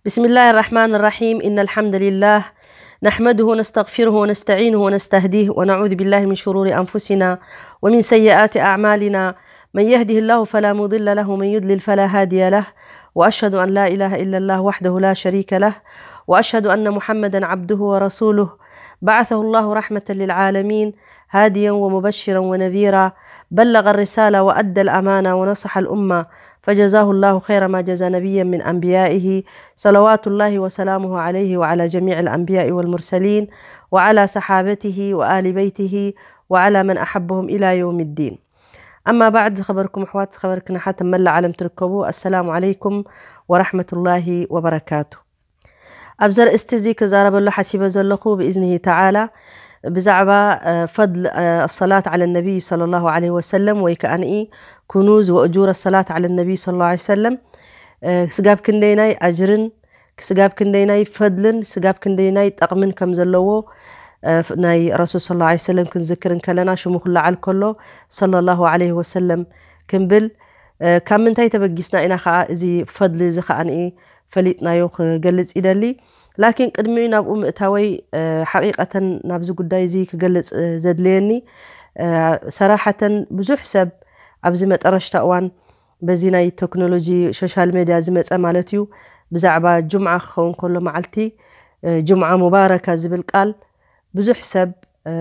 بسم الله الرحمن الرحيم. إن الحمد لله نحمده ونستغفره ونستعينه ونستهديه، ونعوذ بالله من شرور أنفسنا ومن سيئات أعمالنا. من يهده الله فلا مضل له، ومن يضلل فلا هادي له. وأشهد أن لا إله إلا الله وحده لا شريك له، وأشهد أن محمدا عبده ورسوله، بعثه الله رحمة للعالمين، هاديا ومبشرا ونذيرا، بلغ الرسالة وأدى الأمانة ونصح الأمة، فجزاه الله خير ما جزى نبيا من أنبيائه، صلوات الله وسلامه عليه وعلى جميع الأنبياء والمرسلين، وعلى صحابته وآل بيته، وعلى من أحبهم إلى يوم الدين. أما بعد، ዝኸበርኩም ኣሕዋት፣ ዝኸበርክን ኣሓት ኣብ መላእ ዓለም ትርከቡ፣ ኣሰላሙ ዓለይኩም ወራሕመቱላሂ ወበረካቱ። ኣብዚ ኣርእስቲ እዚ ክዛረበሉ ሓሲበ ዘለኹ ብኢዝኒሂ ተዓላ ብዛዕባ ፈድል ኣሰላት ዓለ ነቢይ ሰለላሁ ዓለይሂ ወሰለም ወይ ከዓኒ ኩኑዝ ወእጁር ኣሰላት ዓለ ነቢይ ሰለላሁ ዓለይሂ ወሰለም፣ ስጋብ ክንደይናይ ኣጅርን ስጋብ ክንደይናይ ፈድልን ስጋብ ክንደይናይ ጠቕምን ከም ዘለዎ ናይ ረሱል ሰለላሁ ዓለይሂ ወሰለም ክንዝክር እንከለና ሽሙ ክለዓል ከሎ ሰለላሁ ዓለይሂ ወሰለም ክንብል፣ ካብ ምንታይ ተበጊስና ኢና ከዓ እዚ ፈድሊ እዚ ከዓኒ ፈሊጥናዮ ክገልጽ ይደሊ። ላኪን ቅድሚኡ ናብኡ ምእታወይ ሓቂቀተን ናብዚ ጉዳይ እዚ ክገልጽ ዘድልየኒ፣ ሰራሓተን ብዙሕ ሰብ ኣብዚ መጠረሽታ እዋን በዚ ናይ ቴክኖሎጂ ሶሻል ሜድያ ዝመጸ ማለት እዩ ብዛዕባ ጁምዓ ክኸውን ከሎ መዓልቲ ጁምዓ ሙባረካ ዝብል ቃል ብዙሕ ሰብ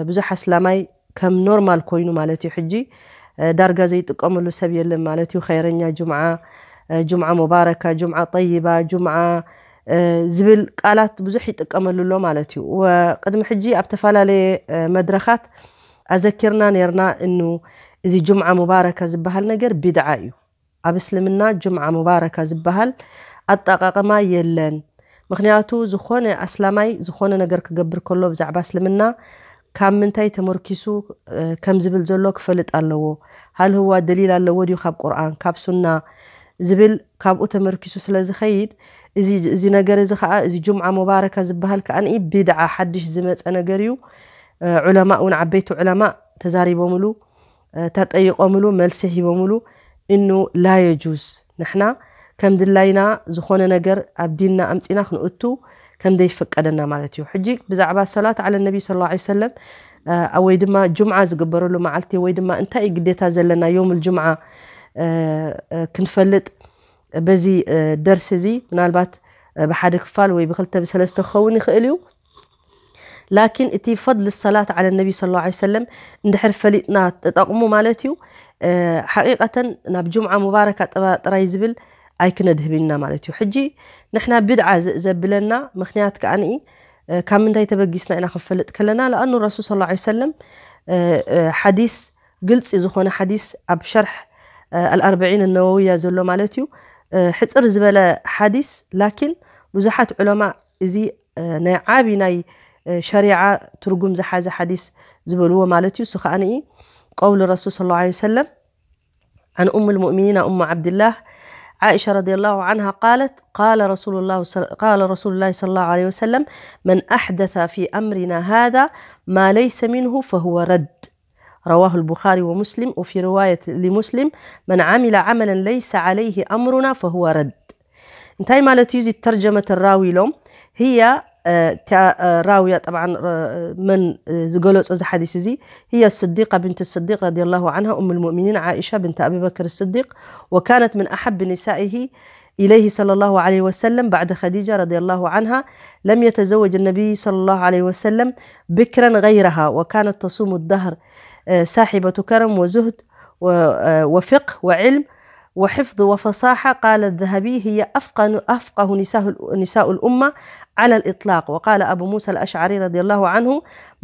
ብዙሕ ኣስላማይ ከም ኖርማል ኮይኑ ማለት እዩ። ሕጂ ዳርጋ ዘይጥቀመሉ ሰብ የለን ማለት እዩ። ኸይረኛ ጁምዓ፣ ጁምዓ ሙባረካ፣ ጁምዓ ጠይባ፣ ጁምዓ ዝብል ቃላት ብዙሕ ይጥቀመሉ ኣሎ ማለት እዩ። ወቅድሚ ሕጂ ኣብ ተፈላለየ መድረኻት ኣዘኪርና ነርና እኑ እዚ ጁምዓ ሙባረካ ዝበሃል ነገር ቢድዓ እዩ። ኣብ እስልምና ጁምዓ ሙባረካ ዝበሃል ኣጠቃቅማ የለን። ምክንያቱ ዝኾነ ኣስላማይ ዝኾነ ነገር ክገብር ከሎ ብዛዕባ እስልምና ካብ ምንታይ ተመርኪሱ ከም ዝብል ዘሎ ክፈልጥ ኣለዎ። ሃል ህዋ ደሊል ኣለዎ ድዩ ካብ ቁርኣን ካብ ሱና ዝብል ካብኡ ተመርኪሱ ስለ ዝኸይድ፣ እዚ ነገር እዚ ከዓ እዚ ጁምዓ ሙባረካ ዝበሃል ከዓ ቢድዓ ሓድሽ ዝመፀ ነገር እዩ። ዑለማ እውን ዓበይቲ ዑለማ ተዛሪቦምሉ፣ ተጠይቆምሉ፣ መልሲ ሂቦምሉ። እኑ ላ የጁዝ ንሕና ከም ድላይና ዝኾነ ነገር ኣብ ዲንና ኣምፂና ክንእቱ ከም ዘይፈቀደና ማለት እዩ። ሕጂ ብዛዕባ ሰላት ዓለ ነቢ ሰለላሁ ዓለይሂ ወሰለም ወይ ድማ ጁምዓ ዝግበረሉ መዓልቲ ወይ ድማ እንታይ እዩ ግዴታ ዘለና ዮም ጁምዓ ክንፈልጥ በዚ ደርሲ እዚ ምናልባት ብሓደ ክፋል ወይ ብክልተ ብሰለስተ ክኸውን ይኽእል እዩ። ላኪን እቲ ፈድል ሰላት ዓለ ነቢ ሰለላሁ ዓለይሂ ወሰለም እንድሕር ፈሊጥና ተጠቕሙ ማለት እዩ። ሓቂቀተን ናብ ጁምዓ ሙባረካ ጥራይ ዝብል ኣይክነድህብና ማለት እዩ። ሕጂ ንሕና ብድዓ ዘብለና ምክንያት ከዓኒ ካብ ምንታይ ተበጊስና ኢና ክንፈልጥ ከለና ለኣኑ ረሱል ሰለላሁ ዓለይሂ ወሰለም ሓዲስ ግልፂ ዝኾነ ሓዲስ ኣብ ሸርሕ ኣልኣርበዒን ነወውያ ዘሎ ማለት እዩ። ሕፅር ዝበለ ሓዲስ ላኪን ብዙሓት ዑለማ እዚ ናይ ዓቢ ናይ ሸሪዓ ትርጉም ዝሓዘ ሓዲስ ዝበልዎ ማለት እዩ። እሱ ከዓኒ ቀውል ረሱል ሰለላሁ ዓለይሂ ወሰለም عن أم المؤمنين أم عبد الله عائشة رضي الله عنها قالت: قال رسول الله صل- قال رسول الله صلى الله عليه وسلم: من أحدث في أمرنا هذا ما ليس منه فهو رد. رواه البخاري ومسلم. وفي رواية لمسلم: من عمل عملا ليس عليه أمرنا فهو رد. እንታይ ማለት እዩ እዚ ተርጀመት ራዊ ኢሎም? ህያ እታ ራውያ ጠብዓን መን ዝገለጾ እዚ ሓዲስ እዚ هي الصديقة بنت الصديق رضي الله عنها أم المؤمنين عائشة بنت أبي بكر الصديق، وكانت من أحب نسائه إليه صلى الله عليه وسلم بعد خديجة رضي الله عنها. لم يتزوج النبي صلى الله عليه وسلم بكرا غيرها، وكانت تصوم الدهر، صاحبة كرم وزهد وفقه وعلم وحفظ وفصاحة. قال الذهبي: هي أفقه، أفقه نساء، نساء الأمة على الإطلاق. وقال أبو موسى الأشعري رضي الله عنه: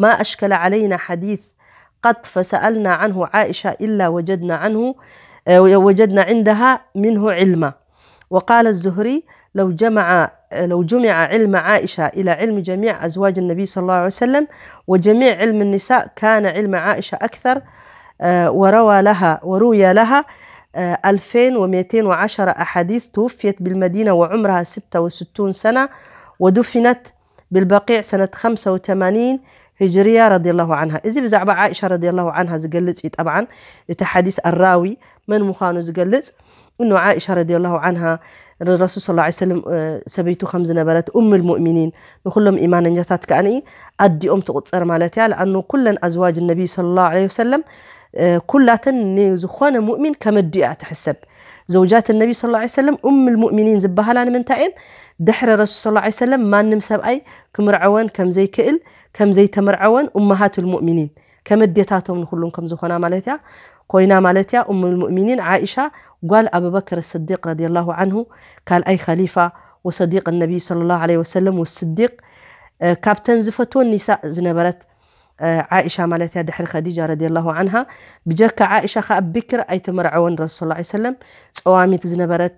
ما أشكل علينا حديث قط فسألنا عنه عائشة إلا وجدنا عنه، آه، وجدنا عندها منه علما. وقال الزهري: لو جمع، لو جمع علم عائشة إلى علم جميع أزواج النبي صلى الله عليه وسلم وجميع علم النساء كان علم عائشة أكثر. آه، وروى لها، وروي لها، آه، ألفين ومائتين وعشرة أحاديث. توفيت بالمدينة وعمرها ستة وستون سنة، ودفنت بالبقيع سنة خمسة وثمانين هجرية رضي الله عنها. እዚ ብዛዕባ عائشة رضي الله عنها ዝገልጽ እዩ። طبعا እቲ ሓዲስ ኣራዊ መን ምዃኑ ዝገልጽ እኖ عائشة رضي الله عنها ንረሱል صلى الله عليه وسلم ሰበይቱ ከም ዝነበረት ኡም ልሙእሚኒን ንኩሎም ኢማነኛታት ከኣ ኣዲኦም ትቁጸር ማለት እያ። ለኣኑ ኩለን ኣዝዋጅ ነቢይ صلى الله عليه وسلم ኩላተን ንዝኾነ ሙእሚን ከም ኣዲኡ እያ ትሕሰብ። ዘውጃት ነቢይ صلى الله عليه وسلم ኡም ልሙእሚኒን ዝበሃላ ንምንታይ እየን? ድሕሪ ረሱል صلى الله عليه وسلم ማንም ሰብኣይ ክምርዐወን ከም ዘይክእል ከም ዘይተመርዐወን ኡመሃት ልሙእሚኒን ከም ኣዴታቶም ንኩሉም ከም ዝኾና ማለት እያ ኮይና ማለት እያ። ኡም ልሙእሚኒን ዓኢሻ ጓል ኣቡበክር ስዲቅ رضي الله عنه ካልኣይ ኸሊፋ وصديق النبي صلى الله عليه وسلم والصديق ካብተን ዝፈትወን ኒሳእ ዝነበረት ዓኢሻ ማለት እያ ድሕሪ ኸዲጃ رضي الله عنها። ብጀካ ዓኢሻ ከኣ ብክር ኣይተመርዐወን ረሱል صلى الله عليه وسلم ጸዋሚት ዝነበረት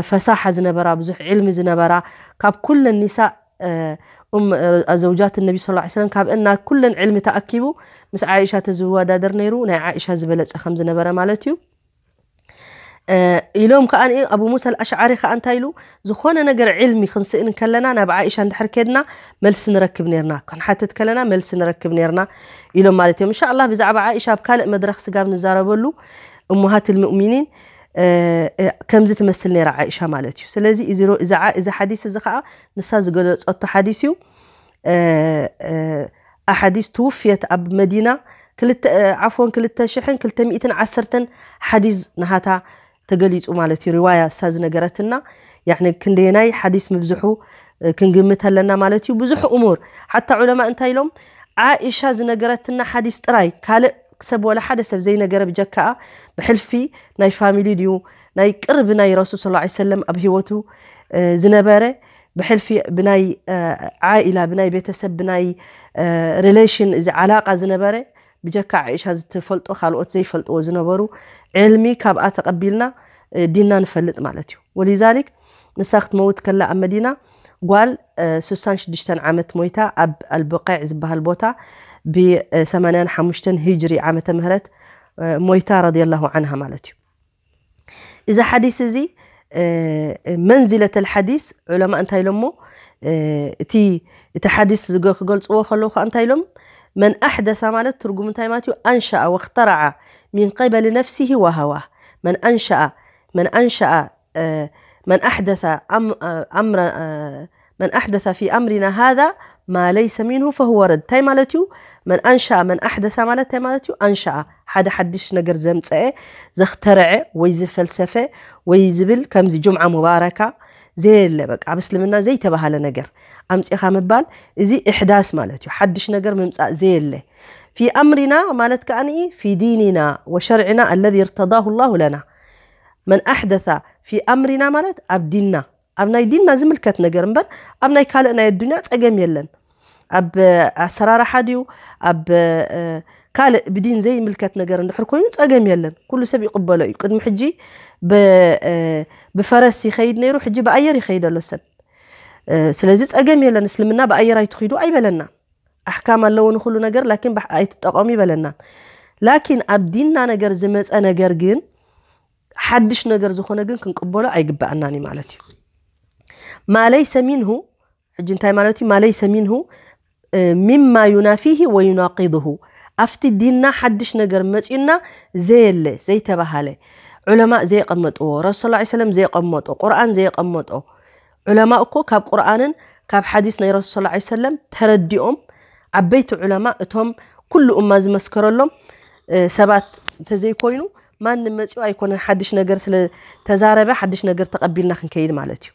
ፈሳሓ ዝነበራ ብዙሕ ዕልሚ ዝነበራ ካብ ኩለን ኒሳእ ዘውጃት ነቢ صلى الله عليه وسلم ካብ እና ኩለን ዕልሚ ተኣኪቡ ምስ ዓኢሻ ተዝወዳደር ነይሩ ናይ ዓኢሻ ዝበለጸ ከም ዝነበረ ማለት እዩ። ኢሎም ከኣ ኣቡ ሙሳ ኣልኣሽዓሪ ከኣ እንታይ ኢሉ ዝኾነ ነገር ዕልሚ ክንስእን ከለና ናብ ዓኢሻ እንድሕር ከድና መልሲ ንረክብ ነርና ክንሓትት ከለና መልሲ ንረክብ ነርና ኢሎም ማለት እዮም። እንሻ ኣላህ ብዛዕባ ዓኢሻ ኣብ ካልእ መድረኽ ስጋብ ንዛረበሉ እሙሃት ልሙእሚኒን ከምዚ ትመስል ነይራ ዓኢሻ ማለት እዩ። ስለዚ እዚ ሓዲስ እዚ ከዓ ንሳ ዝገለፀቶ ሓዲስ እዩ። ኣሓዲስ ትውፍየት ኣብ መዲና ዓፎን ክልተ ሽሕን ክልተ ሚእትን ዓሰርተን ሓዲስ ናሃታ ተገሊጹ ማለት እዩ። ሪዋያ እሳ ዝነገረትና ያኒ ክንደየናይ ሓዲስ ምብዝሑ ክንግምት ኣለና ማለት እዩ። ብዙሕ እሙር ሓታ ዑለማ እንታይ ኢሎም ዓኢሻ ዝነገረትና ሓዲስ ጥራይ ካልእ ሰብ ወላ ሓደ ሰብ ዘይነገረ ብጀካኣ ብሕልፊ ናይ ፋሚሊ ድዩ ናይ ቅርቢ ናይ ረሱል صلى الله عليه وسلم ኣብ ህይወቱ ዝነበረ ብሕልፊ ብናይ ዓኢላ ብናይ ቤተሰብ ብናይ ሪሌሽን እዚ ዓላቃ ዝነበረ ብጀካ ዓኢሻ ዝትፈልጦ ካልኦት ዘይፈልጥዎ ዝነበሩ ዕልሚ ካብኣ ተቐቢልና ዲንና ንፈልጥ ማለት እዩ። ወሊዛሊክ ንሳ ክትመውት ከላ ኣብ መዲና ጓል ስሳን ሽዱሽተን ዓመት ሞይታ ኣብ ኣልብቀዕ ዝበሃል ቦታ ብ ሰማንያን ሓሙሽተን ሂጅሪ ዓመተ ምህረት ሞይታ ረዲየላሁ ዓንሃ ማለት እዩ። እዚ ሓዲስ እዚ መንዚለት ኣልሓዲስ ዑለማ እንታይ ኢሎሞ እቲ እቲ ሓዲስ ክገልፅዎ ከለዉ ከዓ እንታይ ኢሎም መን ኣሕደሳ ማለት ትርጉም እንታይ ማለት እዩ ኣንሸኣ ወክተረዓ ሚን ቀበል ነፍሲሂ ወሃዋ መን ኣንሸኣ መን ኣንሸኣ መን ኣሕደሳ ኣምረ መን ኣሕደሳ ፊ ኣምሪና ሃዛ ማ ለይሰ ሚንሁ ፈሁወ ረድ እንታይ ማለት እዩ መን ኣንሸኣ መን ኣሕደሳ ማለት እንታይ ማለት እዩ ኣንሸኣ ሓደ ሓድሽ ነገር ዘምፀአ ዘክተረዐ ወይ ዝፈልሰፈ ወይ ዝብል ከምዚ ጁምዓ ሙባረካ ዘየለ በቃ ኣብ እስልምና ዘይተባሃለ ነገር ኣምፂኻ ምባል እዚ እሕዳስ ማለት እዩ ሓድሽ ነገር ምምፃእ ዘየለ ፊ ኣምሪና ማለት ከዓኒ ፊ ዲኒና ወሸርዕና ኣለዚ እርተዳሁ ላሁ ለና መን ኣሕደሳ ፊ ኣምሪና ማለት ኣብ ዲንና ኣብ ናይ ዲንና ዝምልከት ነገር እምበር ኣብ ናይ ካልእ ናይ ኣዱንያ ጸገም የለን ኣብ ኣሰራርሓ ድዩ ኣብ ካልእ ብዲን ዘይምልከት ነገር እንድሕር ኮይኑ ጸገም የለን ኩሉ ሰብ ይቕበሎ እዩ ቅድሚ ሕጂ ብፈረስ ይኸይድ ነይሩ ሕጂ ብኣየር ይኸይድ ኣሎ ሰብ ስለዚ ጸገም የለን እስልምና ብኣየር ኣይትኺዱ ኣይበለና ኣሕካም ኣለዎ ንኹሉ ነገር ላኪን ኣይትጠቐሙ ይበለና ላኪን ኣብ ዲንና ነገር ዝመጸ ነገር ግን ሓድሽ ነገር ዝኾነ ግን ክንቅበሎ ኣይግበኣናን እዩ ማለት እዩ ማ ለይሰ ሚንሁ ሕጂ እንታይ ማለት እዩ ማ ለይሰ ሚንሁ ሚማ ዩናፊሂ ወዩናቂድሁ ኣብቲ ዲንና ሓድሽ ነገር መፅዩና ዘየለ ዘይተባሃለ ዑለማእ ዘየቐመጥዎ ረሱ ስ ሰለም ዘየቐመጦ ቁርኣን ዘየቐመጦ ዑለማ እኮ ካብ ቁርኣንን ካብ ሓዲስ ናይ ረሱል ስ ሰለም ተረዲኦም ዓበይቲ ዑለማ እቶም ኩሉ እማ ዝመስከረሎም ሰባት እንተዘይኮይኑ ማንም መፂኡ ኣይኮነን ሓድሽ ነገር ስለ ተዛረበ ሓድሽ ነገር ተቐቢልና ክንከይድ ማለት እዩ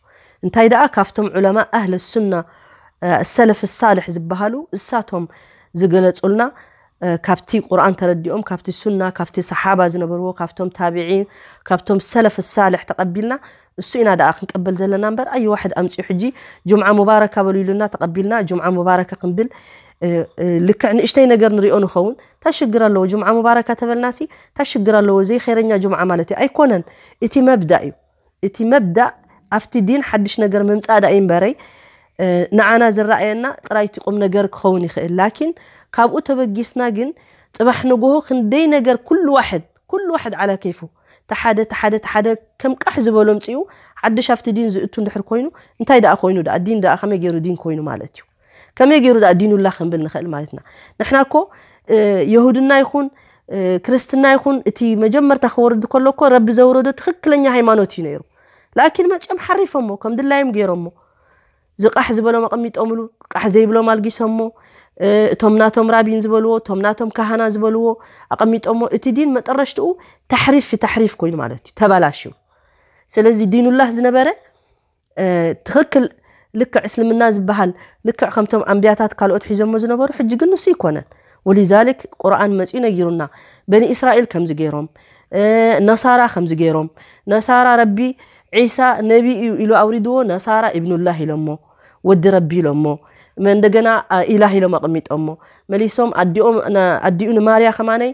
እንታይ ደኣ ካብቶም ዑለማ ኣህል ሱና ሰለፍ ሳልሕ ዝበሃሉ እሳቶም ዝገለፁልና ካብቲ ቁርኣን ተረዲኦም ካብቲ ሱና ካብቲ ሰሓባ ዝነበርዎ ካብቶም ታቢዒን ካብቶም ሰለፍ ሳልሕ ተቐቢልና እሱ ኢና ደኣ ክንቀበል ዘለና እምበር ኣይ ዋሕድ ኣምፂኡ ሕጂ ጁምዓ ሙባረካ በሉ ኢሉና ተቐቢልና ጁምዓ ሙባረካ ክንብል ልክዕ ንእሽተይ ነገር ንሪኦ ንኸውን እንታይ ሽግር ኣለዎ ጁምዓ ሙባረካ ተበልናሲ እንታይ ሽግር ኣለዎ ዘይኸይረኛ ጁምዓ ማለት እዩ ኣይኮነን እቲ መብዳእ እዩ እቲ መብዳእ ኣብቲ ዲን ሓድሽ ነገር ምምፃእ ዳእ እምበረይ ንዓና ዝረኣየና ጥራይቲ ቁም ነገር ክኸውን ይኽእል ላኪን ካብኡ ተበጊስና ግን ፅባሕ ንጎሆ ክንደይ ነገር ኩሉ ዋሕድ ኩሉ ዋሕድ ዓላ ከይፉ ተሓደ ተሓደ ተሓደ ከም ቃሕ ዝበሎ ምፅኡ ሓድሽ ኣብቲ ዲን ዝእቱ እንድሕር ኮይኑ እንታይ ደኣ ኮይኑ ደኣ ዲን ደኣ ከመይ ገይሩ ዲን ኮይኑ ማለት እዩ ከመይ ገይሩ ደኣ ዲኑላ ክንብል ንኽእል ማለትና ንሕና እኮ የሁድና ይኹን ክርስትና ይኹን እቲ መጀመርታ ክወርድ ከሎ እኮ ረቢ ዘውረዶ ትኽክለኛ ሃይማኖት እዩ ነይሩ ላኪን መጺኦም ሓሪፎሞ፣ ከም ድላዮም ገይሮሞ። ዝቃሕ ዝበሎም ኣቐሚጦምሉ፣ ቃሕ ዘይብሎም ኣልጊሶሞ። እቶም ናቶም ራቢን ዝበልዎ፣ እቶም ናቶም ካህና ዝበልዎ ኣቐሚጦሞ። እቲ ዲን መጠረሽትኡ ታሕሪፍ ታሕሪፍ ኮይኑ ማለት እዩ፣ ተባላሽዩ። ስለዚ ዲኑላህ ዝነበረ ትኽክል ልክዕ እስልምና ዝበሃል ልክዕ ከምቶም ኣንብያታት ካልኦት ሒዞሞ ዝነበሩ ሕጂ ግን ንሱ ይኮነን። ወሊዛሊክ ቁርኣን መፅኡ ነጊሩና፣ በኒ እስራኤል ከምዚ ገይሮም፣ ነሳራ ከምዚ ገይሮም። ነሳራ ረቢ ዒሳ ነቢ እዩ ኢሉ ኣውሪድዎ፣ ነሳራ ኢብኑላህ ኢሎሞ፣ ወዲ ረቢ ኢሎሞ። እንደገና ኢላህ ኢሎም ኣቕሚጦሞ። መሊሶም ኣዲኡ ንማርያ ከማነይ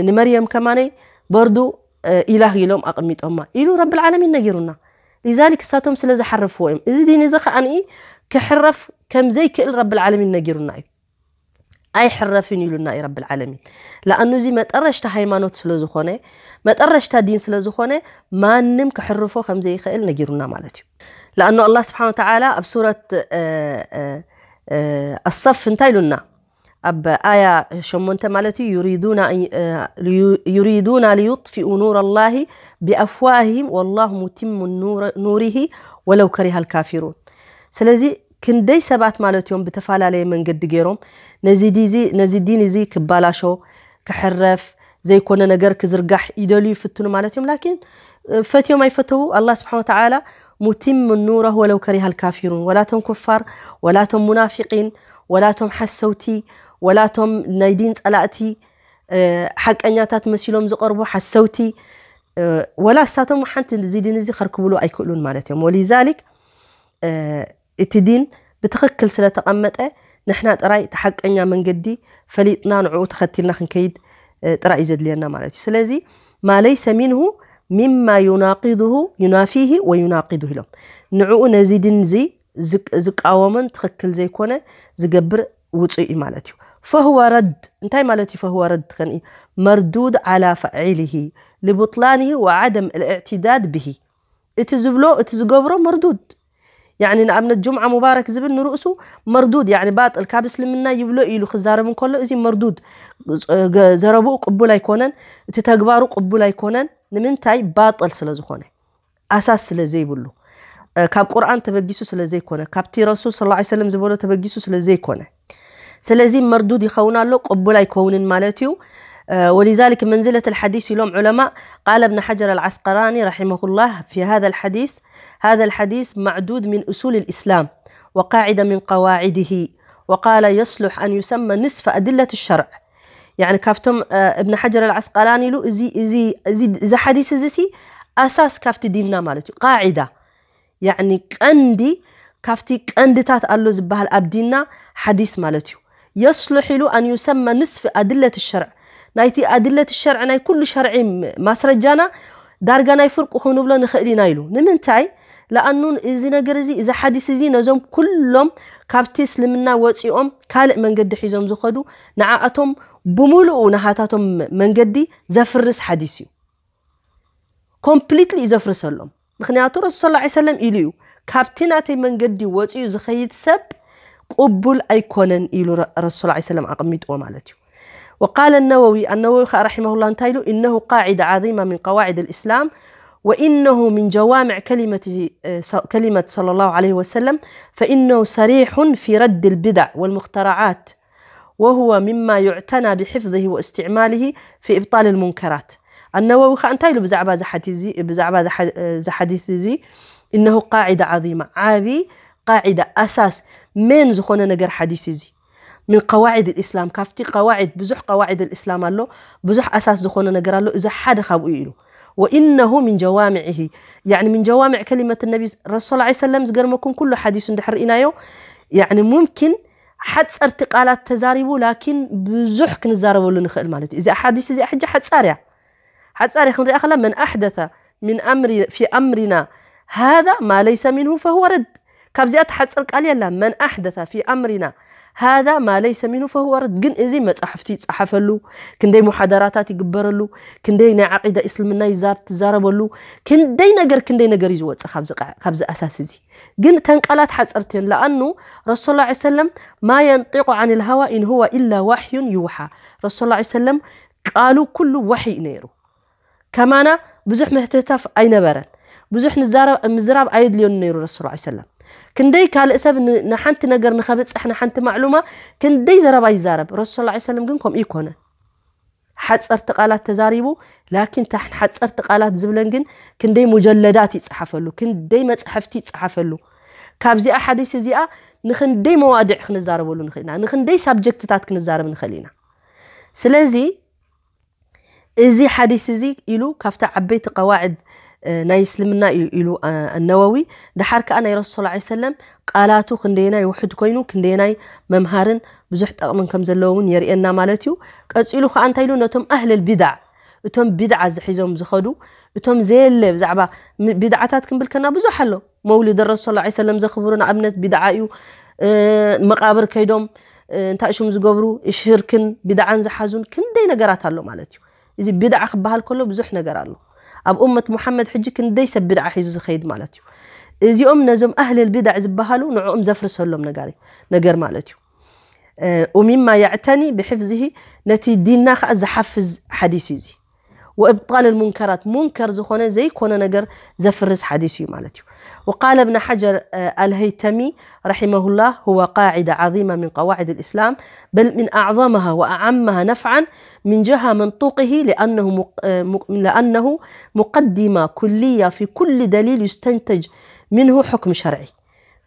ንመርየም ከማነይ በርዱ ኢላህ ኢሎም ኣቕሚጦማ ኢሉ ረብል ዓለሚን ነጊሩና። ሊዛሊክ እሳቶም ስለ ዝሓረፍዎ እዮም። እዚ ዲን እዚ ከዓኒ ክሕረፍ ከም ዘይክእል ረብል ዓለሚን ነጊሩና እዩ። ኣይሕረፍን ኢሉና እዩ ረብል ዓለሚን። ለኣኑ እዚ መጠረሽታ ሃይማኖት ስለ ዝኾነ፣ መጠረሽታ ዲን ስለ ዝኾነ፣ ማንም ክሕርፎ ከም ዘይኽእል ነጊሩና ማለት እዩ። ለኣኑ ኣላህ ስብሓን ወተዓላ ኣብ ሱረት ኣሰፍ እንታይ ኢሉና? ኣብ ኣያ ሸሞንተ ማለት እዩ፣ ዩሪዱና ሊዩጥፊኡ ኑር ኣላሂ ቢኣፍዋሂም ወላሁ ሙቲሙ ኑሪሂ ወለው ከሪሃ ልካፊሩን። ስለዚ ክንደይ ሰባት ማለት እዮም ብተፈላለየ መንገዲ ገይሮም ነዚ ዲን እዚ ክባላሾ፣ ክሕረፍ፣ ዘይኮነ ነገር ክዝርጋሕ ይደልዩ ይፍትኑ ማለት እዮም። ላኪን ፈትዮም ኣይፈተዉ፣ ኣላህ ስብሓን ወተዓላ ሙቲም ኑረሁ ወለው ከሪሃ ልካፊሩን። ወላቶም ኩፋር፣ ወላቶም ሙናፊቂን፣ ወላቶም ሓሰውቲ፣ ወላቶም ናይ ዲን ጸላእቲ፣ ሓቀኛታት መሲሎም ዝቐርቡ ሓሰውቲ፣ ወላ እሳቶም ሓንቲ እዚ ዲን እዚ ከርክብሉ ኣይክእሉን ማለት እዮም። ወሊዛሊክ እቲ ዲን ብትኽክል ስለ ተቐመጠ፣ ንሕና ጥራይ እቲ ሓቀኛ መንገዲ ፈሊጥና ንዕኡ ተኸቲልና ክንከይድ ጥራይ እዩ ዘድልየና ማለት እዩ። ስለዚ ማ ለይሰ ሚንሁ ሚማ ዩናቂዱሁ ዩናፊሂ ወዩናቂዱሁ ኢሎም። ንዕኡ ነዚ ዲን እዚ ዝቃወምን ትኽክል ዘይኮነ ዝገብር ውፁእ እዩ ማለት እዩ። ፈህወ ረድ እንታይ ማለት እዩ? ፈህወ ረድ ከን መርዱድ ዓላ ፈዒሊሂ ልቡጥላኒሂ ወዓደም ልእዕትዳድ ብሂ። እቲ ዝብሎ እቲ ዝገብሮ መርዱድ። ያኒ ንኣብነት ጁምዓ ሙባረክ ዝብል ንርእሱ መርዱድ፣ ያኒ ባጥል፣ ካብ እስልምና ይብሎ ኢሉ ክዛረብ እንከሎ እዚ መርዱድ፣ ዘረብኡ ቅቡል ኣይኮነን፣ እቲ ተግባሩ ቅቡል ኣይኮነን። ንምንታይ? ባጥል ስለ ዝኾነ፣ ኣሳስ ስለ ዘይብሉ፣ ካብ ቁርኣን ተበጊሱ ስለ ዘይኮነ፣ ካብቲ ረሱል ሰለላሁ ዐለይሂ ወሰለም ዝበሎ ተበጊሱ ስለ ዘይኮነ። ስለዚ መርዱድ ይኸውን ኣሎ፣ ቅቡል ኣይከውንን ማለት እዩ። ولذلك منزلة الحديث ኢሎም ዑለማ، قال ابن حجر العسقلاني رحمه الله في هذا الحديث، هذا الحديث معدود من أصول الإسلام وقاعدة من قواعده وقال يصلح أن يسمى نصف أدلة الشرع. يعني ካብቶም እብን ሓጀር ኣልዓስቃላኒ ኢሉ እዚ እዚ እዚ እዚ ሓዲስ እዚ ሲ ኣሳስ ካብቲ ዲንና ማለት እዩ። ቃዒዳ ያኒ ቀንዲ ካብቲ ቀንድታት ኣሎ ዝበሃል ኣብ ዲንና ሓዲስ ማለት እዩ። የስልሕ ኢሉ ኣን ዩሰመ ንስፊ ኣድለት ሸርዕ፣ ናይቲ ኣድለት ሸርዕ ናይ ኩሉ ሸርዒ ማስረጃና ዳርጋ ናይ ፍርቁ ክንብሎ ንኽእል ኢና ኢሉ። ንምንታይ? ለኣኑ እዚ ነገር እዚ እዚ ሓዲስ እዚ ነዞም ኩሎም ካብቲ እስልምና ወፂኦም ካልእ መንገዲ ሒዞም ዝኸዱ ንዓኣቶም ብምሉኡ ናሃታቶም መንገዲ ዘፍርስ ሓዲስ እዩ። ኮምፕሊትሊ እዩ ዘፍርሰሎም። ምክንያቱ ረሱል ሰለላሁ ዐለይሂ ወሰለም ኢሉ እዩ፣ ካብቲ ናተይ መንገዲ ወፂኡ ዝኸይድ ሰብ ቅቡል ኣይኮነን ኢሉ ረሱል ሰለላሁ ዐለይሂ ወሰለም ኣቐሚጥዎ ማለት እዩ። وقال النووي، النووي رحمه الله እንታይ ኢሉ؟ إنه قاعدة عظيمة من قواعد الإسلام وإنه من جوامع كلمة كلمة صلى الله عليه وسلم فإنه صريح في رد البدع والمخترعات وهو مما يعتنى بحفظه واستعماله في إبطال المنكرات። ኣነወዊ ኸዓ እንታይ ኢሉ ብዛዕባ እዚ ሓዲስ እዚ إنه قاعدة عظيمة، ዓቢ ቃዒዳ ኣሳስ ሜን ዝኾነ ነገር ሓዲስ እዚ من قواعد الإسلام፣ ካብቲ ቀዋዒድ ብዙሕ ቀዋዒድ الإسلام ኣሎ፣ ብዙሕ ኣሳስ ዝኾነ ነገር ኣሎ፣ እዚ ሓደ ካብኡ እዩ ኢሉ። وإنه من جوامعه، يعني من جوامع كلمة النبي رسول الله عليه وسلم ዝገርመኩም ኩሉ ሓዲሱ እንድሕር ርኢናዮ يعني ممكن ሓፀርቲ ቃላት ተዛሪቡ ላኪን ብዙሕ ክንዛረበሉ ንኽእል ማለት እዩ። እዚ ሓዲስ እዚ ሕጂ ሓፃር እያ ሓፃር እያ ክንሪኣ ከላ من أحدث من أمر في أمرنا هذا ما ليس منه فهو رد። ካብዚኣ ትሓፅር ቃል የላ። من أحدث في أمرنا هذا ما ليس منه فهو رد። ግን እዚ መፃሕፍቲ ይፀሓፈሉ፣ ክንደይ ሙሓደራታት ይግበረሉ፣ ክንደይ ናይ ዓቂዳ እስልምና ይዛር ትዛረበሉ፣ ክንደይ ነገር ክንደይ ነገር እዩ ዝወፅእ ካብዚ ኣሳስ እዚ። ግን ተን ቃላት ሓፀርቲ እየን። ለኣኑ ረሱል ላ ሰለም ما ينطق عن الهوى إن هو إلا وحي يوحى። ረሱል ላ ሰለም ቃሉ ኩሉ ወሕይ ነይሩ። ከማና ብዙሕ ምህትህታፍ ኣይነበረን። ብዙሕ ንዛረብ ምዝራብ ኣየድልዮን ነይሩ ረሱል ላ ሰለም። ክንደይ ካልእ ሰብ ን- ንሓንቲ ነገር ንኸብፅሕ ንሓንቲ ማዕሉማ ክንደይ ዘረባ ይዛረብ። ረሱል ላ ሰለም ግን ከምኡ ይኮነ። ሓፀርቲ ቃላት ተዛሪቡ፣ ላኪን ታሕን ሓፀርቲ ቃላት ዝብለን ግን ክንደይ ሙጀለዳት ይፀሓፈሉ፣ ክንደይ መፅሕፍቲ ይፀሓፈሉ። ካብዚኣ ሓዲስ እዚኣ ንክንደይ መዋድዕ ክንዛረበሉ ንኽእል ኢና፣ ንክንደይ ሳብጀክትታት ክንዛረብ ንኽእል ኢና። ስለዚ እዚ ሓዲስ እዚ ኢሉ ካብቲ ዓበይቲ ቀዋዕድ ናይ እስልምና እዩ ኢሉ ኣነወዊ። ድሓር ከዓ ናይ ረሱል ላ ሰለም ቃላቱ ክንደየናይ ውሕድ ኮይኑ ክንደየናይ መምሃርን ብዙሕ ጠቕምን ከም ዘለዎ እውን የርእየና ማለት እዩ። ቀፂሉ ከዓ እንታይ ኢሉ? ነቶም ኣህለል ቢድዓ፣ እቶም ቢድዓ ዝሒዞም ዝኸዱ፣ እቶም ዘየለ ብዛዕባ ም- ቢድዓታት ክንብል ከና ብዙሕ ኣሎ። መውሊድ ረሱል ላ ሰለም ዘኽብሩ ንኣብነት ቢድዓ እዩ። እ፣ መቃብር ከይዶም እ፣ እንታይ ሽም ዝገብሩ ሽርክን ቢድዓን ዝሓዙን ክንደይ ነገራት ኣሎ ማለት እዩ። እዚ ቢድዓ ክበሃል ከሎ ብዙሕ ነገር ኣሎ። ኣብ እመት ሙሓመድ ሕጂ ክንደይ ሰብ ቢድዓ ሒዙ ዝኸይድ ማለት እዩ። እዚኦም ነዞም ኣህለል ቢድዕ ዝበሃሉ ንዕኦም ዘፍርሰሎም ነገር ነገር ማለት እዩ። እ፣ ومما يعتني بحفظه ነቲ ዲንና ከዓ ዝሓፍዝ ሓዲስ እዩ እዚ። وإبطال المنكرات ሙንከር ዝኾነ ዘይኮነ ነገር ዘፍርስ ሓዲስ እዩ ማለት እዩ። وقال ابن حجر الهيتمي رحمه الله هو قاعدة عظيمة من قواعد الإسلام بل من أعظمها وأعمها نفعا من جهة منطوقه لأنه مق- مق- لأنه مقدمة كلية في كل دليل يستنتج منه حكم شرعي.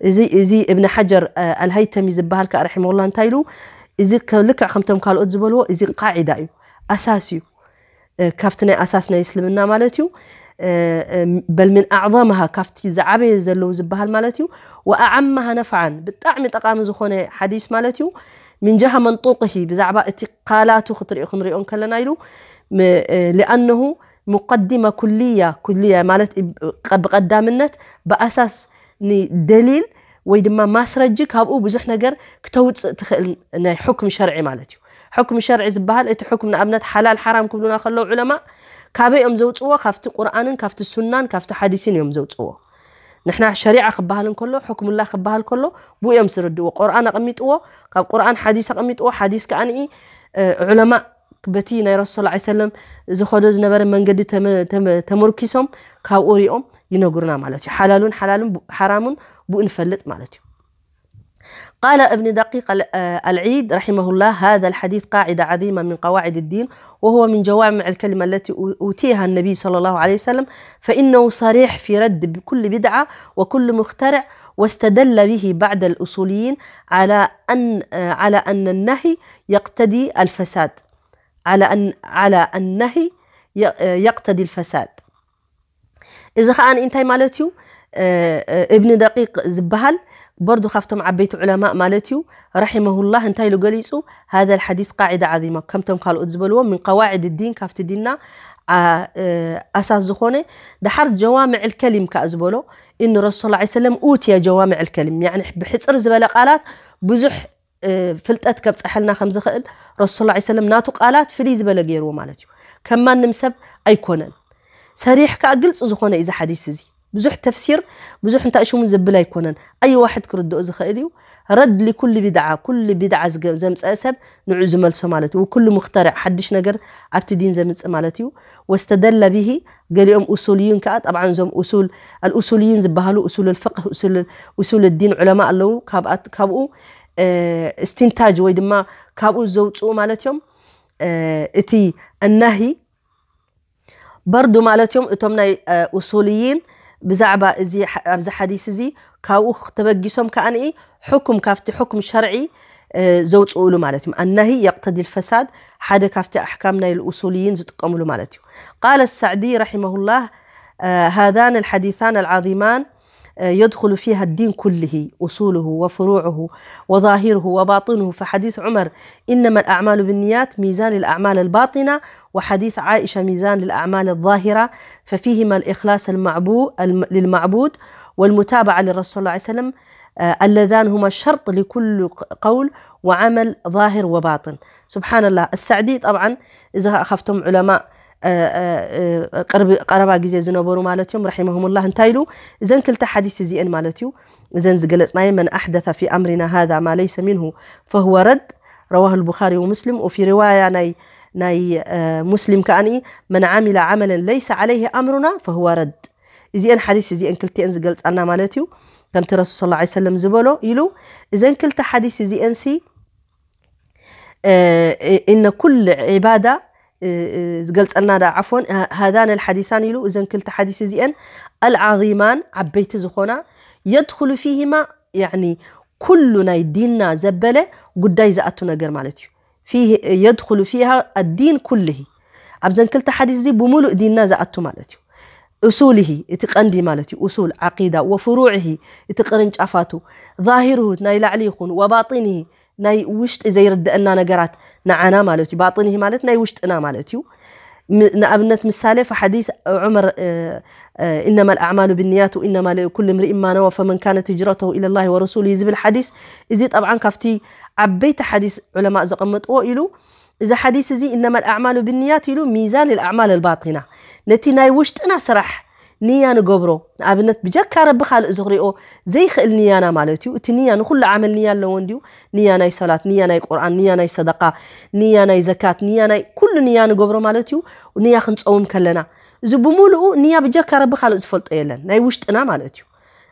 እዚ እዚ እብን ሓጀር ኣልሃይተሚ ዝበሃል ከዓ ረሒመሁላ እንታይ ኢሉ? እዚ ከ- ልክዕ ከምቶም ካልኦት ዝበልዎ እዚ ቃዒዳ እዩ፣ ኣሳስ እዩ። እ፣ ካብቲ ናይ ኣሳስ ናይ እስልምና ማለት እዩ። እ፣ እ፣ በል ምን ኣዕظمها ካብቲ ዝዓበየ ዘለዉ ዝበሃል ማለት እዩ። ወኣዓመሃ ነፍዓን ብጣዕሚ ጠቃሚ ዝኾነ ሓዲስ ማለት እዩ። ምን ጀሃ መንጡቅሂ ብዛዕባ እቲ ቃላቱ ክትሪኦ ክንሪኦ ከለና ኢሉ ም- እ፣ ሊኣነሁ ሙቀዲመ ኩልያ ኩልያ ማለት ብ- ብቀዳምነት ብኣሳስ ንደሊል ወይ ድማ ማስረጂ ካብኡ ብዙሕ ነገር ክተውፅእ ትኽእል ናይ ሕኩም ሸርዒ ማለት እዩ። ሕኩም ሸርዒ ዝበሃል እቲ ሕኩም ንኣብነት ሓላል ሓራም ክብሉና ከለዉ ዑለማ ካበይ እዮም ዘውፅዎ? ካብቲ ቁርኣንን ካብቲ ሱናን ካብቲ ሓዲስን እዮም ዘውፅዎ። ንሕና ሸሪዓ ክበሃል እንከሎ ሕኩምላ ክበሃል ከሎ ብኡ እዮም ዝርድዎ። ቁርኣን ኣቐሚጥዎ፣ ካብ ቁርኣን ሓዲስ ኣቐሚጥዎ፣ ሓዲስ ከዓኒ ዑለማ በቲ ናይ ረሱል ላ ሰለም ዝኸዶ ዝነበረ መንገዲ ተመ- ተመ- ተመርኪሶም ካብኡ ሪኦም ይነግሩና ማለት እዩ። ሓላሉን ሓላሉን ብ- ሓራሙን ብኡ ንፈልጥ ማለት እዩ። قال ابن دقيق ال- العيد رحمه الله: هذا الحديث قاعدة عظيمة من قواعد الدين، وهو من جوامع الكلمة التي أو- أوتيها النبي صلى الله عليه وسلم، فإنه صريح في رد كل بدعة وكل مخترع، واستدل به بعد الأصوليين على أن على أن النهي يقتضي الفساد، على أن على النهي ي- يقتضي الفساد። እዚ ከዓ እንታይ ማለት እዩ? እ፣ እ፣ እብኒ ደቂቅ ዝበሃል በርዱ ካብቶም ዓበይቲ ዑለማእ ማለት እዩ። ረሒመሁላህ እንታይ ኢሉ ገሊጹ? هذا الحديث قاعدة عظيمة ከምቶም ካልኦት ዝበልዎ من قواعد الدين ካብቲ ዲንና ዓ- እ፣ ኣሳስ ዝኾነ። ድሓር ጀዋምዕ ልከሊም ከዓ ዝበሎ إن رسول الله صلى الله عليه وسلم أوتي جوامع الكلم يعني ብሕፅር ዝበለ ቃላት ብዙሕ እ፣ ፍልጠት ከብፀሐልና ከም ዝኽእል ረሱል ላ ሰለም ናቱ ቃላት ፍልይ ዝበለ ገይርዎ ማለት እዩ። ከም ማንም ሰብ ኣይኮነን። ሰሪሕ ከዓ ግልፂ ዝኾነ እዩ እዚ ሓዲስ እዚ። ብዙሕ ተፍሲር ብዙሕ እንታይ ሽሙ ዘብል ኣይኮነን። ኣይ ዋሕድ ክርድኦ ዝኽእል እዩ። ረድ ሊኩል ቢድዓ ኩሉ ቢድዓ ዝገ- ዘምፀአ ሰብ ንዑ ዝመልሶ ማለት እዩ። ኩሉ ሙክተርዕ ሓድሽ ነገር ኣብቲ ዲን ዘምፅእ ማለት እዩ። ወስተደለ ቢሂ ገሊኦም ኡሱልይን ከዓ ጠብዓን እዞም ኡሱል ኣልኡሱልይን ዝበሃሉ ኡሱል ልፍቅህ ኡሱል ኡሱል ዲን ዑለማ ኣለዉ። ካብኣት- ካብኡ እስትንታጅ ወይ ድማ ካብኡ ዘውፅኡ ማለት እዮም። እቲ ኣናሂ በርዱ ማለት እዮም። እቶም ናይ ኡሱልይን ብዛዕባ እዚ ኣብዚ ሓዲስ እዚ ካብኡ ተበጊሶም ከዓኒ ሕኩም ካብቲ ሕኩም ሸርዒ ዘውፅኡሉ ማለት እዮም። ኣናሂ የቅተዲ ልፈሳድ ሓደ ካብቲ ኣሕካም ናይ ኡሱልይን ዝጥቀምሉ ማለት እዩ። قال السعدي رحمه الله هذان الحديثان العظيمان يدخل فيها الدين كله أصوله وفروعه وظاهره وباطنه، فحديث عمر إنما الأعمال بالنيات ميزان الأعمال الباطنة، وحديث عائشة ميزان الأعمال الظاهرة، ففيهما الإخلاص المعبو- الم- للمعبود والمتابعة للرسول صلى الله عليه وسلم، آه، اللذان هما شرط لكل ق- قول وعمل ظاهر وباطن. سبحان الله، السعدي طبعا إذا خفتم علماء ቀረባ ግዜ ዝነበሩ ማለት እዮም። ረሒመሁሙላህ እንታይ ኢሉ እዘን ክልተ ሓዲስ እዚአን ማለት እዩ እዘን ዝገለፅናዮ من أحدث في أمرنا هذا ما ليس منه فهو رد رواه البخاري ومسلم وفي رواية ናይ ናይ ሙስሊም ከዓኒ من عمل عملا ليس عليه أمرنا فهو رد እዚአን ሓዲስ እዚአን ክልቲአን ዝገልጻና ማለት እዩ። ከምቲ ረሱል ሰለላሁ ዐለይሂ ወሰለም ዝበሎ ኢሉ፣ እዘን ክልተ ሓዲስ እዚአን ሲ إن كل عبادة ዝገልጸልና ዳ ዓፎን هذان الحديثان ኢሉ፣ እዘን ክልተ ሓዲስ እዚአን العظيمان ዓበይቲ ዝኾና يدخل فيهما يعني ኩሉ ናይ ዲንና ዘበለ ጉዳይ ዝኣቱ ነገር ማለት እዩ። فيه يدخل فيها الدين كله ኣብዘን ክልተ ሓዲስ እዚ ብምሉእ ዲንና ዝኣቱ ማለት እዩ። أصوله እቲ ቀንዲ ማለት እዩ። أصول عقيدة وفروعه እቲ ቅርንጫፋቱ ظاهره ናይ ላዕሊ ይኹን وباطنه ናይ ውሽጢ ዘይርድአና ነገራት ንዓና ማለት እዩ። باطنه ማለት ናይ ውሽጥና ማለት እዩ። ንኣብነት ምሳሌ في حديث عمر إنما الأعمال بالنيات وإنما لكل امرئ ما نوى فمن كانت هجرته إلى الله ورسوله ዝብል ሓዲስ እዚ طبعا ካብቲ ዓበይቲ ሓዲስ ዑለማእ ዘቐመጥዎ ኢሉ እዚ ሓዲስ እዚ إنما الأعمال بالنيات ኢሉ ميزان الأعمال الباطنة ነቲ ናይ ውሽጥና ስራሕ ንያ ንገብሮ ንኣብነት ብጀካ ረቢ ካልእ ዝኽሪኦ ዘይኽእል ንያና ማለት እዩ። እቲ ንያ ንኹሉ ዓመል ንያ ኣለዎ እንዲዩ። ንያ ናይ ሰላት፣ ንያ ናይ ቁርኣን፣ ንያ ናይ ሰደቃ፣ ንያ ናይ ዘካት፣ ንያ ናይ ኩሉ ንያ ንገብሮ ማለት እዩ። ንያ ክንፀውም ከለና እዚ ብምሉኡ ንያ ብጀካ ረቢ ካልእ ዝፈልጦ የለን ናይ ውሽጥና ማለት እዩ።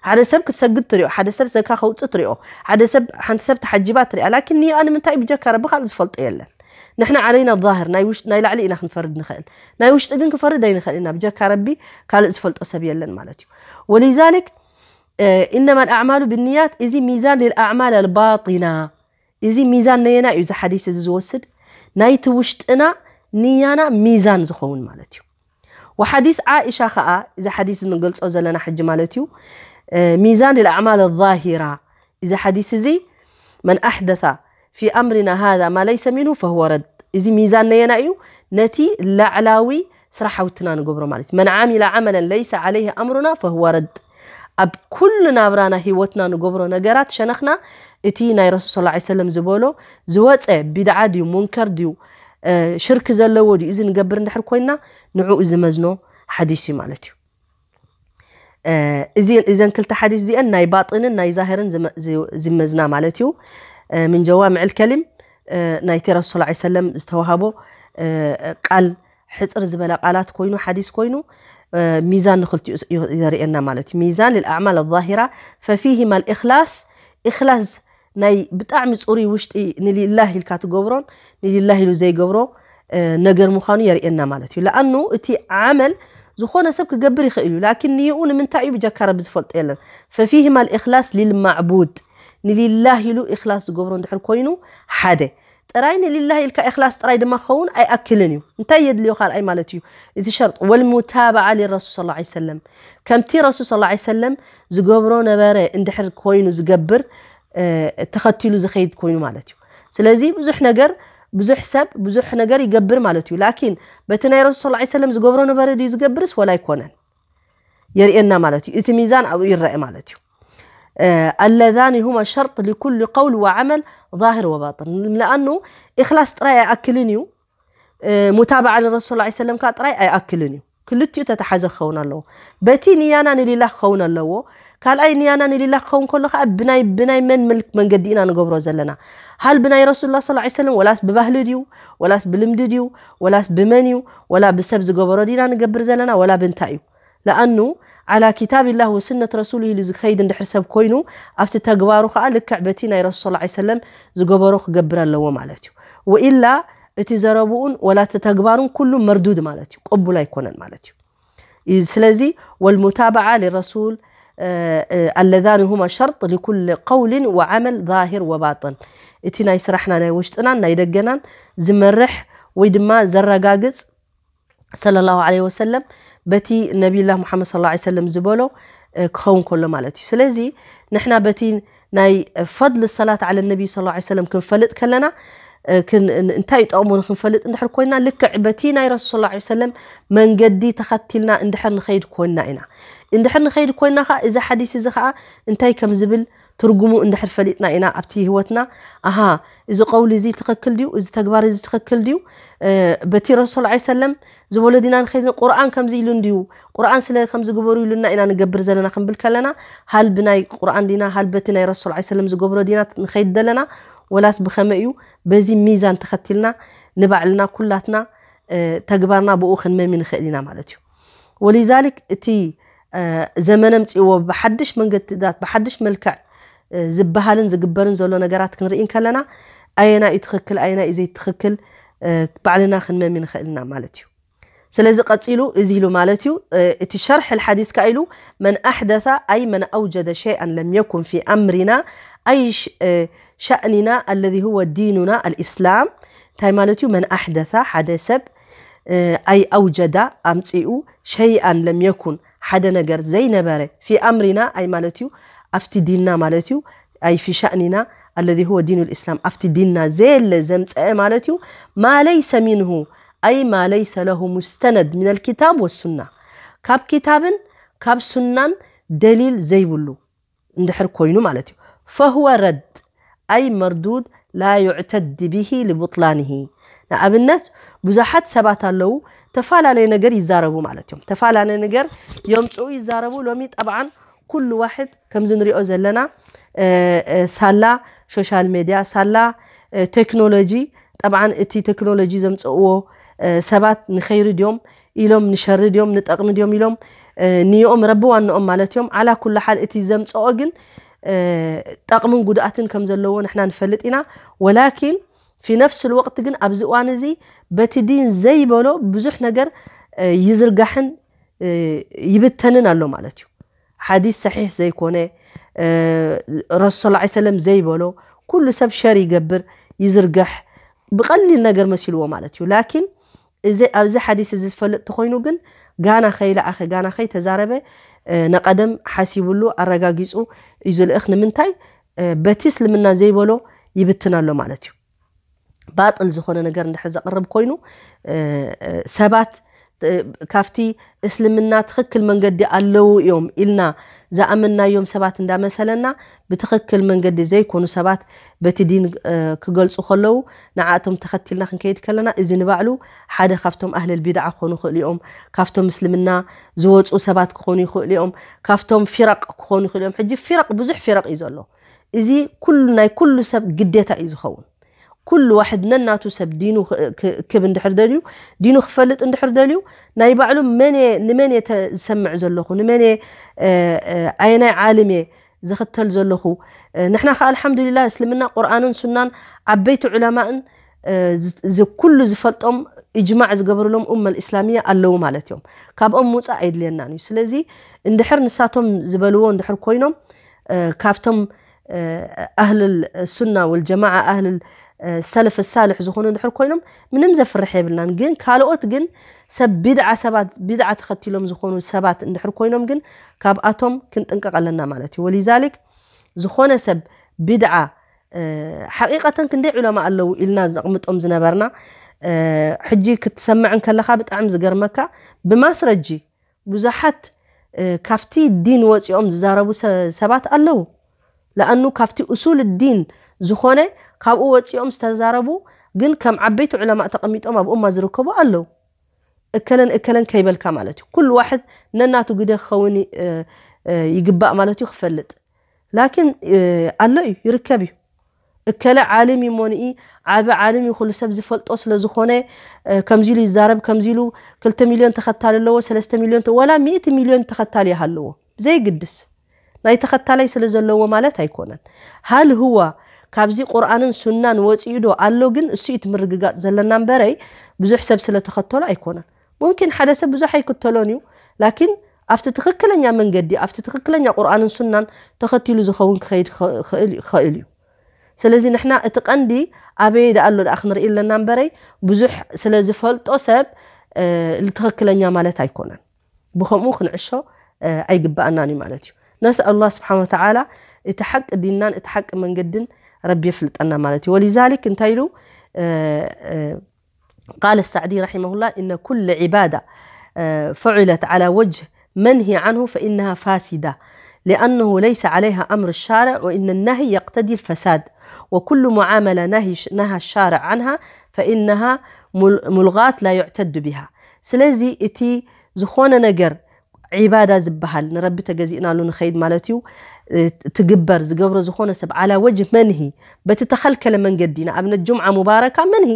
ሓደ ሰብ ክትሰግድ ትሪኦ፣ ሓደ ሰብ ዘካ ከውፅእ ትሪኦ፣ ሓደ ሰብ ሓንቲ ሰብ ተሓጂባ ትሪኣ። ላኪን ንያ ንምንታይ ብጀካ ረቢ ካልእ ዝፈልጦ የለን። ንሕና علينا الظاهر ናይ ውሽጢ ናይ ላዕሊ ኢና ክንፈርድ ንኽእል፣ ናይ ውሽጢ ግን ክንፈርድ ኣይንኽእል ኢና። ብጀካ ረቢ ካልእ ዝፈልጦ ሰብ የለን ማለት እዩ። ولذلك إنما الأعمال بالنيات እዚ ميزان للأعمال الباطنة እዚ ሚዛን ነየና እዩ እዚ ሓዲስ እዚ ዝወስድ ናይቲ ውሽጥና ንያና ሚዛን ዝኸውን ማለት እዩ። وحديث عائشة ከዓ እዚ ሓዲስ ንገልጾ ዘለና ሕጂ ማለት እዩ ميزان الأعمال الظاهرة እዚ ሓዲስ እዚ من أحدث في أمرنا هذا ما ليس منه فهو رد እዚ ሚዛን ነየና እዩ ነቲ ላዕላዊ ስራሕ ሓውትና ንገብሮ ማለት እዩ من عمل عملا ليس عليه أمرنا فهو رد ኣብ ኩሉ ናብራና ህይወትና ንገብሮ ነገራት ሸነኽና እቲ ናይ ረሱል صلى الله عليه وسلم ዝበሎ ዝወፀ ቢድዓ ድዩ ሙንከር ድዩ ሽርክ ዘለዎ ድዩ እዚ ንገብር እንድሕር ኮይና ንዕኡ ዝመዝኖ ሓዲስ እዩ ማለት እዩ። እዘን ክልተ ሓዲስ እዚአን ናይ ባጥንን ናይ ዛህርን ዝመዝና ማለት እዩ። من جوامع الكلم ናይቲ ረሱል صلى الله عليه وسلم ዝተዋሃቦ ቃል ሕፅር ዝበለ ቃላት ኮይኑ ሓዲስ ኮይኑ ሚዛን ንክልቲኡ የርእየና ማለት እዩ። ميزان للأعمال الظاهرة ففيهما الإخلاص إخلاص ናይ ብጣዕሚ ፅሩይ ውሽጢ ንሊላህ ኢልካ ትገብሮን ንሊላህ ኢሉ ዘይገብሮ ነገር ምዃኑ የርእየና ማለት እዩ። ለኣኑ እቲ ዓመል ዝኾነ ሰብ ክገብር ይኽእል እዩ ላኪን ንይኡ ንምንታይ እዩ ብጀካ ረቢ ዝፈልጦ የለን። ففيهما الإخلاص للمعبود ንሊላህ ኢሉ إخلاص ዝገብሮ እንድሕር ኮይኑ ሓደ ጥራይ ንሊላህ ኢልካ إخلاص ጥራይ ድማ ክኸውን ኣይኣክልን እዩ። እንታይ የድልዮ ካልኣይ ማለት እዩ እቲ ሸርጥ والمتابعة للرسول صلى الله عليه وسلم ከምቲ ረሱል صلى الله عليه وسلم ዝገብሮ ነበረ እንድሕር ኮይኑ ዝገብር ተኸቲሉ ዝኸይድ ኮይኑ ማለት እዩ። ስለዚ ብዙሕ ነገር ብዙሕ ሰብ ብዙሕ ነገር ይገብር ማለት እዩ ላኪን በቲ ናይ ረሱል صلى الله عليه وسلم ዝገብሮ ነበረ ድዩ ዝገብርስ ወላ ኣይኮነን የርእየና ማለት እዩ። እቲ ሚዛን ኣብኡ ይረአ ማለት እዩ። اللذان هما شرط لكل قول وعمل ظاهر وباطن ለኣኑ إخلاص ጥራይ ኣይኣክልን እዩ متابعة للرسول صلى الله عليه وسلم ከዓ ጥራይ ኣይኣክልን እዩ። ክልቲኡ ተተሓዘ ክኸውን ኣለዎ። በቲ ንያና ንሊላ ክኸውን ኣለዎ። ካልኣይ ንያና ንሊላ ክኸውን ከሎ ከዓ ብናይ ብናይ መን መልክ መንገዲ ኢና ንገብሮ ዘለና? ሃል ብናይ ረሱሉላ صلى الله عليه وسلم ወላስ ብባህሊ ድዩ ወላስ ብልምዲ ድዩ ወላስ ብመን እዩ ወላ ብሰብ ዝገበሮ ዲና ንገብር ዘለና ወላ ብንታይ እዩ? ለኣኑ على كتاب الله وسنة رسوله ኢሉ ዝኸይድ እንድሕር ሰብ ኮይኑ ኣብቲ ተግባሩ ከዓ ልክዕ በቲ ናይ ረሱል صلى الله عليه وسلم ዝገበሮ ክገብር ኣለዎ ማለት እዩ። ወኢላ እቲ ዘረብኡን ወላ እቲ ተግባሩን ኩሉ መርዱድ ማለት እዩ፣ ቅቡል ኣይኮነን ማለት እዩ። እዩ ስለዚ والمتابعة للرسول اللذان هما شرط لكل قول وعمل ظاهر وباطن እቲ ናይ ስራሕና ናይ ውሽጥናን ናይ ደገናን ዝመርሕ ወይ ድማ ዘረጋግጽ صلى الله عليه وسلم በቲ ነቢዩላህ ሙሓመድ صلى الله عليه وسلم ዝበሎ ክኸውን ከሎ ማለት እዩ። ስለዚ ንሕና በቲ ናይ ፈضل الصلاة على النبي صلى الله عليه وسلم ክንፈልጥ ከለና እንታይ ጠቕሙ ንክንፈልጥ እንድሕር ኮይና ልክዕ በቲ ናይ ረሱል صلى الله عليه وسلم መንገዲ ተኸቲልና እንድሕር ንኸይድ ኮይና ኢና። እንድሕር ንኸይድ ኮይና ከዓ እዚ ሓዲስ እዚ ከዓ እንታይ ከም ዝብል ትርጉሙ እንድሕር ፈሊጥና ኢና ኣብቲ ህይወትና ኣሃ እዚ ቀውሊ እዚ ትኽክል ድዩ እዚ ተግባር እዚ ትኽክል ድዩ በቲ ረሱል صلى الله عليه وسلم ዝበሎ ዲና ንኸይድ ቁርኣን ከምዚ ኢሉ እንድዩ ቁርኣን ስለ ከምዚ ግበሩ ኢሉና ኢና ንገብር ዘለና ክንብል ከለና ሃል ብናይ ቁርኣን ዲና ሃል በቲ ናይ ረሱል صلى الله عليه وسلم ዝገብሮ ዲና ንኸይድ ዘለና ወላስ ብኸመይ እዩ? በዚ ሚዛን ተኸቲልና ንባዕልና ኩላትና ተግባርና ብኡ ክንመሚ ንኽእል ኢና ማለት እዩ። ولذلك እቲ ዘመነ ምፅእዎ ብሓድሽ መንገድታት ብሓድሽ መልክዕ ዝበሃልን ዝግበርን ዘሎ ነገራት ክንርኢ እንከለና ኣየና እዩ ትኽክል ኣየና እዩ ዘይትኽክል ባዕልና ክንመሚ ንኽእል ኢና ማለት እዩ። ስለዚ ቀፂሉ እዚ ኢሉ ማለት እዩ። እቲ ሸርሕ الحديث ከኣ ኢሉ من أحدث أي من أوجد شيئا لم يكن في أمرنا أي شأننا الذي هو ديننا الإسلام እንታይ ማለት እዩ? من أحدث ሓደ ሰብ أي أوجد ኣምፂኡ شيئا لم يكن ሓደ ነገር ዘይነበረ في أمرنا أي ማለት እዩ ኣብቲ ዲንና ማለት እዩ أي في شأننا الذي هو دين الإسلام ኣብቲ ዲንና ዘየለ ዘምፀአ ማለት እዩ ما ليس منه أي ما ليس له مستند من الكتاب والسنة ካብ ኪታብን ካብ ሱናን ደሊል ዘይብሉ እንድሕር ኮይኑ ማለት እዩ فهو رد أي مردود لا يعتد به لبطلانه ንኣብነት ብዙሓት ሰባት ኣለዉ ተፈላለየ ነገር ይዛረቡ ማለት እዮም ተፈላለየ ነገር የምፅኡ ይዛረቡ ሎሚ ጠብዓን ኩሉ ዋሕድ ከምዚ ንሪኦ ዘለና ሳላ ሶሻል ሜድያ ሳላ ቴክኖሎጂ ጠብዓን እቲ ቴክኖሎጂ ዘምፅእዎ ሰባት ንኸይሪ ድዮም ኢሎም ንሸሪ ድዮም ንጠቕሚ ድዮም ኢሎም ንኦም ረቢ ዋንኦም ማለት እዮም ዓላ ኩሉ ሓል እቲ ዘምፅኦ ግን ጠቕምን ጉድኣትን ከም ዘለዎ ንሕና ንፈልጥ ኢና ወላኪን في نفس الوقت ግን ኣብዚ እዋን እዚ በቲ ዲን ዘይበሎ ብዙሕ ነገር ይዝርጋሕን ይብተንን ኣሎ ማለት እዩ ሓዲስ ሰሒሕ ዘይኮነ ረሱል ስ ሰለም ዘይበሎ ኩሉ ሰብ ሸር ይገብር ይዝርግሕ ብቐሊል ነገር መሲልዎ ማለት እዩ ላኪን እዚ ኣብዚ ሓዲስ እዚ ዝፈልጥ ተኮይኑ ግን ጋና ከይለኣኸ ጋና ከይተዛረበ ነቐደም ሓሲብሉ ኣረጋጊፁ እዩ ዝልእኽ ንምንታይ በቲ እስልምና ዘይበሎ ይብትን ኣሎ ማለት እዩ ባጥል ዝኾነ ነገር እንድሕር ዘቕርብ ኮይኑ ሰባት ካብቲ እስልምና ትኽክል መንገዲ ኣለዉ እዮም ኢልና ዝኣመንናዮም ሰባት እንዳመሰለና ብትኽክል መንገዲ ዘይኮኑ ሰባት በቲ ዲን ክገልፁ ከለዉ ንዓእቶም ተኸቲልና ክንከይድ ከለና እዚ ንባዕሉ ሓደ ካብቶም ኣህልል ቢድዓ ክኾኑ ይኽእሉ እዮም ካብቶም እስልምና ዝወፁ ሰባት ክኾኑ ይኽእሉ እዮም ካብቶም ፊረቅ ክኾኑ ይኽእሉ እዮም ሕጂ ፊረቅ ብዙሕ ፊረቅ እዩ ዘሎ እዚ ኩሉ ናይ ኩሉ ሰብ ግዴታ እዩ ዝኸውን ኩሉ ዋሕድ ነናቱ ሰብ ዲኑ ክብ እንድሕር ደልዩ ዲኑ ክፈልጥ እንድሕር ደልዩ ናይ ባዕሉ መን ንመን እየ ዝሰምዕ ዘለኹ ንመን ኣየናይ ዓልም እየ ዝኽተል ዘለኹ ንሕና ከዓ ኣልሓምዱሊላ እስልምና ቁርኣንን ሱናን ዓበይቲ ዑለማእን ኩሉ ዝፈልጦም እጅማዕ ዝገበርሎም ኡመ ልእስላሚያ ኣለዉ ማለት እዮም ካብኦም ምውፃእ ኣይድልየናን እዩ ስለዚ እንድሕር ንሳቶም ዝበልዎ እንድሕር ኮይኖም ካብቶም ኣህልል ሱና ወልጀማዓ ኣህልል ሰለፍ ሳልሕ ዝኾኑ እንድሕር ኮይኖም ምንም ዘፍርሕ የብልናን ግን ካልኦት ግን ሰብ ቢድዓ ሰባት ቢድዓ ተኸቲሎም ዝኾኑ ሰባት እንድሕር ኮይኖም ግን ካብኣቶም ክንጥንቀቕ ኣለና ማለት እዩ ወሊዛሊክ ዝኾነ ሰብ ቢድዓ ሓቂቀተን ክንደይ ዑለማ ኣለዉ ኢልና ነቕምጦም ዝነበርና ሕጂ ክትሰምዕ እንከለኻ ብጣዕሚ ዝገርመካ ብማስረጂ ብዙሓት ካብቲ ዲን ወፂኦም ዝዛረቡ ሰባት ኣለዉ ለኣኑ ካብቲ እሱል ዲን ዝኾነ ካብኡ ወፂኦም ዝተዛረቡ ግን ከም ዓበይቲ ዑለማእ ተቐሚጦም ኣብኡማ ዝርከቡ ኣለዉ እከለን እከለን ከይበልካ ማለት እዩ ኩሉ ዋሕድ ነናቱ ግደ ክኸውን ይግባእ ማለት እዩ ክፈልጥ ላኪን ኣሎ እዩ ይርከብ እዩ እከለ ዓልም እዩ ሞንኢ ዓቢ ዓልም እዩ ኩሉ ሰብ ዝፈልጦ ስለ ዝኾነ ከምዚ ኢሉ ይዛረብ ከምዚ ኢሉ ክልተ ሚልዮን ተኸታሊ ኣለዎ ሰለስተ ሚልዮን ወላ ሚእቲ ሚልዮን ተኸታሊ ይሃለዎ ብዘይግድስ ናይ ተኸታላይ ስለ ዘለዎ ማለት ኣይኮነን ሃል ህዋ ካብዚ ቁርኣንን ሱናን ወፂኡ ዶ ኣሎ ግን እሱ እዩ ትምርግጋፅ ዘለና እምበረይ ብዙሕ ሰብ ስለ ተኸተሎ ኣይኮነን ሙምኪን ሓደ ሰብ ብዙሕ ኣይክተሎን እዩ ላኪን ኣብቲ ትኽክለኛ መንገዲ ኣብቲ ትኽክለኛ ቁርኣንን ሱናን ተኸቲሉ ዝኸውን ክኸይድ ክኽእል እዩ ስለዚ ንሕና እቲ ቀንዲ ኣበየ ደኣ ኣሎ ደኣ ክንርኢ ኣለና እምበረይ ብዙሕ ስለ ዝፈልጦ ሰብ ትኽክለኛ ማለት ኣይኮነን ብከምኡ ክንዕሾ ኣይግባኣናን እዩ ማለት እዩ ነስኣል ላ ስብሓን ወተዓላ እቲ ሓቂ ዲንናን እቲ ሓቂ መንገድን ረቢ የፍልጠና ማለት እዩ ወሊዛሊክ እንታይ ኢሉ قال السعدي رحمه الله إن كل عبادة فعلت على وجه منهي عنه فإنها فاسدة لأنه ليس عليها أمر الشارع وإن النهي يقتضي الفساد وكل معاملة نهى, نهى الشارع عنها فإنها ملغاة لا يعتد بها ስለዚ እቲ ዝኾነ ነገር ዒባዳ ዝበሃል ንረቢ ተገዚእናሉ ንኸይድ ማለት እዩ ትግበር ዝገብሮ ዝኾነ ሰብ ዓላ ወጅ መንሂ በቲ ተኸልከለ መንገዲ ንኣብነት ጅምዓ ሙባረካ መንሂ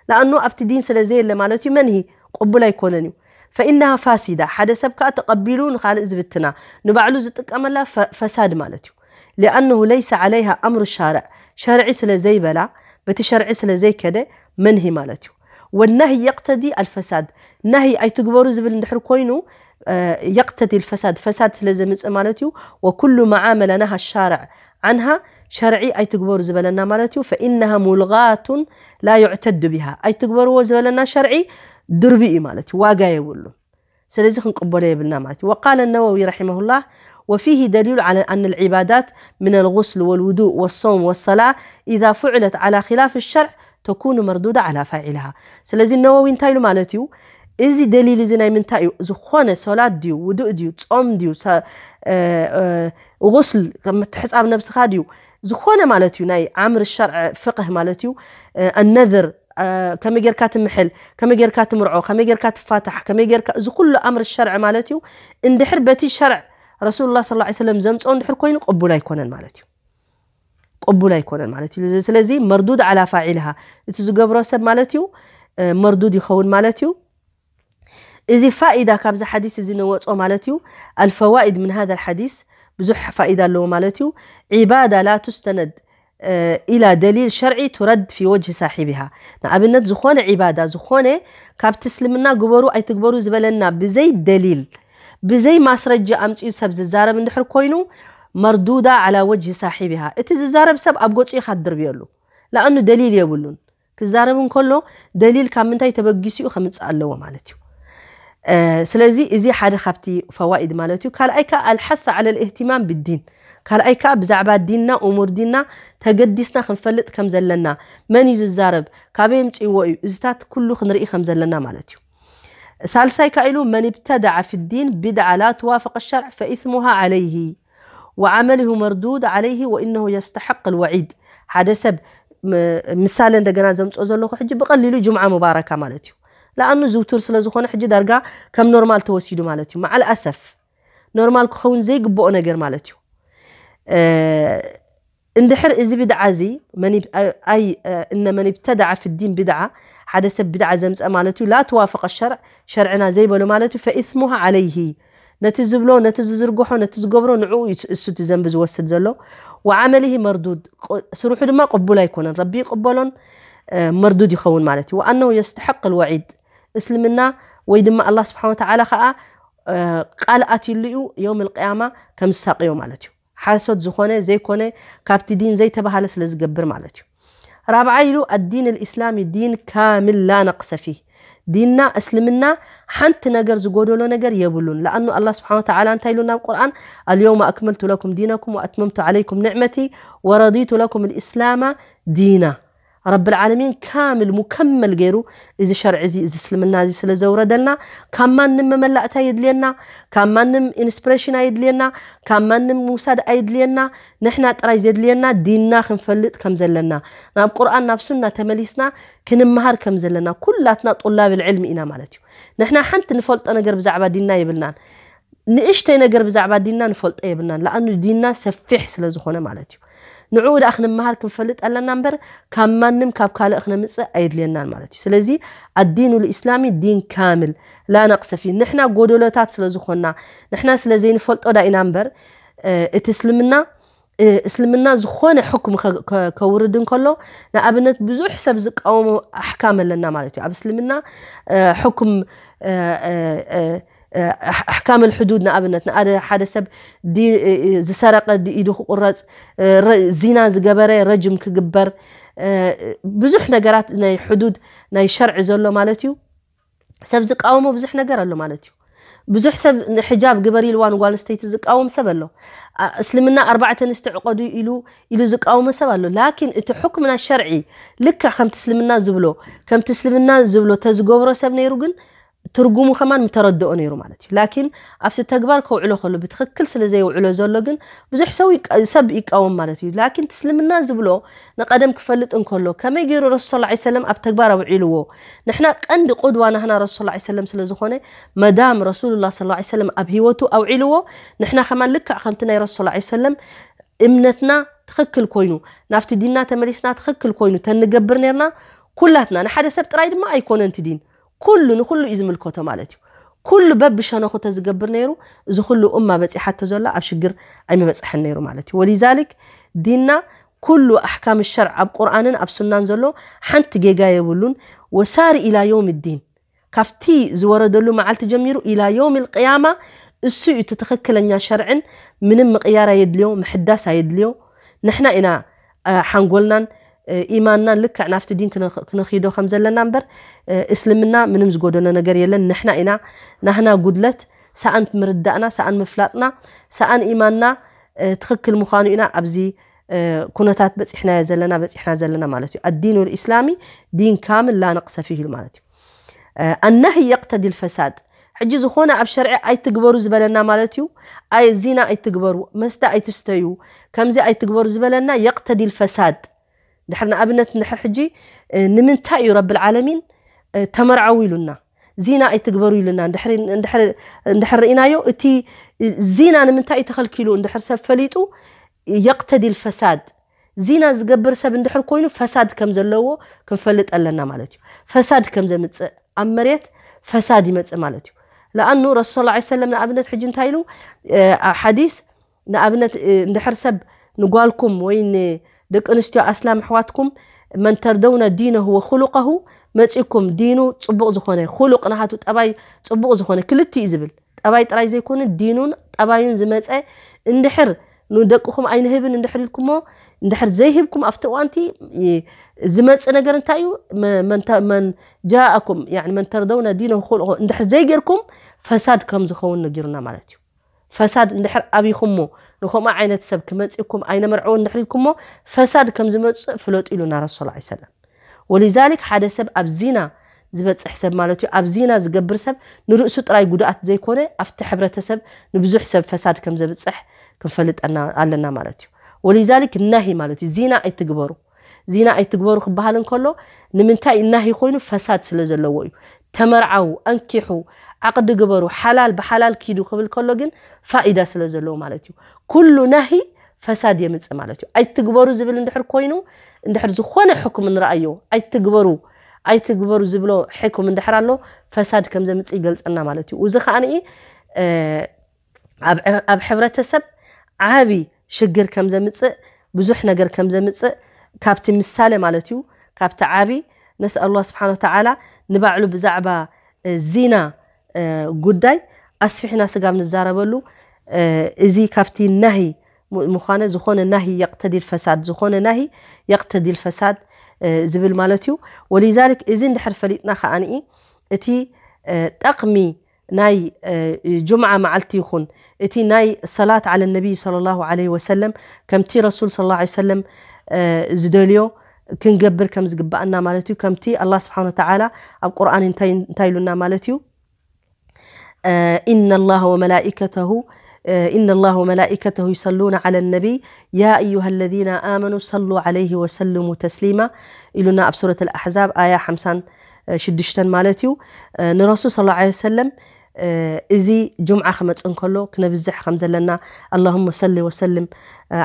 ለኣኑ ኣብቲ ዲን ስለ ዘየለ ማለት እዩ መንሂ ቅቡል ኣይኮነን እዩ فإنها فاسدة ሓደ ሰብ ከኣ ተቐቢሉ ንኻልእ ዝብትና ንባዕሉ ዝጥቀመላ ፈሳድ ማለት እዩ። لأنه ليس عليها أمر الشارع ሸርዒ ስለ ዘይበላ በቲ ሸርዒ ስለ ዘይከደ መንሂ ማለት እዩ። والنهي يقتضي الفساد ናሂ ኣይትግበሩ ዝብል እንድሕር ኮይኑ يقتضي الفساد ፈሳድ ስለ ዘምፅእ ማለት እዩ። وكل ما عامل نهى الشارع عنها ሸርዒ ኣይትግበሩ ዝበለና ማለት እዩ። فإنها ملغاة لا يعتد بها ኣይትግበርዎ ዝበለና ሸርዒ ድርቢ እዩ ማለት እዩ። ዋጋ የብሉን። ስለዚ ክንቅበሎ የብልና ማለት እዩ። وقال النووي رحمه الله وفيه دليل على أن العبادات من الغسل والوضوء والصوم والصلاة إذا فعلت على خلاف الشرع تكون مردودة على فاعلها ስለዚ ነወዊ እንታይ ኢሉ ማለት እዩ? እዚ ደሊል እዚ ናይ ምንታይ እዩ? ዝኾነ ሶላት ድዩ ውዱእ ድዩ ጾም ድዩ غسل ምትሕጻብ ነብስኻ ድዩ ዝኾነ ማለት እዩ ናይ ዓምር ሸርዕ ፍቅህ ማለት እዩ። النذر ከመይ ጌርካ ትምሕል ከመይ ጌርካ ትምርዖ ከመይ ጌርካ ትፋታሕ ከመይ ጌርካ እዚ ኩሉ ኣምር ሸርዕ ማለት እዩ። እንድሕር በቲ ሸርዕ ረሱሉላህ ሰለላሁ ዐለይሂ ወሰለም ዘምፅኦ እንድሕር ኮይኑ ቅቡል ኣይኮነን ማለት እዩ። ቅቡል ኣይኮነን ማለት እዩ። ስለዚ መርዱድ ዓላ ፋዒልሃ እቲ ዝገብሮ ሰብ ማለት እዩ መርዱድ ይኸውን ማለት እዩ። እዚ ፋኢዳ ካብዚ ሓዲስ እዚ ንወፅኦ ማለት እዩ። الفوائد من هذا الحديث ብዙሕ ፋኢዳ ኣለዎ ማለት እዩ። عبادة لا تستند إلى دليل شرعي ترد في وجه صاحبها ንኣብነት ዝኾነ ዒባዳ ዝኾነ ካብቲ እስልምና ግበሩ ኣይትግበሩ ዝበለና ብዘይ ደሊል ብዘይ ማስረጃ ኣምፅኡ ሰብ ዝዛረብ እንድሕር ኮይኑ መርዱዳ على وجه صاحبها እቲ ዝዛረብ ሰብ ኣብ ገፁ ኢኻ ትድርብየሉ። ለኣኑ ደሊል የብሉን። ክዛረብ እንከሎ ደሊል ካብ ምንታይ ተበጊሱ እዩ ከምፅእ ኣለዎ ማለት እዩ። ስለዚ እዚ ሓደ ካብቲ ፈዋኢድ ማለት እዩ። ካልኣይ ከዓ الحث على الاهتمام بالدين ካልኣይ ከዓ ብዛዕባ ዲንና እሙር ዲንና ተገዲስና ክንፈልጥ ከም ዘለና መን እዩ ዝዛረብ ካበይ የምፅእዎ እዩ እዚታት ኩሉ ክንርኢ ከም ዘለና ማለት እዩ። ሳልሳይ ከዓ ኢሉ من ابتدع في الدين بدعة لا توافق الشرع فإثمها عليه وعمله مردود عليه وإنه يستحق الوعيد ሓደ ሰብ ምሳሌ እንደገና ዘምፅኦ ዘለኹ ሕጂ ብቐሊሉ ጁምዓ ሙባረካ ማለት እዩ። ለኣኑ ዝውቱር ስለ ዝኾነ ሕጂ ዳርጋ ከም ኖርማል ተወሲዱ ማለት እዩ። መዓል ኣሰፍ ኖርማል ክኸውን ዘይግብኦ ነገር ማለት እዩ። እንድሕር እዚ ብድዓ እዚ ኣይ እነ መን ብተድዓ ፊ ዲን ብድዓ ሓደ ሰብ ብድዓ ዘምፀ ማለት እዩ ላ ትዋፈቀ ሸርዕ ሸርዕና ዘይበሎ ማለት እዩ ፈኢስሙሃ ዓለይሂ ነቲ ዝብሎ ነቲ ዝዝርግሖ ነቲ ዝገብሮ ንዕኡ እዩ እሱ እቲ ዘንቢ ዝወስድ ዘሎ ወዓመሊሂ መርዱድ ስርሑ ድማ ቅቡል ኣይኮነን ረቢ ይቅበሎን መርዱድ ይኸውን ማለት እዩ ወኣነሁ የስተሐቅ ልወዒድ እስልምና ወይ ድማ ኣላ ስብሓን ወተዓላ ከዓ ቃል ኣትዩሉ እዩ የውም ልቅያማ ከም ዝሳቅዮ ማለት እዩ ሓሶት ዝኾነ ዘይኮነ ካብቲ ዲን ዘይተባሃለ ስለ ዝገብር ማለት እዩ ራብዓ ኢሉ ኣዲን ልእስላሚ ዲን ካምል ላ ነቅሰ ፊህ ዲንና እስልምና ሓንቲ ነገር ዝጎደሎ ነገር የብሉን ለኣኑ ኣላ ስብሓን ወተዓላ እንታይ ኢሉ ናብ ቁርኣን ኣልየውመ ኣክመልቱ ለኩም ዲነኩም ወኣትመምቱ ዓለይኩም ንዕመቲ ወረዲቱ ለኩም ልእስላማ ዲና ረብል ዓለሚን ካምል ሙከመል ገይሩ እዚ ሸርዒ እዚ እዚ እስልምና እዚ ስለ ዘውረደልና ካብ ማንም መመላእታ የድልየና ካብ ማንም ኢንስፕሬሽን ኣየድልየና ካብ ማንም ምውሳድ ኣየድልየና ንሕና ጥራይ ዘድልየና ዲንና ክንፈልጥ ከም ዘለና ናብ ቁርኣን ናብ ሱና ተመሊስና ክንመሃር ከም ዘለና ኩላትና ጡላብ ልዕልሚ ኢና ማለት እዩ ንሕና ሓንቲ ንፈልጦ ነገር ብዛዕባ ዲንና የብልናን ንእሽተይ ነገር ብዛዕባ ዲንና ንፈልጦ የብልናን ለኣኑ ዲንና ሰፊሕ ስለ ዝኾነ ማለት እዩ ንዕኡ ደኣ ክንመሃር ክንፈልጥ ኣለና እምበር ካብ ማንም ካብ ካልእ ክነምፅእ ኣየድልየናን ማለት እዩ ስለዚ ኣዲኑ ልእስላሚ ዲን ካምል ላ ነቅሰፊ ንሕና ጎደሎታት ስለ ዝኾንና ንሕና ስለ ዘይንፈልጦ ዳ ኢና እምበር እቲ እስልምና እስልምና ዝኾነ ሕኩም ከውርድ እንከሎ ንኣብነት ብዙሕ ሰብ ዝቃወሞ ኣሕካም ኣለና ማለት እዩ ኣብ እስልምና ሕኩም ኣሕካም ልሕዱድ ንኣብነት ንኣደ ሓደ ሰብ ዝሰረቀ ኢዱ ክቁረፅ ዚና ዝገበረ ረጅም ክግበር ብዙሕ ነገራት ናይ ሕዱድ ናይ ሸርዒ ዘሎ ማለት እዩ ሰብ ዝቃወሞ ብዙሕ ነገር ኣሎ ማለት እዩ ብዙሕ ሰብ ሕጃብ ግበር ኢልዋ ንጓል ኣንስተይቲ ዝቃወም ሰብ ኣሎ እስልምና ኣርባዕተ ኣንስቲ ዕቀዱ ኢሉ ኢሉ ዝቃወሞ ሰብ ኣሎ ላኪን እቲ ሕክምና ሸርዒ ልክዕ ከምቲ እስልምና ዝብሎ ከምቲ እስልምና ዝብሎ ተዝገብሮ ሰብ ነይሩ ግን ትርጉሙ ከማን ምተረድኦ ነይሩ ማለት እዩ ላኪን ኣብቲ ተግባር ከውዕሎ ከሎ ብትክክል ስለ ዘይውዕሎ ዘሎ ግን ብዙሕ ሰው ሰብ ይቃወም ማለት እዩ ላኪን እስልምና ዝብሎ ንቀደም ክፈልጥ እንከሎ ከመይ ገይሩ ረሱል ስ ሰለም ኣብ ተግባር ኣውዒልዎ ንሕና ቀንዲ ቁድዋ ናህና ረሱል ስ ሰለም ስለ ዝኾነ መዳም ረሱሉላ ስ ሰለም ኣብ ህይወቱ ኣውዒልዎ ንሕና ከማን ልክዕ ከምቲ ናይ ረሱል ስ ሰለም እምነትና ትኽክል ኮይኑ ናብቲ ዲንና ተመሊስና ትኽክል ኮይኑ ተንገብር ነርና ኩላትና ንሓደ ሰብ ጥራይ ድማ ኣይኮነን እቲ ዲን ኩሉ ንኩሉ እዩ ዝምልከቶ ማለት እዩ ኩሉ በብሸነኹ ተዝገብር ነይሩ፣ እዚ ኩሉ እማ በጺሓቶ ዘላ ኣብ ሽግር ኣይምበጽሐን ነይሩ ማለት እዩ። ወሊዛሊክ ዲንና ኩሉ ኣሕካም ሸርዕ ኣብ ቁርኣንን ኣብ ሱናን ዘሎ ሓንቲ ጌጋ የብሉን። ወሳሪ ኢላ ዮም ዲን፣ ካብቲ ዝወረደሉ መዓልቲ ጀሚሩ ኢላ ዮም ልቅያማ፣ እሱ እዩ እቲ ትኽክለኛ ሸርዕን ምንም ምቕያር ኣየድልዮ፣ ምሕዳስ ኣየድልዮ። ንሕና ኢና ሓንጎልናን ኢማንናን ልክዕ ናፍቲ ዲን ክነኺዶ ከም ዘለና እምበር፣ እስልምና ምንም ዝጎደሎ ነገር የለን። ንሕና ኢና ናህና ጉድለት፣ ሰኣን ምርዳእና፣ ሰኣን ምፍላጥና፣ ሰኣን ኢማንና ትኽክል ምዃኑ ኢና ኣብዚ ኩነታት በፂሕናዮ ዘለና፣ በፂሕና ዘለና ማለት እዩ። ኣዲን ልእስላሚ ዲን ካምል ላ ነቅሰ ፊህ ማለት እዩ። ኣነህ የቅተዲ ልፈሳድ። ሕጂ ዝኾነ ኣብ ሸርዒ ኣይትግበሩ ዝበለና ማለት እዩ። ኣይ ዚና ኣይትግበሩ፣ መስተ ኣይትስተዩ፣ ከምዚ ኣይትግበሩ ዝበለና የቅተዲ ልፈሳድ። ድሕር ንኣብነት እንድሕር ሕጂ ንምንታይ እዩ ረብል ዓለሚን ተመርዓው ኢሉና፣ ዚና ኣይትግበሩ ኢሉና እንድሕር ርኢናዮ፣ እቲ ዚና ንምንታይ እዩ ተኸልኪሉ እንድሕር ሰብ ፈሊጡ የቅተዲ ልፈሳድ። ዚና ዝገብር ሰብ እንድሕር ኮይኑ ፈሳድ ከም ዘለዎ ክንፈልጥ ኣለና ማለት እዩ። ፈሳድ ከም ዘምፅእ ኣብ መሬት ፈሳድ ይመፅእ ማለት እዩ። ለኣኑ ረሱል ሰለላሁ ዐለይሂ ወሰለም ንኣብነት ሕጂ እንታይ ኢሉ ሓዲስ ንኣብነት እንድሕር ሰብ ንጓልኩም ወይ ንደቂ ኣንስትዮ ኣስላም ኣሕዋትኩም መን ተርደውነ ዲነሁ ወኹሉቀሁ መፂኩም ዲኑ ፅቡቕ ዝኾነ ኹሉቅ ናሃቱ ጠባይ ፅቡቕ ዝኾነ ክልቲኡ ዝብል ጠባይ ጥራይ ዘይኮነ ዲኑን ጠባዩን ዝመፀ እንድሕር ንደቅኹም ኣይንህብን እንድሕር ኢልኩሞ እንድሕር ዘይህብኩም ኣብቲ እዋንቲ ዝመፅእ ነገር እንታይ እዩ? መን ጃኣኩም መን ተርደውነ ዲነሁ ኹሉቀሁ እንድሕር ዘይጌርኩም ፈሳድ ከም ዝኸውን ነጊሩና ማለት እዩ። ፈሳድ እንድሕር ኣብይኹሞ ንከምኡ ዓይነት ሰብ ክመፅእኩም ኣይነመርዕዎ እንድሕር ኢልኩሞ ፈሳድ ከም ዝመፅእ ፍለጡ ኢሉና ረሱል ዐለይሂ ሰላም። ወሊዛሊክ ሓደ ሰብ ኣብ ዚና ዝበፅሕ ሰብ ማለት እዩ፣ ኣብ ዚና ዝገብር ሰብ ንርእሱ ጥራይ ጉድኣት ዘይኮነ ኣብቲ ሕብረተሰብ ንብዙሕ ሰብ ፈሳድ ከም ዘብፅሕ ክንፈልጠና ኣለና ማለት እዩ። ወሊዛሊክ ናሂ ማለት እዩ፣ ዚና ኣይትግበሩ፣ ዚና ኣይትግበሩ ክበሃል እንከሎ ንምንታይ ናሂ ኮይኑ ፈሳድ ስለ ዘለዎ እዩ። ተመርዓው፣ ኣንኪሑ፣ ዓቕዲ ግበሩ፣ ሓላል ብሓላል ኪዱ ክብል ከሎ ግን ፋኢዳ ስለ ዘለዎ ማለት እዩ። ኩሉ ናሂ ፈሳድ የምፅእ ማለት እዩ። ኣይትግበሩ ዝብል እንድሕር ኮይኑ እንድሕር ዝኾነ ሕኩም ንረኣዮ ኣይትግበሩ ኣይትግበሩ ዝብሎ ሕኩም እንድሕር ኣሎ ፈሳድ ከም ዘምፅእ ይገልፀና ማለት እዩ። እዚ ከዓ ኣብ ሕብረተሰብ ዓቢ ሽግር ከም ዘምፅእ ብዙሕ ነገር ከም ዘምፅእ ካብቲ ምሳሌ ማለት እዩ ካብቲ ዓቢ ነስኣል ላህ ስብሓን ወተዓላ ንባዕሉ ብዛዕባ ዚና ጉዳይ ኣስፊሕና ስጋብ ንዛረበሉ እዚ ካብቲ ናሂ ምዃነ ዝኾነ ናሂ የቅተዲ ልፈሳድ ዝኾነ ናሂ የቅተዲ ልፈሳድ ዝብል ማለት እዩ። ወሊዛሊክ እዚ እንድሕር ፈሊጥና ከዓንኢ እቲ ጠቕሚ ናይ ጁምዓ መዓልቲ ይኹን እቲ ናይ ሰላት ዓለ ነቢይ ሰለላሁ ዐለይሂ ወሰለም ከምቲ ረሱል ሰለላሁ ዐለይሂ ወሰለም ዝደልዮ ክንገብር ከም ዝግባኣና ማለት እዩ። ከምቲ ኣላህ ስብሓን ወተዓላ ኣብ ቁርኣን እንታይ እንታይ ኢሉና ማለት እዩ? إن الله وملائكته إن الله وملائكته يصلون على النبي يا أيها الذين آمنوا صلوا عليه وسلموا تسليما ኢሉና ኣብ ሱረት ኣልኣሕዛብ ኣያ ሓምሳን ሽዱሽተን ማለት እዩ። ንረሱል ሰለላሁ ዐለይሂ ወሰለም እዚ ጁምዓ ክመፅእ እንከሎ ክነብዝሕ ከም ዘለና اللهم صل وسلم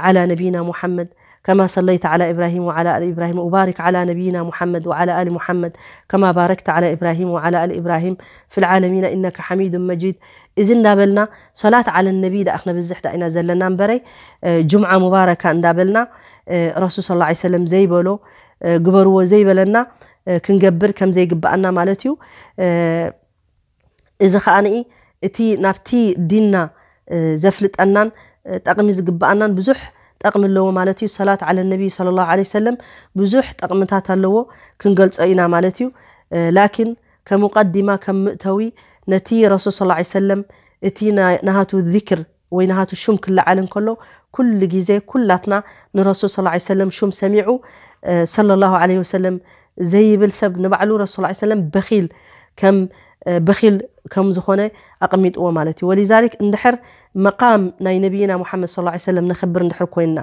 على نبينا محمد كما صليت على إبراهيم وعلى آل إبراهيم وبارك على نبينا محمد وعلى آل محمد كما باركت على إبراهيم وعلى آل إبراهيم في العالمين إنك حميد مجيد። እዚ እንዳበልና ሰላት ዓለ ነቢ ደኣ ክነብዝሕ ደኣ ኢና ዘለና እምበረይ ጁምዓ ሙባረካ እንዳበልና ረሱል ሰለላሁ ዐለይሂ ወሰለም ዘይበሎ ግበርዎ ዘይበለና ክንገብር ከም ዘይግባኣና ማለት እዩ። እዚ ከዓንኢ እቲ ናብቲ ዲንና ዘፍልጠናን ጠቕሚ ዝግባኣናን ብዙሕ ጠቕሚ ኣለዎ ማለት እዩ። ሰላት ዓለ ነቢ ሰለላሁ ዐለይሂ ወሰለም ብዙሕ ጠቕምታት ኣለዎ ክንገልጾ ኢና ማለት እዩ። ላኪን ከሙቀዲማ ከም ምእተዊ ነቲ ረሱል ሰለላሁ ዐለይሂ ወሰለም እቲ ናሃቱ ዚክር ወይ ናሃቱ ሹም ክለዓል እንከሎ ኩሉ ግዜ ኩላትና ንረሱል ሰለላሁ ዐለይሂ ወሰለም ሹም ሰሚዑ ሰለላሁ ዐለይሂ ወሰለም ዘይብል ሰብ ንባዕሉ ረሱል ሰለላሁ ዐለይሂ ወሰለም በኺል ከም በኺል ከም ዝኾነ ኣቐሚጥዎ ማለት እዩ። ወሊዛሊክ እንድሕር መቃም ናይ ነቢይና ሙሓመድ ሰለላሁ ዐለይሂ ወሰለም ነኽብር እንድሕር ኮይንና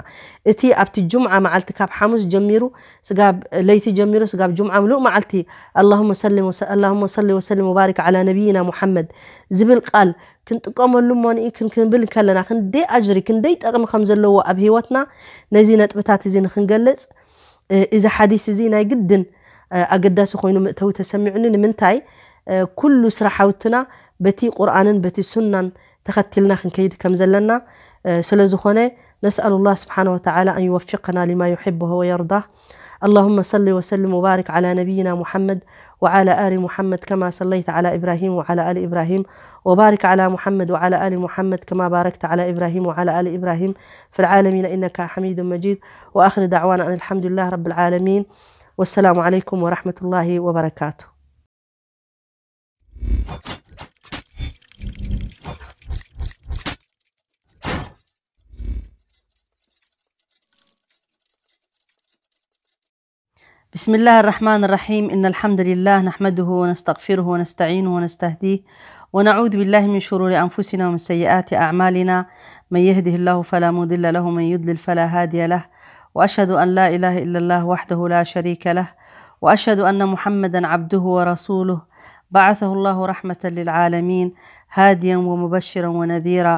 እቲ ኣብቲ ጁምዓ መዓልቲ ካብ ሓሙስ ጀሚሩ ስጋብ ለይቲ ጀሚሩ ስጋብ ጁምዓ ምሉእ መዓልቲ اللهم صل وسلم وبارك على نبينا محمد ዝብል ቃል ክንጥቀመሉ እሞ ንኢ ክንብል ከለና ክንደይ ኣጅሪ ክንደይ ጠቕሚ ከም ዘለዎ ኣብ ህይወትና ነዚ ነጥብታት እዚ ንክንገልጽ እዚ ሓዲስ እዚ ናይ ግድን ኣገዳሲ ኮይኑ ምእተዊ ተሰሚዑኒ። ንምንታይ ኩሉ ስራሓውትና በቲ ቁርኣንን በቲ ሱናን ተኸቲልና ክንከይድ ከም ዘለና ስለ ዝኾነ፣ نسأل الله سبحانه وتعالى أن يوفقنا لما يحبه ويرضاه. اللهم صل وسلم وبارك على نبينا محمد وعلى آل محمد كما صليت على إبراهيم وعلى آل إبراهيم، وبارك على محمد وعلى آل محمد كما باركت على إبراهيم وعلى آل إبراهيم في العالمين إنك حميد مجيد. وآخر دعوانا أن الحمد لله رب العالمين. والسلام عليكم ورحمة الله وبركاته. بسم الله الرحمن الرحيم. إن الحمد لله نحمده ونستغفره ونستعينه ونستهديه، ونعوذ بالله من شرور أنفسنا ومن سيئات أعمالنا. من يهده الله فلا مضل له ومن يضلل فلا هادي له. وأشهد أن لا إله إلا الله وحده لا شريك له. وأشهد أن محمدا عبده ورسوله. بعثه الله رحمة للعالمين، هاديا ومبشرا ونذيرا.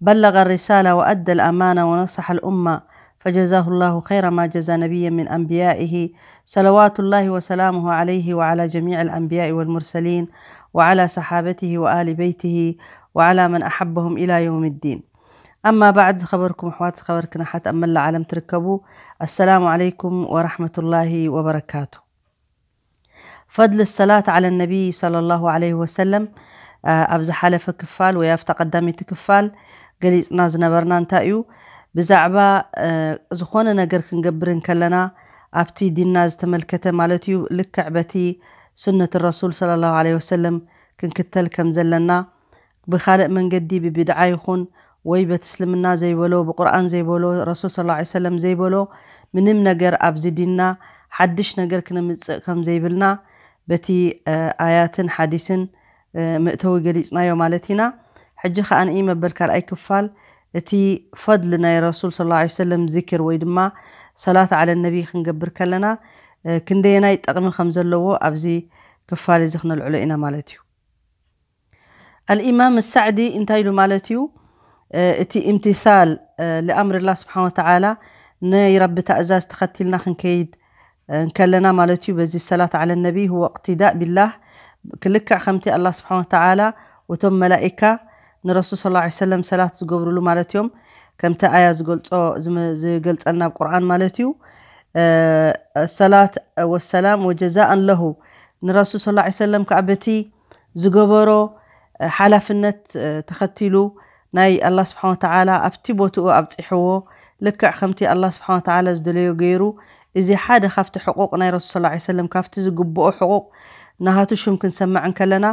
بلغ الرسالة وأدى الأمانة ونصح الأمة، فجزاه الله خير ما جزى نبيا من أنبيائه، صلوات الله وسلامه عليه وعلى جميع الأنبياء والمرسلين وعلى صحابته وآل بيته وعلى من أحبهم إلى يوم الدين. أما بعد، ዝኸበርኩም ኣሕዋት፣ ዝኸበርክን ኣሓት ኣብ መላእ ዓለም ትርከቡ፣ السلام عليكم ورحمة الله وبركاته. ፈድል ሰላት ዓለ ነቢይ ሰለላሁ ዐለይሂ ወሰለም፣ አ፣ ኣብ ዝሓለፈ ክፋል ወይ ኣብታ ቀዳመይቲ ክፋል ገሊጽና ዝነበርና እንታይ እዩ? ብዛዕባ፣ እ፣ ዝኾነ ነገር ክንገብር እንከለና ኣብቲ ዲንና ዝተመልከተ ማለት እዩ፣ ልክዕ በቲ ሱነት ረሱል ሰለላሁ ዐለይሂ ወሰለም ክንክተል ከም ዘለና፣ ብኻልእ መንገዲ ብቢድዓ ይኹን ወይ በቲ እስልምና ዘይበሎ፣ ብቁርኣን ዘይበሎ፣ ረሱል ሰለላሁ ዐለይሂ ወሰለም ዘይበሎ ምንም ነገር ኣብዚ ዲንና ሓድሽ ነገር ክነምጽእ ከም ዘይብልና በቲ፣ እ፣ ኣያትን ሓዲስን፣ እ፣ መእተዊ ገሊጽናዮ ማለት ኢና። ሕጂ ከኣ ንኢ መበል ካልኣይ ክፋል እቲ ፈድል ናይ ረሱል ሰለላሁ ዐለይሂ ወሰለም ዚክር ወይ ድማ ሰላት ዓለ ነቢ ክንገብር ከለና፣ እ፣ ክንደየናይ ጠቕሚ ከም ዘለዎ ኣብዚ ክፋል እዚ ክነልዕሎ ኢና ማለት እዩ። ኣልኢማም ሳዕዲ እንታይ ኢሉ ማለት እዩ? እ፣ እቲ እምትሳል፣ እ፣ ልኣምርላህ ስብሓን ወተዓላ፣ ናይ ረቢ ትእዛዝ ተኸቲልና ክንከይድ፣ እ፣ እንከለና ማለት እዩ። በዚ ሰላት ዓለ ነቢ ሁወ እቅትዳእ ቢላህ፣ ክልክዕ ከምቲ ኣላህ ስብሓን ወተዓላ፣ ወቶም መላኢካ ንረሱል ሰለላሁ ዐለይሂ ወሰለም ሰላት ዝገብሩሉ ማለት እዮም። ከምቲ ኣያ ዝገልጾ፣ ዝመ-፣ ዝገልጸልና ኣብ ቁርኣን ማለት እዩ። እ፣ ሰላት ወሰላም ወጀዛእን ለሁ፣ ንረሱል ሰለላሁ ዐለይሂ ወሰለም ከኣ በቲ ዝገበሮ፣ እ፣ ሓላፍነት፣ እ፣ ተኸቲሉ ናይ ኣላህ ስብሓን ወተዓላ ኣብቲ ቦትኡ ኣብጺሕዎ፣ ልክዕ ከምቲ ኣላህ ስብሓን ወተዓላ ዝደለዮ ገይሩ። እዚ ሓደ ካብቲ ሕቁቕ ናይ ረሱል ሰለላሁ ዐለይሂ ወሰለም፣ ካብቲ ዝግብኦ ሕቁቕ ናሃቱ ሽም ክንሰምዕ እንከለና፣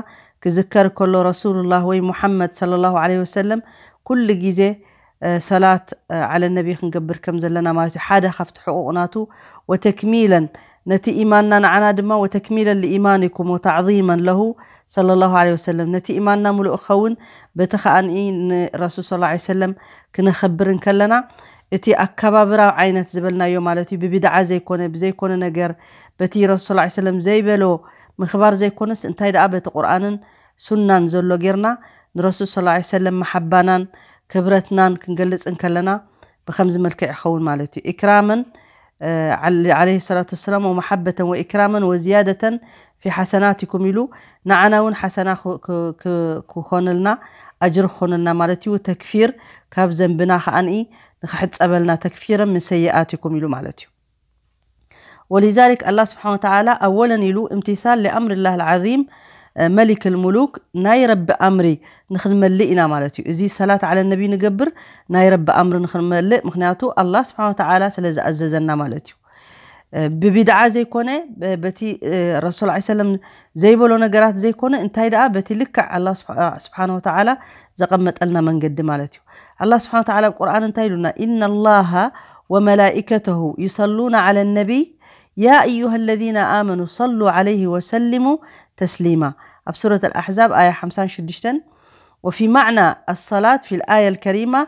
ክዝከር ከሎ ረሱሉላህ ወይ ሙሓመድ ሰለላሁ ዐለይሂ ወሰለም ኩሉ ግዜ፣ እ፣ ሰላት፣ እ፣ ዓለ ነቢ ክንገብር ከም ዘለና ማለት እዩ። ሓደ ካብቲ ሕቁቕ ናቱ ወተክሚለን ነቲ ኢማንና ንዓና ድማ ወተክሚለን ልኢማኒኩም ወተዕዚመን ለሁ ሰለላሁ ዐለይሂ ወሰለም፣ ነቲ ኢማንና ምሉእ ክኸውን በቲ ከኣ ንረሱል ሰለላሁ ዐለይሂ ወሰለም ክነኸብር እንከለና፣ እቲ ኣከባብራ ዓይነት ዝበልናዮ ማለት እዩ፣ ብቢድዓ ዘይኮነ፣ ብዘይኮነ ነገር፣ በቲ ረሱል ሰለላሁ ዐለይሂ ወሰለም ዘይበሎ ምኽባር ዘይኮነስ፣ እንታይ ደኣ በቲ ቁርኣንን ሱናን ዘሎ ጌርና ንረሱል ሰለላሁ ዐለይሂ ወሰለም መሓባናን ክብረትናን ክንገልጽ እንከለና ብኸምዚ መልክዕ ይኸውን ማለት እዩ። ኢክራመን፣ እ፣ ዓለ-፣ ዓለይሂ ሰላቱ ወሰላም፣ ወመሓበተን ወኢክራመን ወዝያደተን ፊ ሓሰናቲኩም ኢሉ፣ ንዓና እውን ሓሰና ክ-፣ ክ-፣ ክ-፣ ክኾነልና፣ ኣጅሪ ክኾነልና ማለት እዩ። ተክፊር ካብ ዘንብና ከኣ ንኽሕጸበልና፣ ተክፊረን ምን ሰይኣቲኩም ኢሉ ማለት እዩ። ወሊዛሊክ ኣላህ ስብሓን ወተዓላ ኣወለን ኢሉ እምቲሳል ሊኣምርላህ ልዓዚም፣ እ፣ መሊክ ልሙሉክ፣ ናይ ረቢ ኣምሪ ንኽንመልእ ኢና ማለት እዩ። እዚ ሰላት ዓለ ነቢ ንገብር ናይ ረቢ ኣምሪ ንኽንመልእ፣ ምኽንያቱ ኣላህ ስብሓን ወተዓላ ስለ ዝኣዘዘና ማለት እዩ። እ፣ ብቢድዓ ዘይኮነ፣ በ-፣ በቲ፣ እ፣ ረሱል ዐለይሂ ሰለም ዘይበሎ ነገራት ዘይኮነ፣ እንታይ ደኣ በቲ ልክዕ ኣላህ ስብሓ-፣ ስብሓን ወተዓላ ዘቐመጠልና መንገዲ ማለት እዩ። ኣላህ ስብሓን ወተዓላ ኣብ ቁርኣን እንታይ ኢሉና? ኢነ ላሃ ወመላኢከተሁ ዩሰሉነ ዐለ ነቢይ ያ ኣዩሃ ለዚነ ኣመኑ ሰሉ ዐለይሂ ወሰሊሙ ተስሊማ። ኣብ ሱረት ኣልኣሕዛብ ኣያ ሓምሳን ሽዱሽተን። وفي معنى الصلاة في الآية الكريمة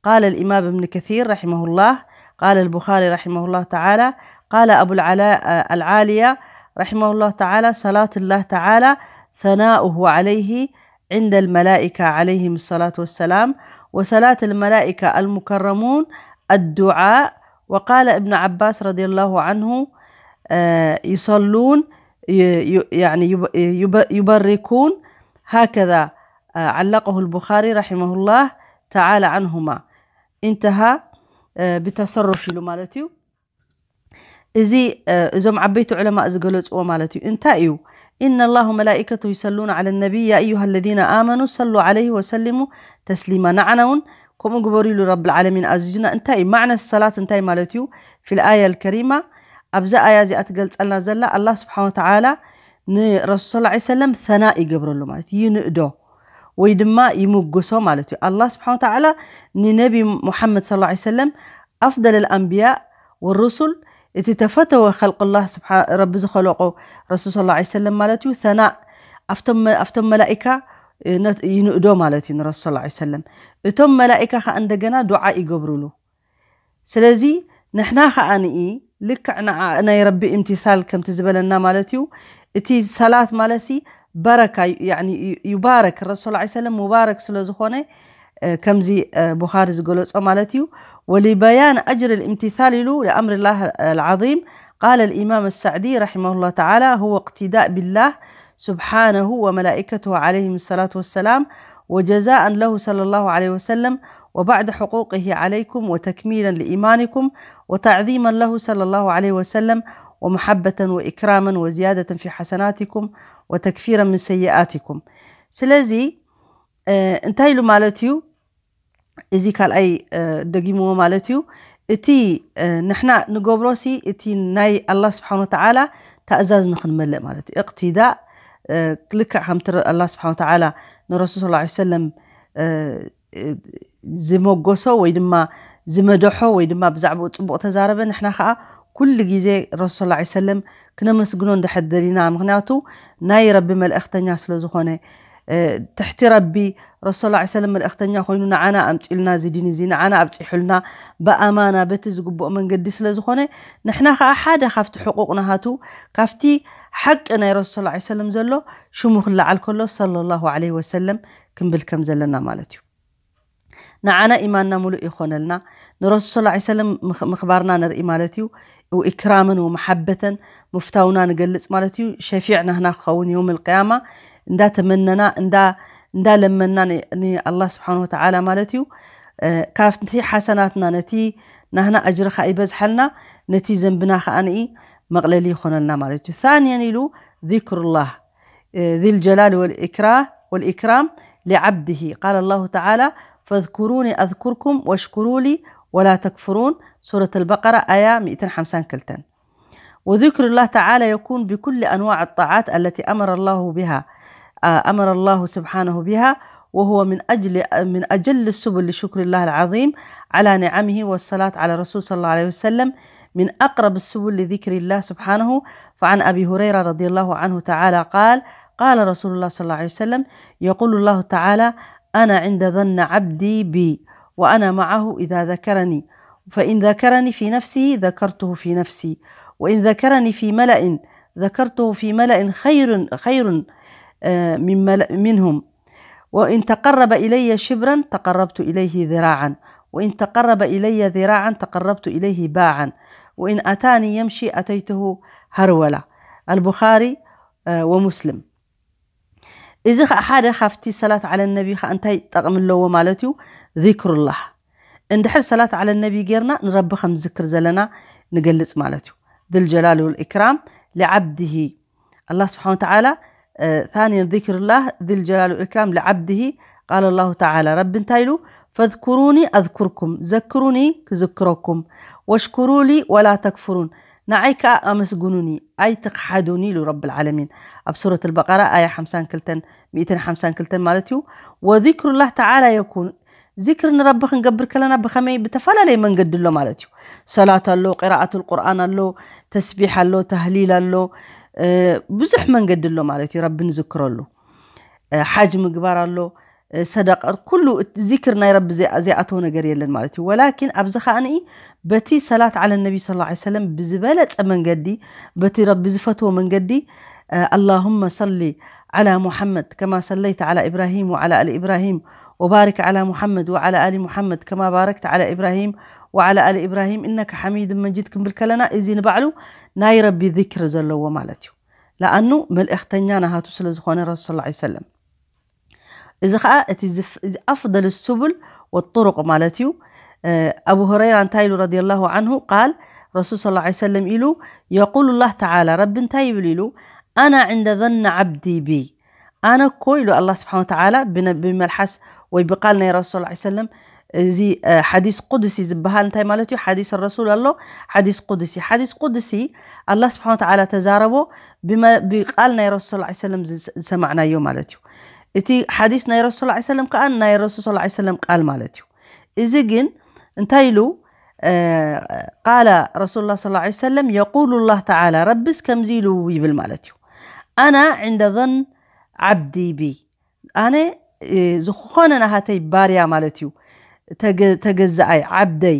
قال الإمام ابن كثير رحمه الله، قال البخاري رحمه الله تعالى، قال أبو العلاء العالية رحمه الله تعالى: صلاة الله تعالى ثناؤه عليه عند الملائكة عليهم الصلاة والسلام، وصلاة الملائكة المكرمون الدعاء. وقال ابن عباس رضي الله عنه، آه، يصلون، ي-، ي-، يعني يب-، يب-، يبركون، هكذا ዓለቀሁ ልቡኻሪ ረሒመሁላህ ተዓላ ዓንሁማ። ኢንተሃ ብተሰሩፍ ኢሉ ማለት እዩ። እዚ እዞም ዓበይቲ ዑለማእ ዝገለፅዎ ማለት እዩ። እንታይ እዩ? إن الله وملائكته يصلون على النبي يا أيها الذين آمنوا صلوا عليه وسلموا تسليما። ንዓና እውን ከምኡ ግበሩ ኢሉ ረብል ዓለሚን ኣዚዙና። እንታይ እዩ ማዕነ ሰላት? እንታይ ማለት እዩ? في الآية الكريمة፣ ኣብዛ ኣያ እዚኣ ትገልፀልና ዘላ ኣላህ ስብሓን ወተዓላ ንረሱል ሰለላሁ ዐለይሂ ወሰለም ሰናእ ይገብረሉ ማለት እዩ። ይንእዶ ወይ ድማ ይምጉሶ ማለት እዩ። ኣላህ ስብሓን ወተዓላ ንነቢ ሙሓመድ ሰለላሁ ዐለይሂ ወሰለም ኣፍደል ኣልኣንብያ ወሩሱል፣ እቲ ተፈተወ ኸልቅላህ ስብሓ-፣ ረቢ ዝኸለቆ ረሱል ሰለላሁ ዐለይሂ ወሰለም ማለት እዩ። ሰናእ ኣብቶም መ-፣ ኣብቶም መላኢካ ነት-፣ ይንእዶ ማለት እዩ ንረሱል ሰለላሁ ዐለይሂ ወሰለም። እቶም መላኢካ ከዓ እንደገና ዱዓ ይገብሩሉ። ስለዚ ንሕና ከዓ ንኢ ልክዕ ንዓ ናይ ረቢ እምትሳል ከምቲ ዝበለና ማለት እዩ። እቲ ሰላት ማለት ሲ በረካ ዩ-፣ ያኒ ዩ-፣ ዩባረክ ረሱል ሰለላሁ ዐለይሂ ወሰለም ሙባረክ ስለ ዝኾነ ከምዚ ቡኻሪ ዝገለጾ ማለት እዩ። ولبيان أجر الامتثال له لأمر الله العظيم قال الإمام السعدي رحمه الله تعالى: هو اقتداء بالله سبحانه وملائكته عليهم الصلاة والسلام وجزاء له صلى الله عليه وسلم وبعد حقوقه عليكم وتكميلا لإيمانكم وتعظيما له صلى الله عليه وسلم ومحبة وإكراما وزيادة في حسناتكم وتكفيرا من سيئاتكم. ስለዚ እንታይ ኢሉ ማለት እዩ? እዚ ካልኣይ ደጊምዎ ማለት እዩ። እቲ ንሕና ንገብሮ ሲ እቲ ናይ ኣላህ ስብሓን ወተዓላ ታእዛዝ ንክንመልእ ማለት እዩ። እቅትዳእ ልክዕ ከምቲ ኣላህ ስብሓን ወተዓላ ንረሱል ሰለላሁ ዐለይሂ ወሰለም ዝመጎሶ ወይ ድማ ዝመደሖ ወይ ድማ ብዛዕባኡ ፅቡቕ ተዛረበ፣ ንሕና ከዓ ኩሉ ግዜ ረሱል ሰለላሁ ዐለይሂ ወሰለም ክነመስግኖ እንድሕር ደሊና፣ ምክንያቱ ናይ ረቢ መልእክተኛ ስለ ዝኾነ፣ ትሕቲ ረቢ ረሱል ሰለላሁ ዐለይሂ ወሰለም መልእክተኛ ኮይኑ ንዓና ኣምፂኡልና፣ እዚ ዲን እዚ ንዓና ኣብፂሑልና ብኣማና በቲ ዝግብኦ መንገዲ ስለ ዝኾነ፣ ንሕና ከዓ ሓደ ካብቲ ሕቁቕ ናሃቱ፣ ካብቲ ሓቂ ናይ ረሱል ሰለላሁ ዐለይሂ ወሰለም ዘሎ ሽሙ ክለዓል ከሎ ሰለላሁ ዐለይሂ ወሰለም ክንብል ከም ዘለና ማለት እዩ። ንዓና ኢማንና ሙሉእ ይኾነልና። ንረሱል ሰለላሁ ዐለይሂ ወሰለም ምኽ-፣ ምኽባርና ንርኢ ማለት እዩ። ወኢክራመን ወመሓበተን ምፍታውና ንገልጽ ማለት እዩ። ሸፊዕ ናህና ክኸውን የውም ልቅያማ እንዳተመነና፣ እንዳ-፣ እንዳለመንና ን-፣ ንኣላህ ስብሓን ወተዓላ ማለት እዩ። እ፣ ካብቲ ሓሰናትና ነቲ ናህና ኣጅሪ ኸዓ ይበዝሓልና፣ ነቲ ዘንብና ኸዓ ንኢ መቕለሊ ይኾነልና ማለት እዩ። ታንየን ኢሉ ذكر الله ذي الجلال والإكرا-، والإكرام لعبده. قال الله تعالى: فاذكروني أذكركم واشكروا لي ولا تكفرون. سورة البقرة، آية مئتين خمسة وخمسين. وذكر الله تعالى يكون بكل أنواع الطاعات التي أمر الله بها، آه، أمر الله سبحانه بها، وهو من أجل، من أجل السبل لشكر الله العظيم على نعمه والصلاة على الرسول صلى الله عليه وسلم، من أقرب السبل لذكر الله سبحانه. فعن أبي هريرة رضي الله عنه تعالى قال: قال رسول الله صلى الله عليه وسلم: يقول الله تعالى: أنا عند ظن عبدي بي، وأنا معه إذا ذكرني، فإن ذكرني في نفسه ذكرته في نفسي، وإن ذكرني في ملأ ذكرته في ملأ خير، خير، آه، من ملأ، منهم، وإن تقرب إلي شبرا تقربت إليه ذراعا، وإن تقرب إلي ذراعا تقربت إليه باعا، وإن أتاني يمشي أتيته هرولة. البخاري، آه، ومسلم. እዚ ኸዓ ሓደ ካብቲ ሰላት ዓለ ነቢ ኸዓ እንታይ ጠቕሚ ኣለዎ ማለት እዩ? ዚክሩላህ። እንድሕር ሰላት ዓለ ነቢ ጌርና ንረቢ ከም ዝክር ዘለና ንገልጽ ማለት እዩ። ذي الجلال والإكرام لعبده. ኣላህ ስብሓን ወተዓላ፣ እ፣ ثانيا ذكر الله ذي الجلال والإكرام لعبده. قال الله تعالى، ረቢ እንታይ ኢሉ? فاذكروني أذكركم، ዘክሩኒ ክዝክረኩም፣ واشكروا لي ولا تكفرون، ንዓይ ከኣ ኣመስግኑኒ ኣይትኽሓዱኒ ኢሉ ረብል ዓለሚን ኣብ ሱረት ኣልበቀራ ኣያ ሓምሳን ክልተን፣ ሚእትን ሓምሳን ክልተን ማለት እዩ። وذكر الله تعالى يكون، ዚክር ንረቢ ክንገብር ከለና ብኸመይ? ብተፈላለየ መንገዲ ኣሎ ማለት እዩ። ሰላት ኣሎ፣ ቂራኣት ቁርኣን ኣሎ፣ ተስቢሕ ኣሎ፣ ተህሊል ኣሎ፣ እ፣ ብዙሕ መንገዲ ኣሎ ማለት እዩ ረቢ ንዝክረሉ። እ፣ ሓጅ ምግባር ኣሎ፣ እ፣ ሰደቃ፣ ኩሉ እቲ ዚክር ናይ ረቢ ዘይ-፣ ዘይኣተዎ ነገር የለን ማለት እዩ። ወላኪን ኣብዚ ኸኣ ንኢ በቲ ሰላት ዓለ ነቢ ሰለላሁ ዐለይሂ ወሰለም ብዝበለጸ መንገዲ፣ በቲ ረቢ ዝፈትዎ መንገዲ፣ እ፣ اللهم صل على محمد كما صليت على إبراهيم وعلى آل إبراهيم وبارك على محمد وعلى آل محمد كما باركت على إبراهيم وعلى آل إبراهيم إنك حميد مجيد ክንብል ከለና፣ እዚ ንባዕሉ ናይ ረቢ ዚክር ዘለዎ ማለት እዩ። ለኣኑ መልእኽተኛ ናሃቱ ስለ ዝኾነ ረሱል ሰለላሁ ዐለይሂ ወሰለም። እዚ ኸዓ እቲ ዝፍ- እዚ ኣፍደል ሱቡል ወጡሩቅ ማለት እዩ። እ፣ ኣቡ ሁረይራ እንታይ ኢሉ ረዲየላሁ ዓንሁ ቃል ረሱል ሰለላሁ ዐለይሂ ወሰለም ኢሉ የቁሉ ላህ ተዓላ፣ ረቢ እንታይ ይብል ኢሉ ኣና ዕንደ ዘን ዓብዲ ቢ፣ ኣነ እኮ ኢሉ ኣላህ ስብሓን ወተዓላ ብነ- ብመልሓስ ወይ ብቃል ናይ ረሱል ሰለላሁ ዐለይሂ ወሰለም፣ እዚ እ፣ ሓዲስ ቁድሲ ዝበሃል እንታይ ማለት እዩ? ሓዲስ ረሱል ኣሎ፣ ሓዲስ ቁድሲ። ሓዲስ ቁድሲ ኣላህ ስብሓን ወተዓላ ተዛረቦ ብመ- ብቃል ናይ ረሱል ሰለላሁ ዐለይሂ ወሰለም ዝስ- ዝሰማዕናዮ ማለት እዩ። እቲ ሓዲስ ናይ ረሱል ሰለላሁ ዐለይሂ ወሰለም ከዓ ናይ ረሱል ሰለላሁ ዐለይሂ ወሰለም ቃል ማለት እዩ። እዚ ግን እንታይ ኢሉ እ፣ ቃለ ረሱሉላህ ሰለላሁ ዐለይሂ ወሰለም የቁሉ ላህ ተዓላ፣ ረቢስ ከምዚ ኢሉ ይብል ማለት እዩ። ኣና ዕንደ ዘን ዓብዲ ቢ፣ ኣነ እ፣ ዝኾነ ናሃተይ ባርያ ማለት እዩ፣ ተገ- ተገዛኣይ፣ ዓብደይ፣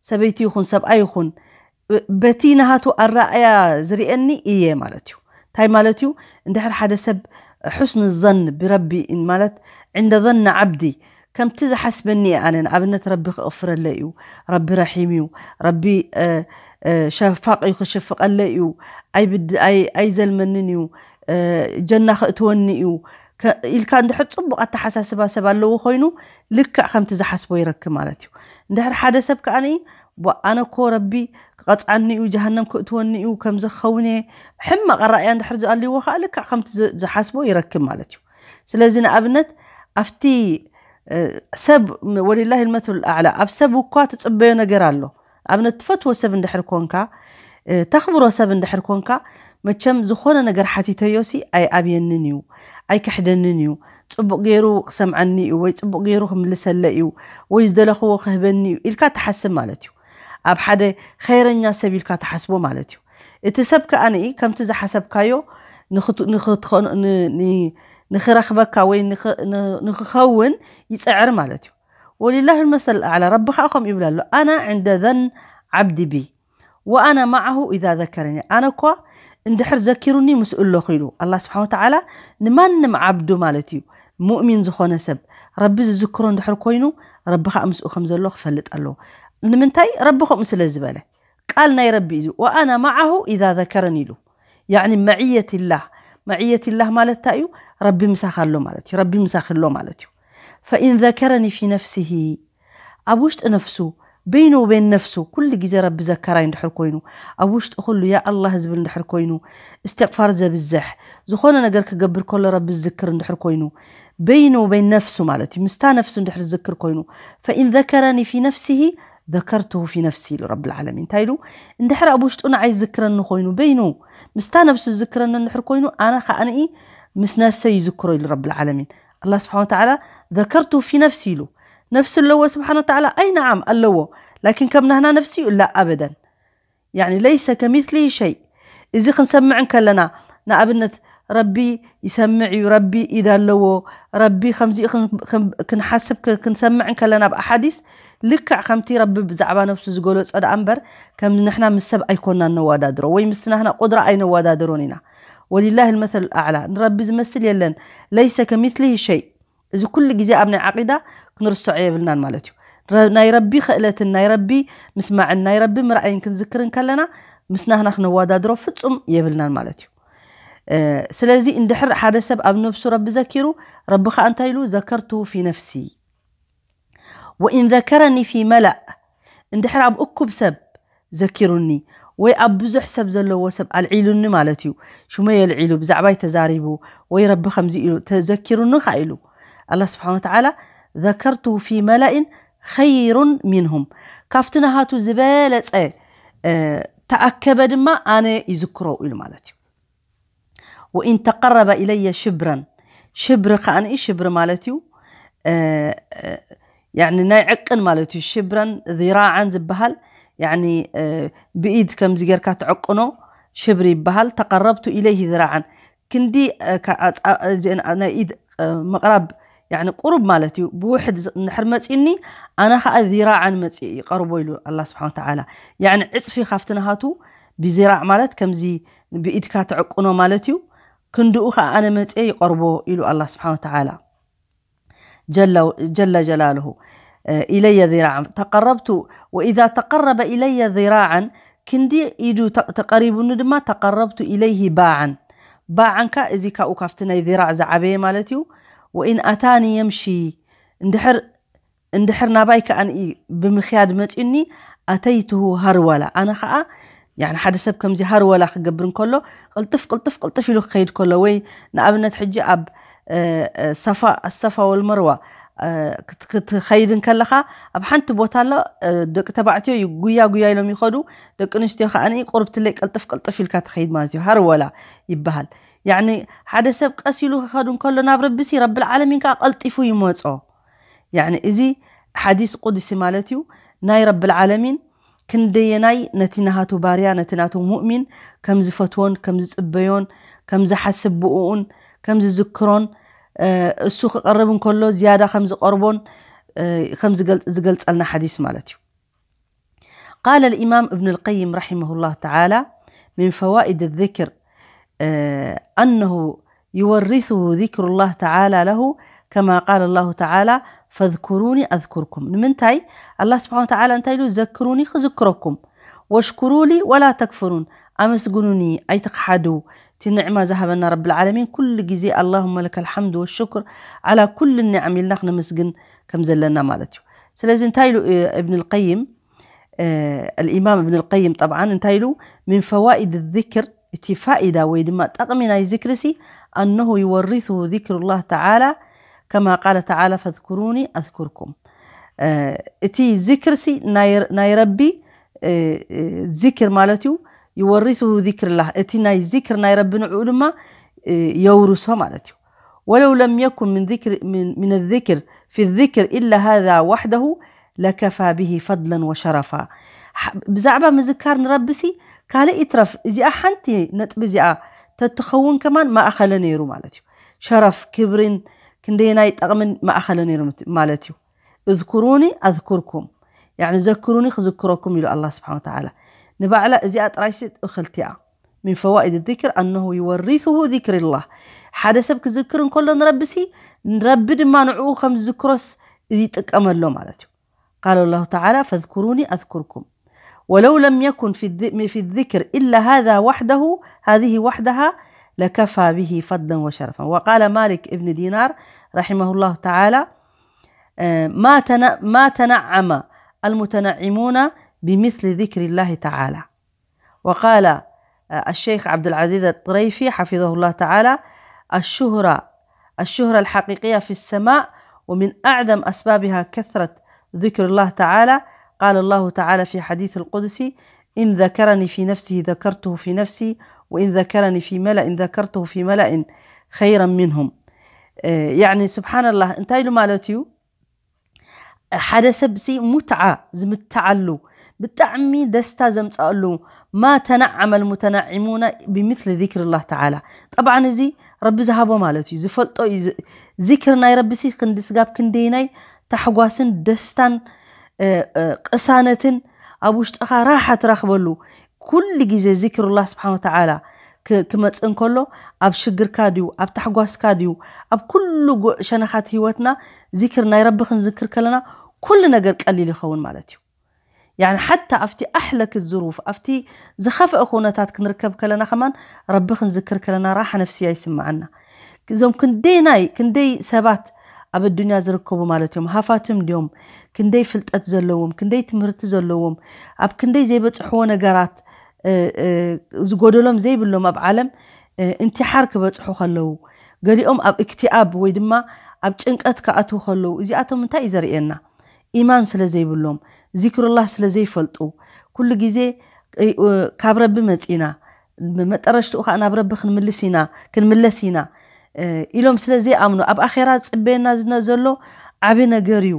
ሰበይቲ ይኹን ሰብኣይ ይኹን እ፣ በቲ ናሃቱ ኣረኣያ ዝርእየኒ እየ ማለት እዩ። እንታይ ማለት እዩ? እንድሕር ሓደ ሰብ ሑስን ዘን ብረቢ ማለት ዕንደ ዘን ዓብዲ፣ ከምቲ ዝሓስበኒ እየ ኣነ። ንኣብነት ረቢ ክቕፍረለይ እዩ፣ ረቢ ረሒም እዩ፣ ረቢ እ፣ እ፣ ሸፋቕ እዩ፣ ክሽፍቐለይ እዩ፣ ኣይብድ- ኣይ- ኣይዘልመንን እዩ፣ እ፣ ጀና ክእትወኒ እዩ ከ- ኢልካ እንድሕር ፅቡቕ ኣተሓሳስባ ሰብ ኣለዎ ኮይኑ ልክዕ ከምቲ ዝሓስቦ ይረክብ ማለት እዩ። እንድሕር ሓደ ሰብ ከዓኒ ቧ- ኣነ እኮ ረቢ ክቐፅዓኒ እዩ፣ ጀሃነም ክእትወኒ እዩ፣ ከምዚ ክኸውን እየ፣ ሕማቕ ኣረኣያ እንድሕር ዝኣልይዎ ከዓ ልክዕ ከምቲ ዝ- ዝሓስቦ ይረክብ ማለት እዩ። ስለዚ ንኣብነት ኣብቲ እ፣ ሰብ ወሊላሂ ልመትሉ ኣዕላ ኣብ ሰብ እኳ ትፅበዮ ነገር ኣሎ። ኣብነት ትፈትዎ ሰብ እንድሕር ኮንካ እ፣ ተኽብሮ ሰብ እንድሕር ኮንካ መቸም ዝኾነ ነገር ሓቲተዮ ሲ ኣይኣብየንን እዩ፣ ኣይክሕደንን እዩ፣ ፅቡቕ ገይሩ ክሰምዓኒ እዩ ወይ ፅቡቕ ገይሩ ክምልሰለ እዩ ወይ ዝደለኽዎ ክህበኒ እዩ ኢልካ ትሓስብ ማለት እዩ። ኣብ ሓደ ኸይረኛ ሰብ ኢልካ ትሓስቦ ማለት እዩ። እቲ ሰብ ከኣ ከምቲ ዝሓሰብካዮ ንኽት- ንኽትኾን- ን- ን- ንኽረኽበካ ወይ ንኽ- ን- ንኽኸውን ይፅዕር ማለት እዩ። ወሊላህ መሰል ኣዕላ ረቢ ከዓ ከምኡ ይብል ኣሎ ኣና ዕንደ ዘን ዓብዲ ቢ ወኣና ማዓሁ ኢዛ ዘከረኒ ኣነ እኳ እንድሕር ዘኪሩኒ ምስኡ ኣለኹ ኢሉ ኣላ ስብሓን ወተዓላ ንማንም ዓብዱ ማለት እዩ። ሙእሚን ዝኾነ ሰብ ረቢ ዝዝክሮ እንድሕር ኮይኑ ረቢ ከዓ ምስኡ ከም ዘሎ ክፈልጥ ኣለዎ። ንምንታይ? ረቢ ከምኡ ስለ ዝበለ ቃል ናይ ረቢ እዩ። ወኣና ማዓሁ ኢዛ ዘከረን ኢሉ ያዕኒ መዕየትላህ መዕየትላህ ማለት እንታይ እዩ? ረቢ ምሳኻ ኣሎ ማለት እዩ። ረቢ ምሳኺ ኣሎ ማለት እዩ። ፈኢን ዘከረኒ ፊ ነፍሲሂ ኣብ ውሽጢ ነፍሱ በይኑ ወበይን ነፍሱ ኩሉ ግዜ ረቢ ዘከራይ እንድሕር ኮይኑ ኣብ ውሽጢ ኩሉ ያ ኣላህ ዝብል እንድሕር ኮይኑ እስትቕፋር ዘብዝሕ ዝኾነ ነገር ክገብር ከሎ ረቢ ዝዝክር እንድሕር ኮይኑ በይኑ ወበይን ነፍሱ ማለት እዩ ምስታ ነፍሱ እንድሕር ዝዝክር ኮይኑ ፈኢን ዘከረኒ ፊ ነፍሲሂ ዘከርትሁ ፊ ነፍሲ ኢሉ ረብል ዓለሚን እንታይ ኢሉ እንድሕር ኣብ ውሽጡ ንዓይ ዝዝክረኒ ኮይኑ በይኑ ምስታ ነፍሱ ዝዝክረኒ እንድሕር ኮይኑ ኣነ ከዓንኢ ምስ ነፍሰይ ይዝክሮ ኢሉ ረብል ዓለሚን ኣላ ስብሓን ወተዓላ ዘከርትሁ ፊ ነፍሲ ኢሉ ነፍሲ ኣለዎ ስብሓን ወተዓላ ኣይ ነዓም ኣለዎ ላኪን ከም ናህና ነፍሲ እዩ እላ ኣበደን ያዕኒ ለይሰ ከሚትሊ ሸይ እዚ ክንሰምዕ እንከለና ንኣብነት ረቢ ይሰምዕ እዩ ረቢ ኢድ ኣለዎ ረቢ ከምዚኡ ክን- ክን- ክንሓስብ ክ- ክንሰምዕ እንከለና ኣብ ኣሓዲስ ልክዕ ከምቲ ረቢ ብዛዕባ ነብሱ ዝገለጾ ደኣ እምበር ከም ንሕና ምስ ሰብ ኣይኮናን ነዋዳድሮ ወይ ምስቲ ናህና ቁድራ ኣይነዋዳድሮን ኢና ወሊላህ ልመሰል ኣዕላ ንረቢ ዝመስል የለን ለይሰ ከሚትሊ ሸይ እዚ ኩሉ ግዜ ኣብ ናይ ዓቂዳ ክንርስዖ የብልናን ማለት እዩ። ረ- ናይ ረቢ ክእለትን ናይ ረቢ ምስማዕን ናይ ረቢ ምርኣይን ክንዝክር እንከለና ምስ ናህና ክነዋዳድሮ ፍጹም የብልናን ማለት እዩ። እ፣ ስለዚ እንድሕር ሓደ ሰብ ኣብ ነብሱ ረቢ ዘኪሩ ረቢ ከዓ እንታይ ኢሉ ዘከርቱ ፊ ነፍሲ ወኢን ዘከረኒ ፊ መላእ እንድሕር ኣብ እኩብ ሰብ ዘኪሩኒ ወይ ኣብ ብዙሕ ሰብ ዘለዎ ሰብ ኣልዒሉኒ ማለት እዩ ሽመይ ኣልዒሉ ብዛዕባይ ተዛሪቡ ወይ ረቢ ከምዚ ኢሉ ተዘኪሩኒ ከ ኢሉ ኣላ ስብሓን ወተዓላ ዘከርቱ ፊ መላእን ኸይሩን ሚንሁም ካብቲ ናሃቱ ዝበለፀ ተኣከበ ድማ ኣነ ይዝክሮ ኢሉ ማለት እዩ ወኢን ተቀረበ ኢለየ ሽብረን ሽብሪ ከዓንኢ ሽብሪ ማለት እዩ ናይ ዕቅን ማለት እዩ ሽብረን ዚራዓን ዝበሃል ብኢድ ከምዚ ጌርካ ትዕቅኖ ሽብሪ ይበሃል ተቀረብቱ ኢለይህ ዚራዓን ክንዲ ናይ ኢድ ምቅራብ ቁሩብ ማለት እዩ ብውሕድ ንድሕር መፂኒ ኣነ ከዓ ዚራዓን መፂ ይቀርቦ ኢሉ ኣላ ስብሓን ተዓላ ዕፅፊ ካብቲ ናሃቱ ብዚራዕ ማለት ከምዚ ብኢድካ ትዕቅኖ ማለት እዩ ክንድኡ ከዓ ኣነ መፅየ ይቀርቦ ኢሉ ኣላ ስብሓን ተዓላ ጀለ ጀላልሁ ኢለየ ዚራዓን ተቀረብቱ ወኢዛ ተቀረበ ኢለየ ዚራዓን ክንዲ ኢዱ ተቀሪቡኒ ድማ ተቀረብቱ ኢለይህ ባዓን ባዓን ከ እዚ ካብኡ ካብቲ ናይ ዚራዕ ዝዓበየ ማለት እዩ ወኢን ኣታኒ የምሺ፣ እንድሕር እንድሕር ናባይ ከኣ ብምኽያድ መጺኡኒ፣ ኣተይትሁ ሃርወላ፣ ኣነ ኸኣ ያኒ ሓደ ሰብ ከምዚ ሃርወላ ክገብር እንከሎ፣ ቅልጥፍ ቅልጥፍ ቅልጥፍ ኢሉ ክኸይድ ከሎ፣ ወይ ንኣብነት ሕጂ ኣብ እ፣ እ፣ ሰፋ ኣሰፋ ወልመርዋ እ፣ ክት- ክትኸይድ እንከለኻ፣ ኣብ ሓንቲ ቦታ ኣሎ፣ እ፣ ደቂ ተባዕትዮ ዩ- ጉያ ጉያ ኢሎም ይኸዱ፣ ደቂ ኣንስትዮ ከዓ ቁርብትለይ ቀልጥፍ ቀልጥፍ ኢልካ ትኸይድ ማለት እዩ። ሃርወላ ይበሃል። ያኒ ሓደ ሰብ ቀስ ኢሉ ክኸዱ እንከሎ ናብ ረቢሲ፣ ረብል ዓለሚን ከዓ ቀልጢፉ ይመጾ። ያኒ እዚ ሓዲስ ቁድሲ ማለት እዩ። ናይ ረብል ዓለሚን ክንደየናይ ነቲ ናሃቱ ባርያ፣ ነቲ ናቱ ሙእሚን ከም ዝፈትዎን ከም ዝጽበዮን ከም ዝሓስብ ብኡኡን ከም ዝዝክሮን፣ እ፣ እሱ ክቐርብ እንከሎ ዝያዳ ከም ዝቐርቦን፣ እ፣ ከም ዝገልጽ- ዝገልጸልና ሓዲስ ማለት እዩ። قال الإمام ابن القيم رحمه الله تعالى: من فوائد الذكر، آه، أنه يورثه ذكر الله تعالى له، كما قال الله تعالى: فاذكروني أذكركم. ንምንታይ ኣላህ ስብሓን ወተዓላ እንታይ ኢሉ? ዘክሩኒ ክዝክረኩም፣ ወሽኩሩ ሊ ወላ ተክፍሩን፣ ኣመስግኑኒ ኣይትኽሓዱ። እቲ ንዕማ ዝሃበና ረብል ዓለሚን ኩሉ ግዜ ኣላሁመ ለከል ሓምድ ወሽኩር ዓላ ኩሉ ኒዓም ኢልና ክነመስግን ከም ዘለና ማለት እዩ። ስለዚ እንታይ ኢሉ እ፣ እብን ልቀይም እ፣ الإمام ابن القيم طبعا እንታይ ኢሉ? من فوائد الذكر، እቲ ፋኢዳ ወይ ድማ ጠቕሚ ናይ ዝክሪ ሲ፣ أنه يورثه ذكر الله تعالى، كما قال تعالى: فاذكروني أذكركم። እ፣ እቲ ዝክር ሲ ናይ ናይ ረቢ እ፣ እ፣ ዝክር ማለት እዩ። يورثه ذكر الله፣ እቲ ናይ ዝክር ናይ ረቢ ንዕኡ ድማ እ፣ የውርሶ ማለት እዩ። ولو لم يكن من ذكر من من الذكر في الذكر إلا هذا وحده لكفى به فضلا وشرفا። ሓ- ብዛዕባ ምዝካር ንረብሲ ካልእ ይትረፍ፣ እዚኣ ሓንቲ ነጥቢ እዚኣ ተትኸውን ከማን ማእኸለ ነይሩ ማለት እዩ። ሸረፍ፣ ክብርን ክንደየናይ ጠቕምን ማእኸለ ነይሩ ምት- ማለት እዩ። اذكروني أذكركم، يعني ዘክሩኒ ክዝክረኩም ኢሉ ኣላህ ስብሓን ወተዓላ። ንባዕላ እዚኣ ጥራይሲ እኽልቲኣ من فوائد الذكر أنه يورثه ذكر الله። ሓደ ሰብ ክዝክር እንከሎ ንረብሲ፣ ረቢ ድማ ንዕኡ ከም ዝዝክሮስ ይጥቀመሎ ማለት እዩ። قال الله تعالى: فاذكروني أذكركم. ولو لم يكن في الذ- في الذكر إلا هذا وحده، هذه وحدها، لكفى به فضلا وشرفا. وقال مالك ابن دينار رحمه الله تعالى: آه، ما تن- ما تنعم المتنعمون بمثل ذكر الله تعالى. وقال، آه، الشيخ عبد العزيز الطريفي حفظه الله تعالى: الشهرة، الشهرة الحقيقية في السماء، ومن أعظم أسبابها كثرة ذكر الله تعالى. قال الله تعالى في حديث القدسي: إن ذكرني في نفسه ذكرته في نفسي، وإن ذكرني في ملأ ذكرته في ملأ خيرا منهم. آه، يعني سبحان الله، እንታይ ኢሉ ማለት እዩ? ሓደ ሰብ ሲ ሙትዓ ዝምትዓሉ፣ ብጣዕሚ ደስታ ዘምፅኣሉ، ما تنعم المتنعمون بمثل ذكر الله تعالى. ጠብዓን እዚ ረቢ ዝሃቦ ማለት እዩ፣ ዝፈልጦ እዩ። ዚ- ዚክር ናይ ረቢ ሲ ክንዲ ስጋብ ክንደይናይ ታሕጓስን ደስታን፣ እ፣ እ፣ ቅሳነትን ኣብ ውሽጥኻ ራሓ ትረኽበሉ። ኩሉ ግዜ ዚክሩላህ ስብሓን ወተዓላ ክ- ክመጽእ እንከሎ፣ ኣብ ሽግርካ ድዩ፣ ኣብ ታሕጓስካ ድዩ፣ ኣብ ኩሉ ጎ- ሸነኻት ህይወትና ዚክር ናይ ረቢ ክንዝክር ከለና፣ ኩሉ ነገር ቀሊል ይኸውን ማለት እዩ። ያኒ ሓታ ኣብቲ ኣሕለክ ዙሩፍ፣ ኣብቲ ዝኸፍአ ኩነታት ክንርከብ ከለና ከማን፣ ረቢ ክንዝክር ከለና ራሓ ነፍስያ ይስምዓና። እዞም ክንደይ ናይ ክንደይ ሰባት ኣብ ኣዱንያ ዝርከቡ ማለት እዮም፣ ሃፋትም ድዮም፣ ክንደይ ፍልጠት ዘለዎም፣ ክንደይ ትምህርቲ ዘለዎም፣ ኣብ ክንደይ ዘይበፅሕዎ ነገራት፣ እ፣ እ፣ ዝጎደሎም ዘይብሎም ኣብ ዓለም፣ እ፣ እንትሓር ክበፅሑ ከለዉ፣ ገሊኦም ኣብ እክትኣብ ወይ ድማ ኣብ ጭንቀት ክኣትዉ ከለዉ፣ እዚኣቶም እንታይ እዩ ዘርእየና? ኢማን ስለ ዘይብሎም፣ ዚክሩላህ ስለ ዘይፈልጡ፣ ኩሉ ግዜ፣ እ፣ ካብ ረቢ መጺና፣ መጠረሽትኡ ከኣ ናብ ረቢ ክንምልስ ኢና፣ ክንምለስ ኢና፣ እ፣ ኢሎም ስለ ዘይኣምኑ፣ ኣብ ኣኼራ ዝጽበየና ዝነ-፣ ዘሎ ዓቢ ነገር እዩ፣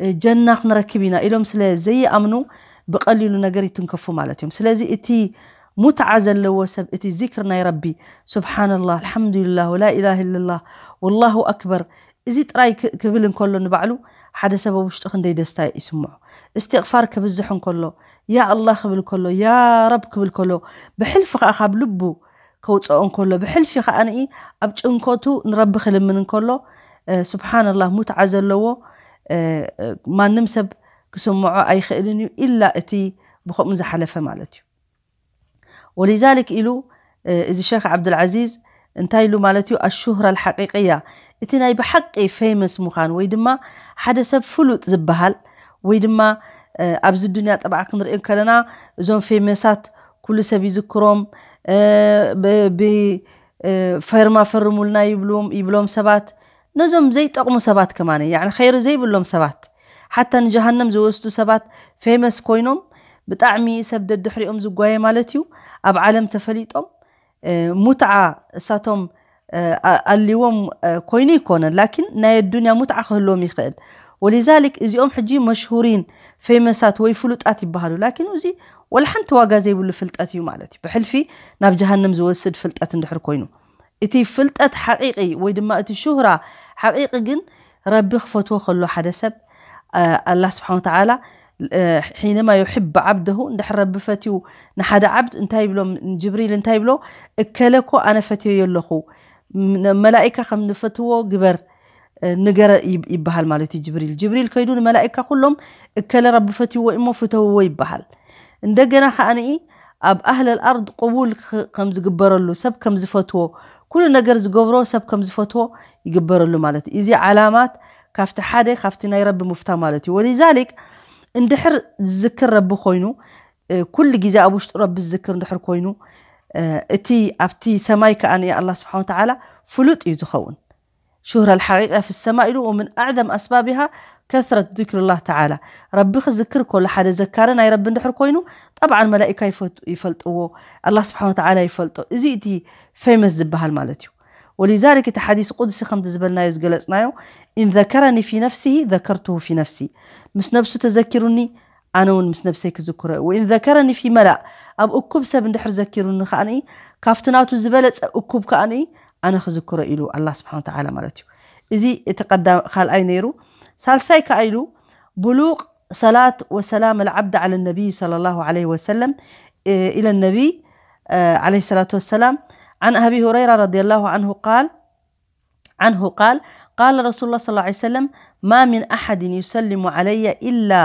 እ፣ ጀና ክንረክብ ኢና ኢሎም ስለ ዘይኣምኑ፣ ብቐሊሉ ነገር ይትንከፉ ማለት እዮም። ስለዚ እቲ ሙትዓ ዘለዎ ሰብ፣ እቲ ዚክር ናይ ረቢ፣ ሱብሓነላህ፣ ኣልሓምዱሊላህ፣ ወላ ኢላሃ ኢለላህ፣ ወላሁ ኣክበር፣ እዚ ጥራይ ክ-፣ ክብል እንከሎ ንባዕሉ ሓደ ሰብ ኣብ ውሽጡ ክንደይ ደስታ ይስምዖ። እስትቕፋር ክብዝሕ እንከሎ፣ ያ ኣላህ ክብል ከሎ፣ ያ ረብ ክብል ከሎ፣ ብሕልፊ ከኣ ካብ ልቡ ከውፅኦ እንከሎ፣ ብሕልፊ ከኣ ንኢ ኣብ ጭንቀቱ ንረቢ ክልምን እንከሎ፣ እ፣ ሱብሓነላህ፣ ሙትዓ ዘለዎ፣ እ፣ እ፣ ማንም ሰብ ክስምዖ ኣይኽእልን እዩ፣ ኢላ እቲ ብኸምኡ ዝሓለፈ ማለት እዩ። ወሊዛሊክ ኢሉ፣ እ፣ እዚ ሸኽ ዓብዱልዓዚዝ፣ እንታይ ኢሉ ማለት እዩ? ኣሹህራ ኣልሓቂቅያ፣ እቲ ናይ ብሓቂ ፌመስ ምዃን ወይ ድማ ሓደ ሰብ ፍሉጥ ዝበሃል ወይ ድማ ኣብዚ ዱንያ ጠባዓ ክንሪኦ ከለና እዞም ፌመሳት ኩሉ ሰብ ይዝክሮም፣ ብፈርማ ፈርሙልና ይብሎም ሰባት፣ ነዞም ዘይጠቕሙ ሰባት ከማነ ኸይሪ ዘይብሎም ሰባት፣ ሓታ ንጀሃነም ዝወስዱ ሰባት ፌመስ ኮይኖም ብጣዕሚ ሰብ ደድሕሪኦም ዝጓየ ማለት እዩ። ኣብ ዓለም ተፈሊጦም ሙትዓ እሳቶም ኣልዎም ኮይኑ ይኮነን፣ ላኪን ናይ ኣዱንያ ሙትዓ ክህልዎም ይኽእል። ወሊዛሊክ እዚኦም ሕጂ መሽሁሪን ፌመሳት ወይ ፍሉጣት ይበሃሉ። ላኪን እዚ ወላ ሓንቲ ዋጋ ዘይብሉ ፍልጠት እዩ ማለት እዩ። ብሕልፊ ናብ ጀሃነም ዝወስድ ፍልጠት እንድሕር ኮይኑ፣ እቲ ፍልጠት ሓቂቂ ወይ ድማ እቲ ሹህራ ሓቂቂ ግን ረቢ ክፈትዎ ከሎ ሓደ ሰብ ኣላህ ስብሓን ወተዓላ ሒነማ ዩሕብ ዓብደሁ፣ እንድሕር ረቢ ፈትዩ ንሓደ ዓብድ እንታይ ይብሎ? ጅብሪል እንታይ ይብሎ? እከለ እኮ ኣነ ፈትዮ ኣለኹ፣ መላኢካ ከም ንፈትዎ ግበር ንገረ ይበሃል ማለት እዩ። ጅብሪል ጅብሪል ከይዱ ንመላኢካ ኩሎም እከለ ረቢ ፈትይዎ እሞ ፍተውዎ ይበሃል። እንደገና ከዓንኢ ኣብ ኣህለል ኣርድ ቅቡል ከም ዝግበረሉ፣ ሰብ ከም ዝፈትዎ፣ ኩሉ ነገር ዝገብሮ ሰብ ከም ዝፈትዎ ይግበረሉ ማለት እዩ። እዚ ዓላማት ካብቲ ሓደ ካብቲ ናይ ረቢ ሙፍታ ማለት እዩ። ወሊዛሊክ እንድሕር ዝዝክር ረቢ ኮይኑ ኩሉ ግዜ ኣብ ውሽጡ ረቢ ዝዝክር እንድሕር ኮይኑ እቲ ኣብቲ ሰማይ ከዓንኢ ኣላህ ስብሓን ወተዓላ ፍሉጥ እዩ ዝኸውን። ሹህረ ኣልሓቂቃ ፊ ሰማ ኢሉ ወምን ኣዕዘም ኣስባቢሃ ከስረት ዚክሩላህ ተዓላ። ረቢ ክዝክር ከሎ ሓደ ዘካሪ ናይ ረቢ እንድሕር ኮይኑ ጠብዓን መላኢካ ይፈልጥዎ፣ ኣላህ ስብሓን ወተዓላ ይፈልጦ። እዚ እቲ ፌመስ ዝበሃል ማለት እዩ። ወሊዛሊክ እቲ ሓዲስ ቁድሲ ከምቲ ዝበልናዮ ዝገለፅናዮ ኢን ዘከረኒ ፊ ነፍሲሂ ዘከርቱሁ ፊ ነፍሲ፣ ምስ ነብሱ ተዘኪሩኒ ኣነ እውን ምስ ነብሰይ ክዝክሮ እየ። ወኢን ዘከረኒ ፊ መላእ፣ ኣብ እኩብ ሰብ እንድሕር ዘኪሩኒ ከዓኒ ካብቲ ናቱ ዝበለፀ እኩብ ከዓኒ ኣነ ክዝክሮ ኢሉ ኣላህ ስብሓን ወተዓላ ማለት እዩ። እዚ እቲ ቀዳ ካልኣይ ነይሩ። ሳልሳይ ከኣ ኢሉ ብሉቕ ሰላት ወሰላም ኣልዓብድ ዓለ ነቢይ ሰለላሁ ዓለይሂ ወሰለም ኢለ ነቢይ ዓለይሂ ሰላቱ ወሰላም عن أبي هريرة رضي الله عنه قال عنه قال قال رسول الله صلى الله عليه وسلم ما من أحد يسلم علي إلا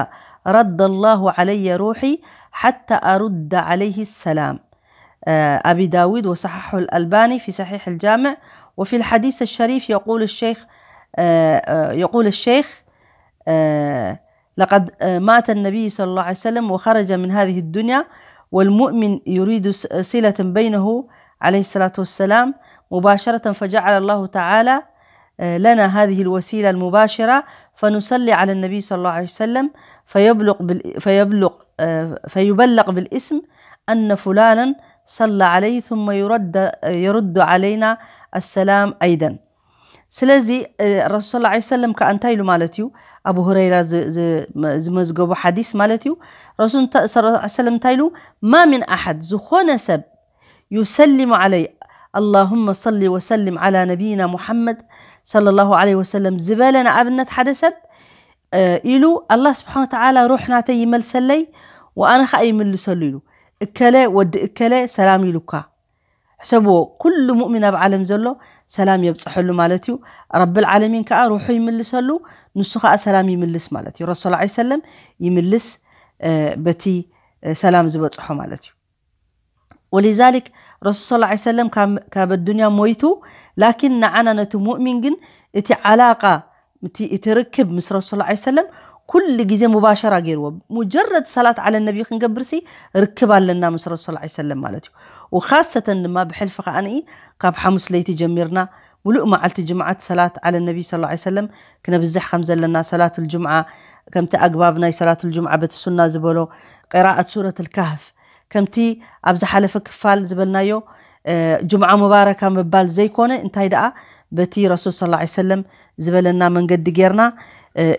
رد الله عليه روحي حتى أرد عليه السلام. أبي داود وصححه الألباني في صحيح الجامع. وفي الحديث الشريف يقول الشيخ يقول الشيخ لقد مات النبي صلى الله عليه وسلم وخرج من هذه الدنيا والمؤمن يريد صلة بينه عليه الصلاة والسلام مباشرة فجعل الله تعالى لنا هذه الوسيلة المباشرة فنصلي على النبي صلى الله عليه وسلم فيبلغ بال فيبلغ فيبلغ بالاسم أن فلانا صلى عليه ثم يرد يرد علينا السلام أيضا. ስለዚ ረሱል ሰለላሁ ዐለይሂ ወሰለም ከኣ እንታይ ኢሉ ማለት እዩ? ኣቡ ሁረይራ ዝመዝገቡ ሓዲስ ማለት እዩ። ረሱል ሰለም እንታይ ኢሉ? ማ ሚን ኣሓድ፣ ዝኾነ ሰብ ዩሰሊሙ ዓለይ ኣላሁመ ሰሊ ወሰሊም ዓላ ነቢይና ሙሓመድ ሰለላሁ ዐለይሂ ወሰለም ዝበለ ንኣብነት ሓደ ሰብ ኢሉ ኣላህ ስብሓን ወተዓላ ሩሕ ናተይ ይመልሰለይ ወኣነ ከዓ ይምልሰሉ ኢሉ። እከለ ወዲ እከለ ሰላም ኢሉካ ሕሰብዎ፣ ኩሉ ሙእሚን ኣብ ዓለም ዘሎ ሰላም የብፅሐሉ ማለት እዩ። ረብል ዓለሚን ከዓ ሩሑ ይምልሰሉ፣ ንሱ ከዓ ሰላም ይምልስ ማለት እዩ። ረሱል ዐለይሂ ሰለም ይምልስ በቲ ሰላም ዝበፅሖ ማለት እዩ። ወሊዛሊክ ረሱል ሰለላሁ ዐለይሂ ወሰለም ካብ ኣዱንያ ሞይቱ፣ ላኪን ንዓና ነቲ ሙእሚን ግን እቲ ዓላቃ እቲ ርክብ ምስ ረሱል ሰለላሁ ዐለይሂ ወሰለም ኩሉ ግዜ ሙባሸራ ገይርዎ። ሙጀረድ ሰላት ዓለ ነቢ ክንገብርሲ ርክብ ኣለና ምስ ረሱል ሰለላሁ ዐለይሂ ወሰለም ማለት እዩ። ወኻሰተን ድማ ብሕልፊ ከዓኒ ካብ ሓሙስ ለይቲ ጀሚርና ሙሉእ መዓልቲ ጅምዓት ሰላት ዓለ ነቢ ሰለላሁ ዐለይሂ ወሰለም ክነብዝሕ ከም ዘለና፣ ሰላቱል ጅምዓ ከምቲ ኣግባብ ናይ ሰላቱል ጅምዓ በቲ ሱና ዝበሎ፣ ቅራኣት ሱረቱል ካህፍ ከምቲ ኣብ ዝሓለፈ ክፋል ዝበልናዮ ጅምዓ ሙባረካ ምባል ዘይኮነ፣ እንታይ ደኣ በቲ ረሱል ሰለላሁ ዐለይሂ ወሰለም ዝበለና መንገዲ ጌርና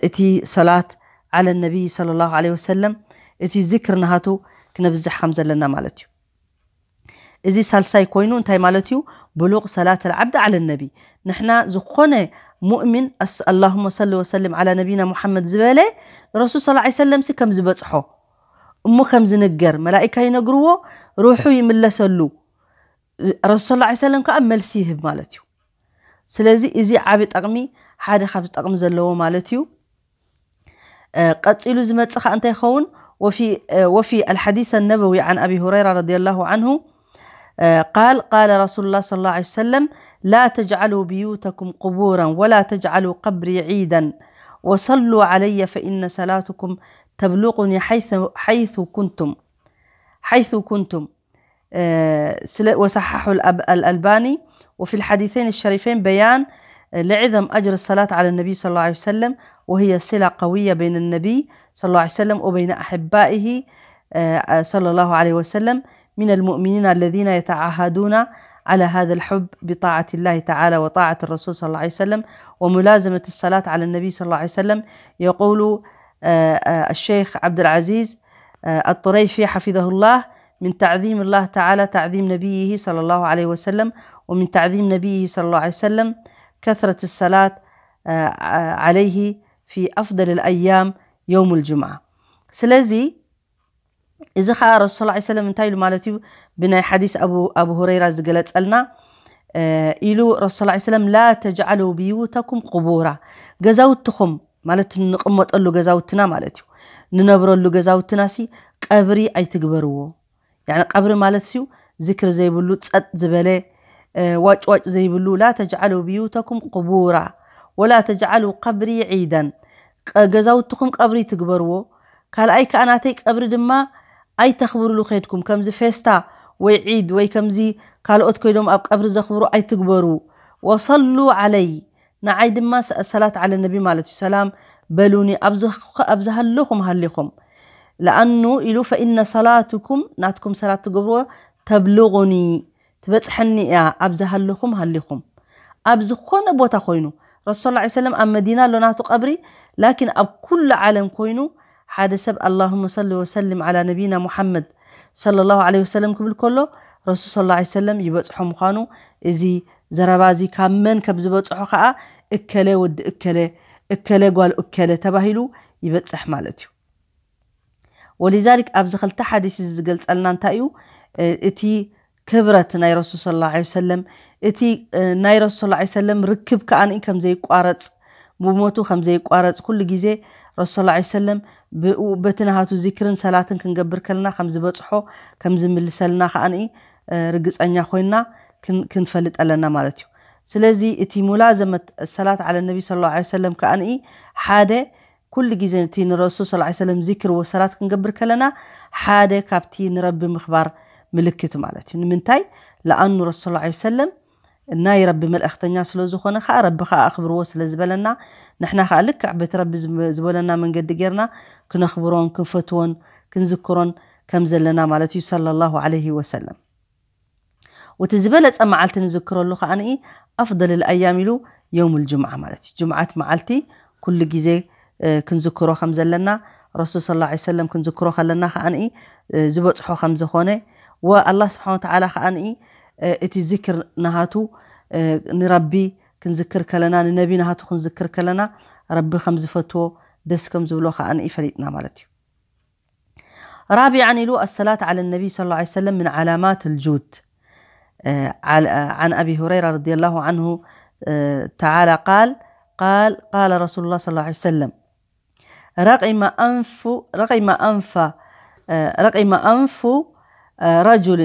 እቲ ሰላት ዓለ ነቢ ሰለላሁ ዐለይሂ ወሰለም እቲ ዝክር ናሃቱ ክነብዝሕ ከም ዘለና ማለት እዩ። እዚ ሳልሳይ ኮይኑ እንታይ ማለት እዩ? ብሉቕ ሰላት ኣልዓብድ ዓለ ነቢ። ንሕና ዝኾነ ሙእሚን ኣላሁመ ሰሊ ወሰሊም ዓላ ነቢና ሙሓመድ ዝበለ ረሱል ሰለላሁ ዐለይሂ ወሰለም ሲ ከም ዝበፅሖ እሞ ከም ዝንገር መላኢካ ይነግርዎ፣ ሩሑ ይምለሰሉ፣ ረሱል ሰለላሁ ዐለይሂ ወሰለም ከዓ መልሲ ይህብ ማለት እዩ። ስለዚ እዚ ዓቢ ጠቕሚ፣ ሓደ ካብዚ ጠቕሚ ዘለዎ ማለት እዩ። ቀፂሉ ዝመፅእ ከዓ እንታይ ይኸውን? وفي الحديث النبوي عن أبي هريرة رضي الله عنه آه، قال: قال رسول الله صلى الله عليه وسلم: لا تجعلوا بيوتكم قبورا ولا تجعلوا قبري عيدا وصلوا علي فإن صلاتكم تبلغني حيث حيث كنتم حيث كنتم. آه، سل- وصححه الأب- الألباني. وفي الحديثين الشريفين بيان، آه، لعظم أجر الصلاة على النبي صلى الله عليه وسلم، وهي صلة قوية بين النبي صلى الله عليه وسلم وبين أحبائه، آه، آه، صلى الله عليه وسلم، من المؤمنين الذين يتعاهدون على هذا الحب بطاعة الله تعالى وطاعة الرسول صلى الله عليه وسلم وملازمة الصلاة على النبي صلى الله عليه وسلم. يقول، آه، آه، الشيخ عبد العزيز، آه، الطريفي حفظه الله: من تعظيم الله تعالى تعظيم نبيه صلى الله عليه وسلم، ومن تعظيم نبيه صلى الله عليه وسلم كثرة الصلاة، آه، آه، عليه في أفضل الأيام يوم الجمعة. ስለዚ እዚ ኸዓ ረሱል ሰለላሁ ዐለይሂ ወሰለም እንታይ ኢሉ ማለት እዩ? ብናይ ሓዲስ ኣቡ ኣቡ ሁረይራ ዝገለጸልና፣ እ፣ ኢሉ ረሱል ሰለላሁ ዐለይሂ ወሰለም: لا تجعلوا بيوتكم قبورا፣ ገዛውትኹም ማለት ንቕመጠሉ ገዛውትና ማለት እዩ፣ ንነብረሉ ገዛውትና ሲ ቀብሪ ኣይትግበርዎ። ያኒ ቀብሪ ማለት ሲዩ ዝክር ዘይብሉ፣ ጸጥ ዝበለ፣ እ፣ ዋጭ ዋጭ ዘይብሉ። لا تجعلوا بيوتكم قبورا ولا تجعلوا قبري عيدا، ቀ- ገዛውትኹም ቀብሪ ትግበርዎ። ካልኣይ ከኣ ናተይ ቀብሪ ድማ ኣይተኽብርሉ ከይድኩም፣ ከምዚ ፌስታ ወይ ዒድ ወይ ከምዚ ካልኦት ከይዶም ኣብ ቀብሪ ዘኽብሩ ኣይትግበሩ። وصلوا علي፣ ንዓይ ድማ ሰ- ሰላት على النبي ማለት እዩ፣ ሰላም በሉኒ ኣብ ዝኽ- ኣብ ዝሃለኹም ሃሊኹም። ለኣኑ ኢሉ فإن صلاتكم ናትኩም ሰላት ትገብርዎ تبلغني ትበጽሐኒ እያ ኣብ ዝሃለኹም ሃሊኹም። ኣብ ዝኾነ ቦታ ኮይኑ ረሱል ሰለላሁ ዐለይሂ ወሰለም ኣብ መዲና ኣሎ ናቱ ቀብሪ፣ ላኪን ኣብ ኩሉ ዓለም ኮይኑ ሓደ ሰብ اللهم صل وسلم على نبينا محمد صلى الله عليه وسلم ክብል ከሎ ረሱል ሰለላሁ ዐለይሂ ወሰለም ይበጽሖ ምዃኑ፣ እዚ ዘረባ እዚ ካብ መን ከም ዝበጽሖ ከኣ እከለ ወዲ እከለ፣ እከለ ጓል እከለ ተባሂሉ ይበጽሕ ማለት እዩ። ወሊዛሊክ ኣብዚ ክልተ ሓዲስ እዚ ዝገልጸልና እንታይ እዩ? እ፣ እቲ ክብረት ናይ ረሱል ሰለላሁ ዐለይሂ ወሰለም፣ እቲ፣ እ፣ ናይ ረሱል ሰለላሁ ዐለይሂ ወሰለም ርክብ ከኣ ከም ዘይቋረጽ፣ ብሞቱ ከም ዘይቋረጽ፣ ኩሉ ግዜ ረሱል ሰለላሁ ዐለይሂ ወሰለም ብኡ በቲ ናሃቱ ዚክርን ሰላትን ክንገብር ከለና ከም ዝበጽሖ፣ ከም ዝምልሰልና ከኣ፣ እ፣ ርግጸኛ ኮይና ክን-፣ ክንፈልጥ ኣለና ማለት እዩ። ስለዚ እቲ ሙላዘመት ሰላት على النبي صلى الله عليه وسلم ከኣ ሓደ ኩሉ ግዜ እቲ ንረሱል ሰለላሁ ዐለይሂ ወሰለም ዚክር ወሰላት ክንገብር ከለና ሓደ ካብቲ ንረቢ ምኽባር ምልክት ማለት እዩ። ንምንታይ? ለኣኑ ረሱል ሰለላሁ ዐለይሂ ወሰለም ናይ ረቢ መልእኽተኛ ስለ ዝኾነ ከኣ ረቢ ከኣ ኣኽብርዎ ስለ ዝበለና ንሕና ከኣ ልክዕ በቲ ረቢ ዝም-፣ ዝበለና መንገዲ ጌርና ክነኽብሮን ክንፈትዎን ክንዝክሮን ከም ዘለና ማለት እዩ ሰለላሁ ዐለይሂ ወሰለም። ወቲ ዝበለጸ መዓልቲ ንዝክረሉ ከኣ ኣፍضل الأيام ኢሉ የውም الجمعة ማለት እዩ። ጅምዓት መዓልቲ ኩሉ ግዜ፣ እ፣ ክንዝክሮ ከም ዘለና ረሱል ሰለላሁ ዐለይሂ ወሰለም ክንዝክሮ ከለና ከኣ፣ እ፣ ዝበጽሖ ከም ዝኾነ ወኣላህ ስብሓን ወተዓላ ከኣ፣ እ፣ እቲ ዝክር ናሃቱ፣ እ፣ ንረቢ ክንዝክር ከለና ንነቢ ናሃቱ ክንዝክር ከለና ረቢ ከም ዝፈትዎ ደስ ከም ዝብሎ ከኣ ፈሊጥና ማለት እዩ። رابعا ኢሉ الصلاة على النبي صلى الله عليه وسلم من علامات الجود. آه، عل-، آه، عن أبي هريرة رضي الله عنه، آه، تعالى قال، قال، قال رسول الله صلى الله عليه وسلم: رغم أنف، رغم أنف، آه، رغم أنف، آه، رجل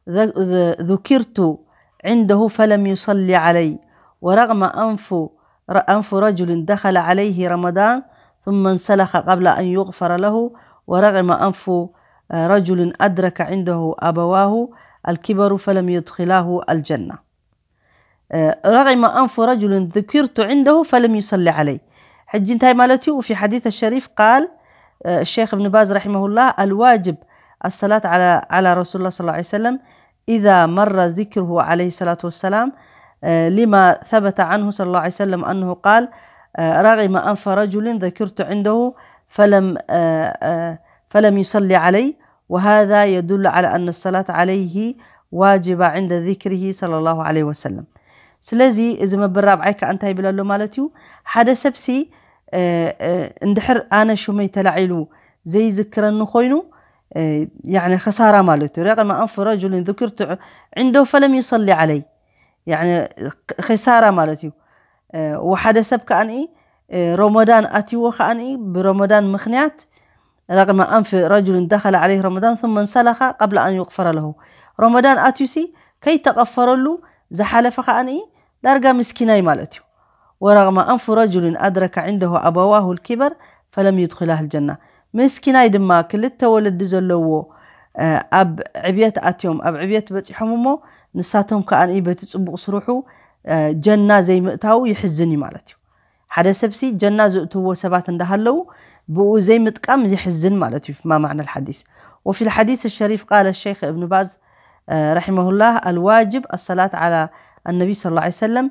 ذ-، ذ-، ذكرت عنده فلم يصل علي، ورغم أنف ر-، أنف رجل دخل عليه رمضان ثم انسلخ قبل أن يغفر له، ورغم أنف، آه، رجل أدرك عنده أبواه الكبر فلم يدخلاه الجنة. آه، رغم أنف رجل ذكرت عنده فلم يصل علي. ሕጂ እንታይ ማለት እዩ? في حديث الشريف قال، آه، الشيخ ابن باز رحمه الله: الواجب الصلاة على، على رسول الله صلى الله عليه وسلم إذا مر ذكره عليه الصلاة والسلام، آه، لما ثبت عنه صلى الله عليه وسلم أنه قال، آه، رغم أنف رجل ذكرت عنده فلم، آه، آه، فلم يصل علي، وهذا يدل على أن الصلاة عليه واجبة عند ذكره صلى الله عليه وسلم. ስለዚ እዚ መበል ራብዓይ ከኣ እንታይ ይብል ኣሎ ማለት እዩ? ሓደ ሰብሲ፣ እ፣ እ፣ እንድሕር ኣነ ሽመይ ተላዒሉ ዘይዝክረኒ ኮይኑ፣ እ፣ ያዕኒ ኸሳራ ማለት እዩ። ረቂመ ኣንፉ ረጁልን ذكرت عنده فلم يصل علي። ያዕኒ ኸሳራ ማለት እዩ። እ፣ ወሓደ ሰብ ከኣ፣ እ፣ ረመዳን ኣትይዎ ከኣ ብረመዳን ምኽንያት ረቂመ ኣንፍ ረጁልን ደኸለ ዓለይህ ረመዳን ثم انسلخ قبل أن يغفر له። ረመዳን ኣትዩሲ ከይተቐፈረሉ ዝሓለፈ ከኣ ዳርጋ ምስኪናይ ማለት እዩ። ورغم أنف رجل أدرك عنده أبواه الكبر فلم يدخلاه الجنة. ምስኪናይ ድማ ክልተ ወለዲ ዘለዎ ኣብ ዕብየት ኣትዮም ኣብ ዕብየት በፂሖም እሞ ንሳቶም ከኣ በቲ ፅቡቕ ስርሑ ጀና ዘይምእታው ይሕዝን እዩ ማለት እዩ። ሓደ ሰብሲ ጀና ዝእትዎ ሰባት እንዳሃለው ብኡ ዘይምጥቃም ይሕዝን ማለት እዩ። ما معنى الحديث؟ وفي الحديث الشريف قال الشيخ ابن باز رحمه الله: الواجب الصلاة على النبي صلى الله عليه وسلم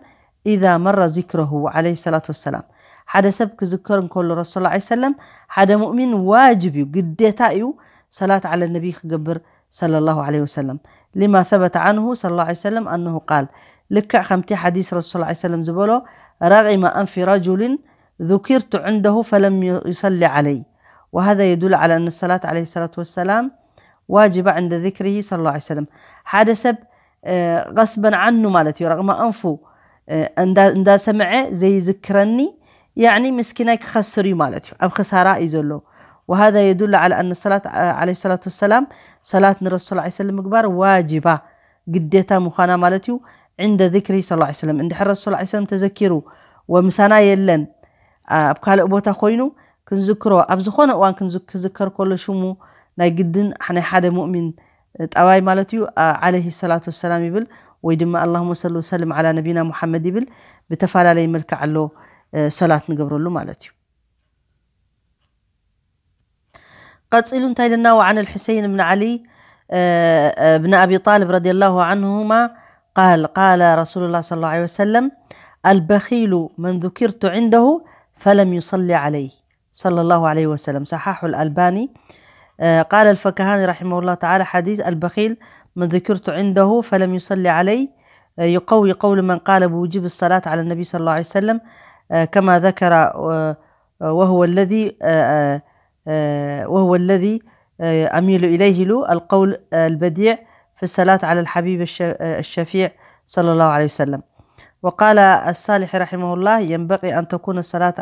إذا مر ذكره عليه الصلاة والسلام. ሓደ ሰብ ክዝከር እንከሎ ረሱል ላ ሰለም ሓደ ሙእሚን ዋጅብ እዩ፣ ግዴታ እዩ ሰላት ዓለ ነቢ ክገብር ሰለላሁ ዐለይሂ ወሰለም። لما ثبت عنه صلى الله عليه وسلم أنه قال፣ ልክዕ ከምቲ ሓዲስ ረሱል ላ ሰለም ዝበሎ رغم أنف رجل ذكرت عنده فلم يصل علي، وهذا يدل على أن الصلاة عليه الصلاة والسلام واجبة عند ذكره صلى الله عليه وسلم። ሓደ ሰብ غصبا عنه ማለት እዩ፣ رغم أنفه እንዳሰምዐ ዘይዝክረኒ ያኒ ምስኪናይ ክኸስር እዩ ማለት እዩ፣ ኣብ ክሳራ እዩ ዘሎ። وهذا يدل على أن الصلاة عليه الصلاة والسلام ሰላት ንረሱል ላ ሰለም ምግባር ዋጅባ ግዴታ ምዃና ማለት እዩ። عند ذكره صلى الله عليه وسلم እንድሕር ረሱል ላ ሰለም ተዘኪሩ ወምሳና የለን ኣብ ካልእ ቦታ ኮይኑ ክንዝክሮ ኣብ ዝኾነ እዋን ክዝከር ከሎ ሽሙ ናይ ግድን ናይ ሓደ ሙእሚን ጠባይ ማለት እዩ። ዓለይሂ ሰላቱ ወሰላም ይብል ወይ ድማ اللهم صل وسلم على نبينا محمد ይብል። ብተፈላለየ መልክዕ ኣሎ ሰላት ንገብረሉ ማለት እዩ። ቀፂሉ እንታይ ኢልና وعن الحسين بن علي بن أبي طالب رضي الله عنهما قال قال رسول الله صلى الله عليه وسلم البخيل من ذكرت عنده فلم يصل علي صلى الله عليه وسلم. صححه الألباني. قال الفكهاني رحمه الله تعالى حديث البخيل من ذكرت عنده فلم يصل علي يقوي قول من قال بوجوب الصلاة على النبي صلى الله عليه وسلم كما ذكر وهو الذي وهو الذي أميل إليه له القول البديع في الصلاة على الحبيب الشفيع صلى الله عليه وسلم. وقال الصالح رحمه الله ينبغي أن تكون الصلاة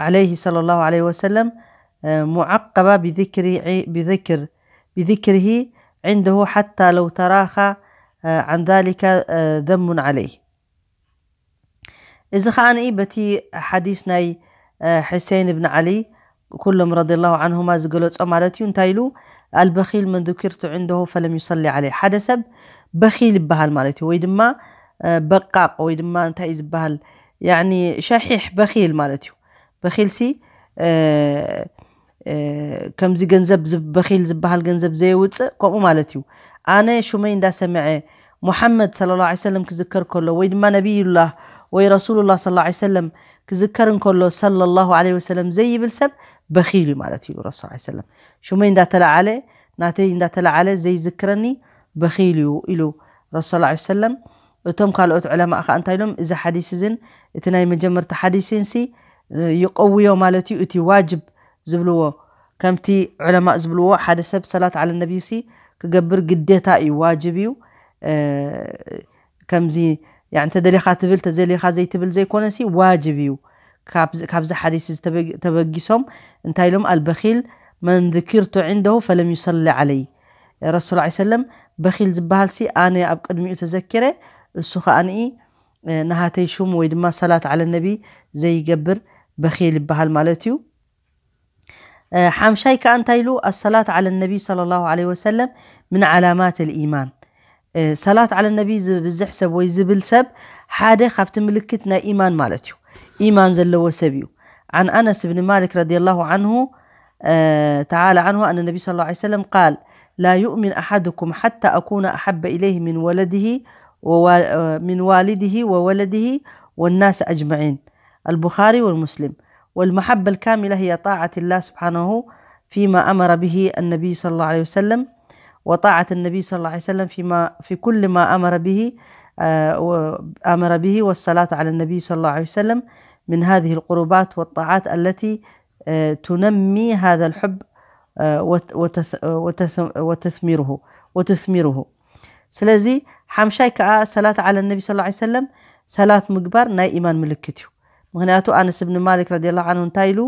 عليه صلى الله عليه وسلم معقبة بذكر بذكر بذكره عنده حتى لو تراخى عن ذلك ذنب عليه. እዚ ኸኣ በቲ ሓዲስ ናይ ሕሰይን ብን ዓሊ ኩሎም ረዲየላሁ ዓንሁማ ዝገለጾ ማለት እዩ። እንታይ ኢሉ? البخيل من ذكرت عنده فلم يصل علي። ሓደ ሰብ በኺል ይበሃል ማለት እዩ፣ ወይ ድማ በቃቕ ወይ ድማ እንታይ እዩ ዝበሃል ያኒ ሸሒሕ በኺል ማለት እዩ። በኺል ሲ ከምዚ ገንዘብ በኺል ዝበሃል ገንዘብ ዘየውፅእ ከምኡ ማለት እዩ። ኣነ ሹመይ እንዳሰምዐ ሙሓመድ صلى الله عليه وسلم ክዝከር ከሎ ወይ ድማ ነቢዩላህ ወይ ረሱሉላህ صلى الله عليه وسلم ክዝከር እንከሎ صلى الله عليه وسلم ዘይብል ሰብ በኺል እዩ ማለት እዩ። ረሱል صلى الله عليه وسلم ሹመይ እንዳተለዓለ ናተይ እንዳተለዓለ ዘይዝክረኒ በኺል እዩ ኢሉ ረሱል صلى الله عليه وسلم። እቶም ካልኦት ዑለማእ ከዓ እንታይ ኢሎም? እዚ ሓዲስ እዝን እቲ ናይ መጀመርታ ሓዲስን ሲ ይቀውዮ ማለት እዩ። እቲ ዋጅብ ዝብልዎ ከምቲ ዑለማእ ዝብልዎ ሓደ ሰብ ሰላት ዓለ ነቢይ ሲ ክገብር ግዴታ እዩ፣ ዋጅብ እዩ። ከምዚ ያኒ ተደሊኻ ትብል ተዘሊኻ ዘይትብል ዘይኮነ ሲ ዋጅብ እዩ። ካብዚ ሓዲስ ተበጊሶም እንታይ ኢሎም? البخيل من ذكرت عنده فلم يصل علي። ረሱል ላ ሰለም በኺል ዝበሃል ሲ ኣነ ኣብ ቅድሚኡ ተዘኪረ እሱ ከኣ ንኢ ናሃተይ ሹም ወይ ድማ ሰላት ዓለ ነቢ ዘይገብር በኺል ይበሃል ማለት እዩ። ሓምሻይ ከኣ እንታይ ኢሉ? الصلاة على النبي صلى الله عليه وسلم من علامات الإيمان። ሰላት ዓለ ነቢ ዝብዝሕ ሰብ ወይ ዝብል ሰብ ሓደ ካብቲ ምልክት ናይ ኢማን ማለት እዩ። ኢማን ዘለዎ ሰብ እዩ። عن أنس بن مالك رضي الله عنه تعالى عنه أن النبي صلى الله عليه وسلم قال لا يؤمن أحدكم حتى أكون أحب إليه من ولده ومن والده وولده والناس أجمعين. البخاري والمسلم. والمحبة الكاملة هي طاعة الله سبحانه فيما أمر به النبي صلى الله عليه وسلم، وطاعة النبي صلى الله عليه وسلم فيما في كل ما أمر به آه، أمر به والصلاة على النبي صلى الله عليه وسلم من هذه القربات والطاعات التي آه، تنمي هذا الحب آه، وتثمره وتثمره. ስለዚ ሓምሻይ ከኣ ሰላት ዓለ ነቢ صلى الله عليه وسلم ሰላት ምግባር ናይ ኢማን ምልክት እዩ። ምኽንያቱ ኣነስ ብን ማሊክ رضي الله عنه እንታይ ኢሉ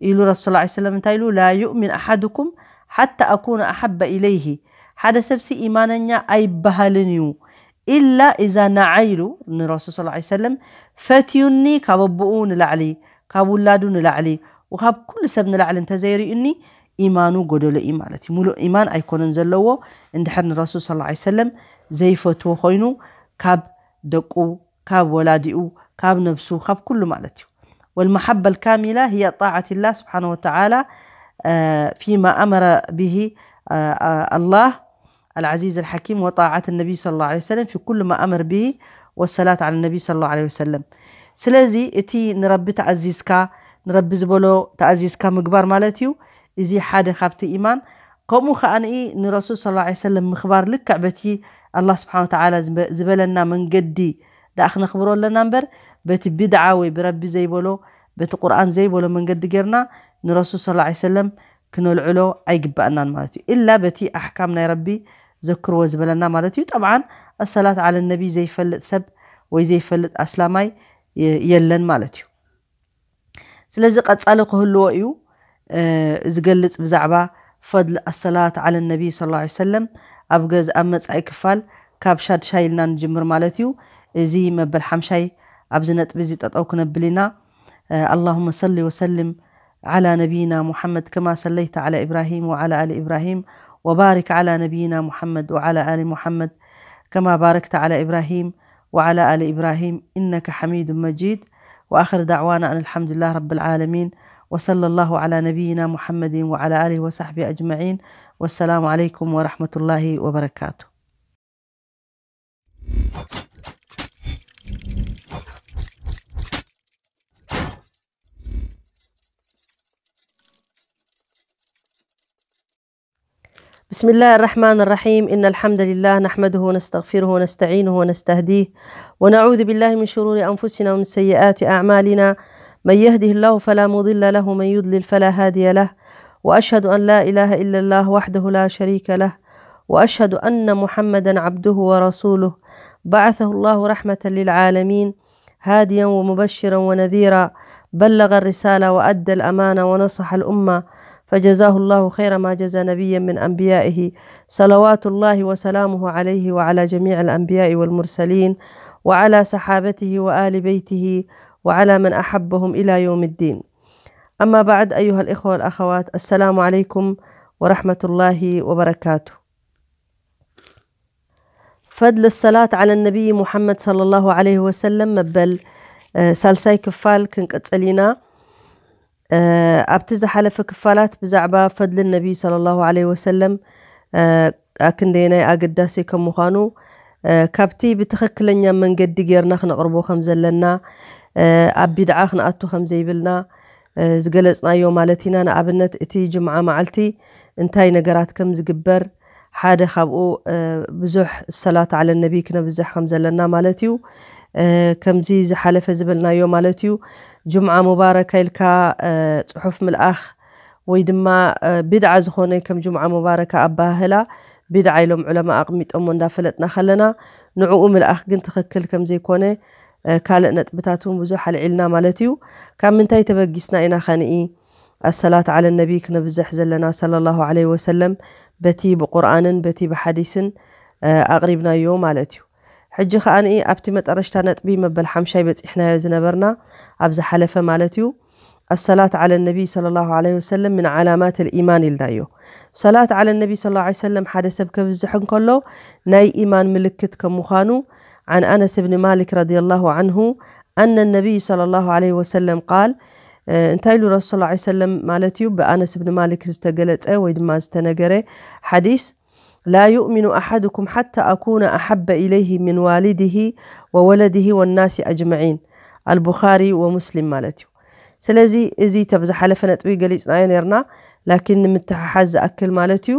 ኢሉ ረሱል صلى الله عليه وسلم እንታይ ኢሉ لا يؤمن أحدكم حتى أكون أحب إليه ሓደ ሰብሲ ኢማነኛ ኣይበሃልን እዩ ኢላ ኢዛ ነዓ ኢሉ ንረሱል ስ ሰለም ፈትዩኒ ካብ ኣቦኡ ንላዕሊ፣ ካብ ውላዱ ንላዕሊ፣ ወካብ ኩሉ ሰብ ንላዕሊ እንተዘይርእዩኒ ኢማኑ ጎደሎ እዩ ማለት እዩ። ሙሉእ ኢማን ኣይኮነን ዘለዎ እንድሕር ንረሱል ስ ሰለም ዘይፈትዎ ኮይኑ ካብ ደቁ፣ ካብ ወላዲኡ፣ ካብ ነብሱ፣ ካብ ኩሉ ማለት እዩ። والمحبة الكاملة هي طاعة الله سبحانه وتعالى فيما أمر به الله العزيز الحكيم وطاعة النبي صلى الله عليه وسلم في كل ما أمر به والصلاة على النبي صلى الله عليه وسلم. ስለዚ እቲ ንረቢ ተኣዚዝካ ንረቢ ዝበሎ ተኣዚዝካ ምግባር ማለት እዩ። እዚ ሓደ ካብቲ ኢማን። ከምኡ ከኣ ንረሱል ስ ሰለም ምኽባር ልክዕ በቲ ኣላህ ስብሓን ወተዓላ ዝበለና መንገዲ ደኣ ክነኽብሮ ኣለና እምበር በቲ ቢድዓ ወይ ብረቢ ዘይበሎ በቲ ቁርኣን ዘይበሎ መንገዲ ጌርና ንረሱል ስ ሰለም ክነልዕሎ ኣይግባእናን ማለት እዩ። ኢላ በቲ ኣሕካም ናይ ረቢ ዘክርዎ ዝበለና ማለት እዩ። ጠብዓን ኣሰላት ዓለ ነቢ ዘይፈልጥ ሰብ ወይ ዘይፈልጥ ኣስላማይ የለን ማለት እዩ። ስለዚ ቀጻሊ ክህልዎ እዩ ዝገልጽ ብዛዕባ ፈድል ኣሰላት ዓለ ነቢ ስ ሰለም ኣብ ገዝ ኣብ መጻኢ ክፋል ካብ ሻድሻይ ኢልና ንጅምር ማለት እዩ። እዚ መበል ሓምሻይ ኣብዚ ነጥቢ እዚ ጠጠው ክነብል ኢና። اللهم صل وسلم على نبينا محمد كما صليت على إبراهيم وعلى آل إبراهيم وبارك على نبينا محمد وعلى آل محمد كما باركت على إبراهيم وعلى آل إبراهيم إنك حميد مجيد. وآخر دعوانا أن الحمد لله رب العالمين. وصلى الله على نبينا محمد وعلى آله وصحبه أجمعين. والسلام عليكم ورحمة الله وبركاته. بسم الله الرحمن الرحيم. إن الحمد لله نحمده ونستغفره ونستعينه ونستهديه، ونعوذ بالله من شرور أنفسنا ومن سيئات أعمالنا. من يهده الله فلا مضل له ومن يضلل فلا هادي له. وأشهد أن لا إله إلا الله وحده لا شريك له. وأشهد أن محمدا عبده ورسوله. بعثه الله رحمة للعالمين. هاديا ومبشرا ونذيرا، بلغ الرسالة وأدى الأمانة ونصح الأمة، فجزاه الله خير ما جزى نبيا من أنبيائه، صلوات الله وسلامه عليه وعلى جميع الأنبياء والمرسلين، وعلى صحابته وآل بيته، وعلى من أحبهم إلى يوم الدين. أما بعد، أيها الإخوة والأخوات، السلام عليكم ورحمة الله وبركاته. ፈድል ሰላት ዓለ ነቢይ ሙሓመድ ሰለላሁ ዓለይሂ ወሰለም መበል ሳልሳይ ክፋል ክንቅጽል ኢና። ኣብቲ ዝሓለፈ ክፋላት ብዛዕባ ፈድል ነቢይ ሰለላሁ ዓለይሂ ወሰለም ኣክንደየናይ ኣገዳሲ ከም ምዃኑ፣ ካብቲ ብትኽክለኛ መንገዲ ጌርና ክነቕርቦ ከም ዘለና፣ ኣብ ቢድዓ ክንኣቱ ከም ዘይብልና፣ ዝገለጽናዮ ማለት ኢና። ንኣብነት እቲ ጅምዓ መዓልቲ እንታይ ነገራት ከም ዝግበር፣ ሓደ ካብኡ ብዙሕ ሰላት ዓለ ነቢ ክነብዝሕ ከም ዘለና ማለት እዩ። ከምዚ ዝሓለፈ ዝበልናዮ ማለት እዩ። ጅምዓ ሙባረካ ኢልካ ጽሑፍ ምልኣኽ ወይ ድማ ቢድዓ ዝኾነ ከም ጅምዓ ሙባረካ ኣባሃህላ ቢድዓ ኢሎም ዑለማ ኣቕሚጦሞ እንዳፈለጥና ከለና ንዕኡ ምልኣኽ ግን ትኽክል ከም ዘይኮነ ካልእ ነጥብታት እውን ብዙሕ ኣልዒልና ማለት እዩ። ካብ ምንታይ ተበጊስና ኢና ኸንኢ ኣሰላት ዓለ ነቢ ክነብዝሕ ዘለና ሰለላሁ ዓለይሂ ወሰለም በቲ ብቁርኣንን በቲ ብሓዲስን ኣቕሪብናዮ ማለት እዩ። ሕጂ ከኣ ኣብቲ መጠረሽታ ነጥቢ መበል ሓምሻይ በጺሕናዮ ዝነበርና ኣብ ዝሓለፈ ማለት እዩ። ኣሰላት ዓለ ነቢ ሰለላሁ ዓለይሂ ወሰለም ምን ዓላማት ልኢማን ኢልናዮ። ሰላት ዓለ ነቢ ሰለላሁ ዓለይሂ ወሰለም ሓደ ሰብ ከብዝሕ እንከሎ ናይ ኢማን ምልክት ከም ምዃኑ عن أنس بن مالك رضي الله عنه أن النبي صلى الله عليه وسلم قال እንታይ ኢሉ ረሱል ሰለላሁ ዓለይሂ ወሰለም ማለት እዩ ብኣነስ ብን ማሊክ ዝተገለጸ ወይ ድማ ዝተነገረ ሓዲስ لا يؤمن أحدكم حتى أكون أحب إليه من والده وولده والناس أجمعين. ኣልቡኻሪ ወሙስሊም ማለት እዩ። ስለዚ እዚ ተብ ዝሓለፈ ነጥቢ ገሊጽናዮ ነርና ላኪን ንምትሕሓዝ ዝኣክል ማለት እዩ።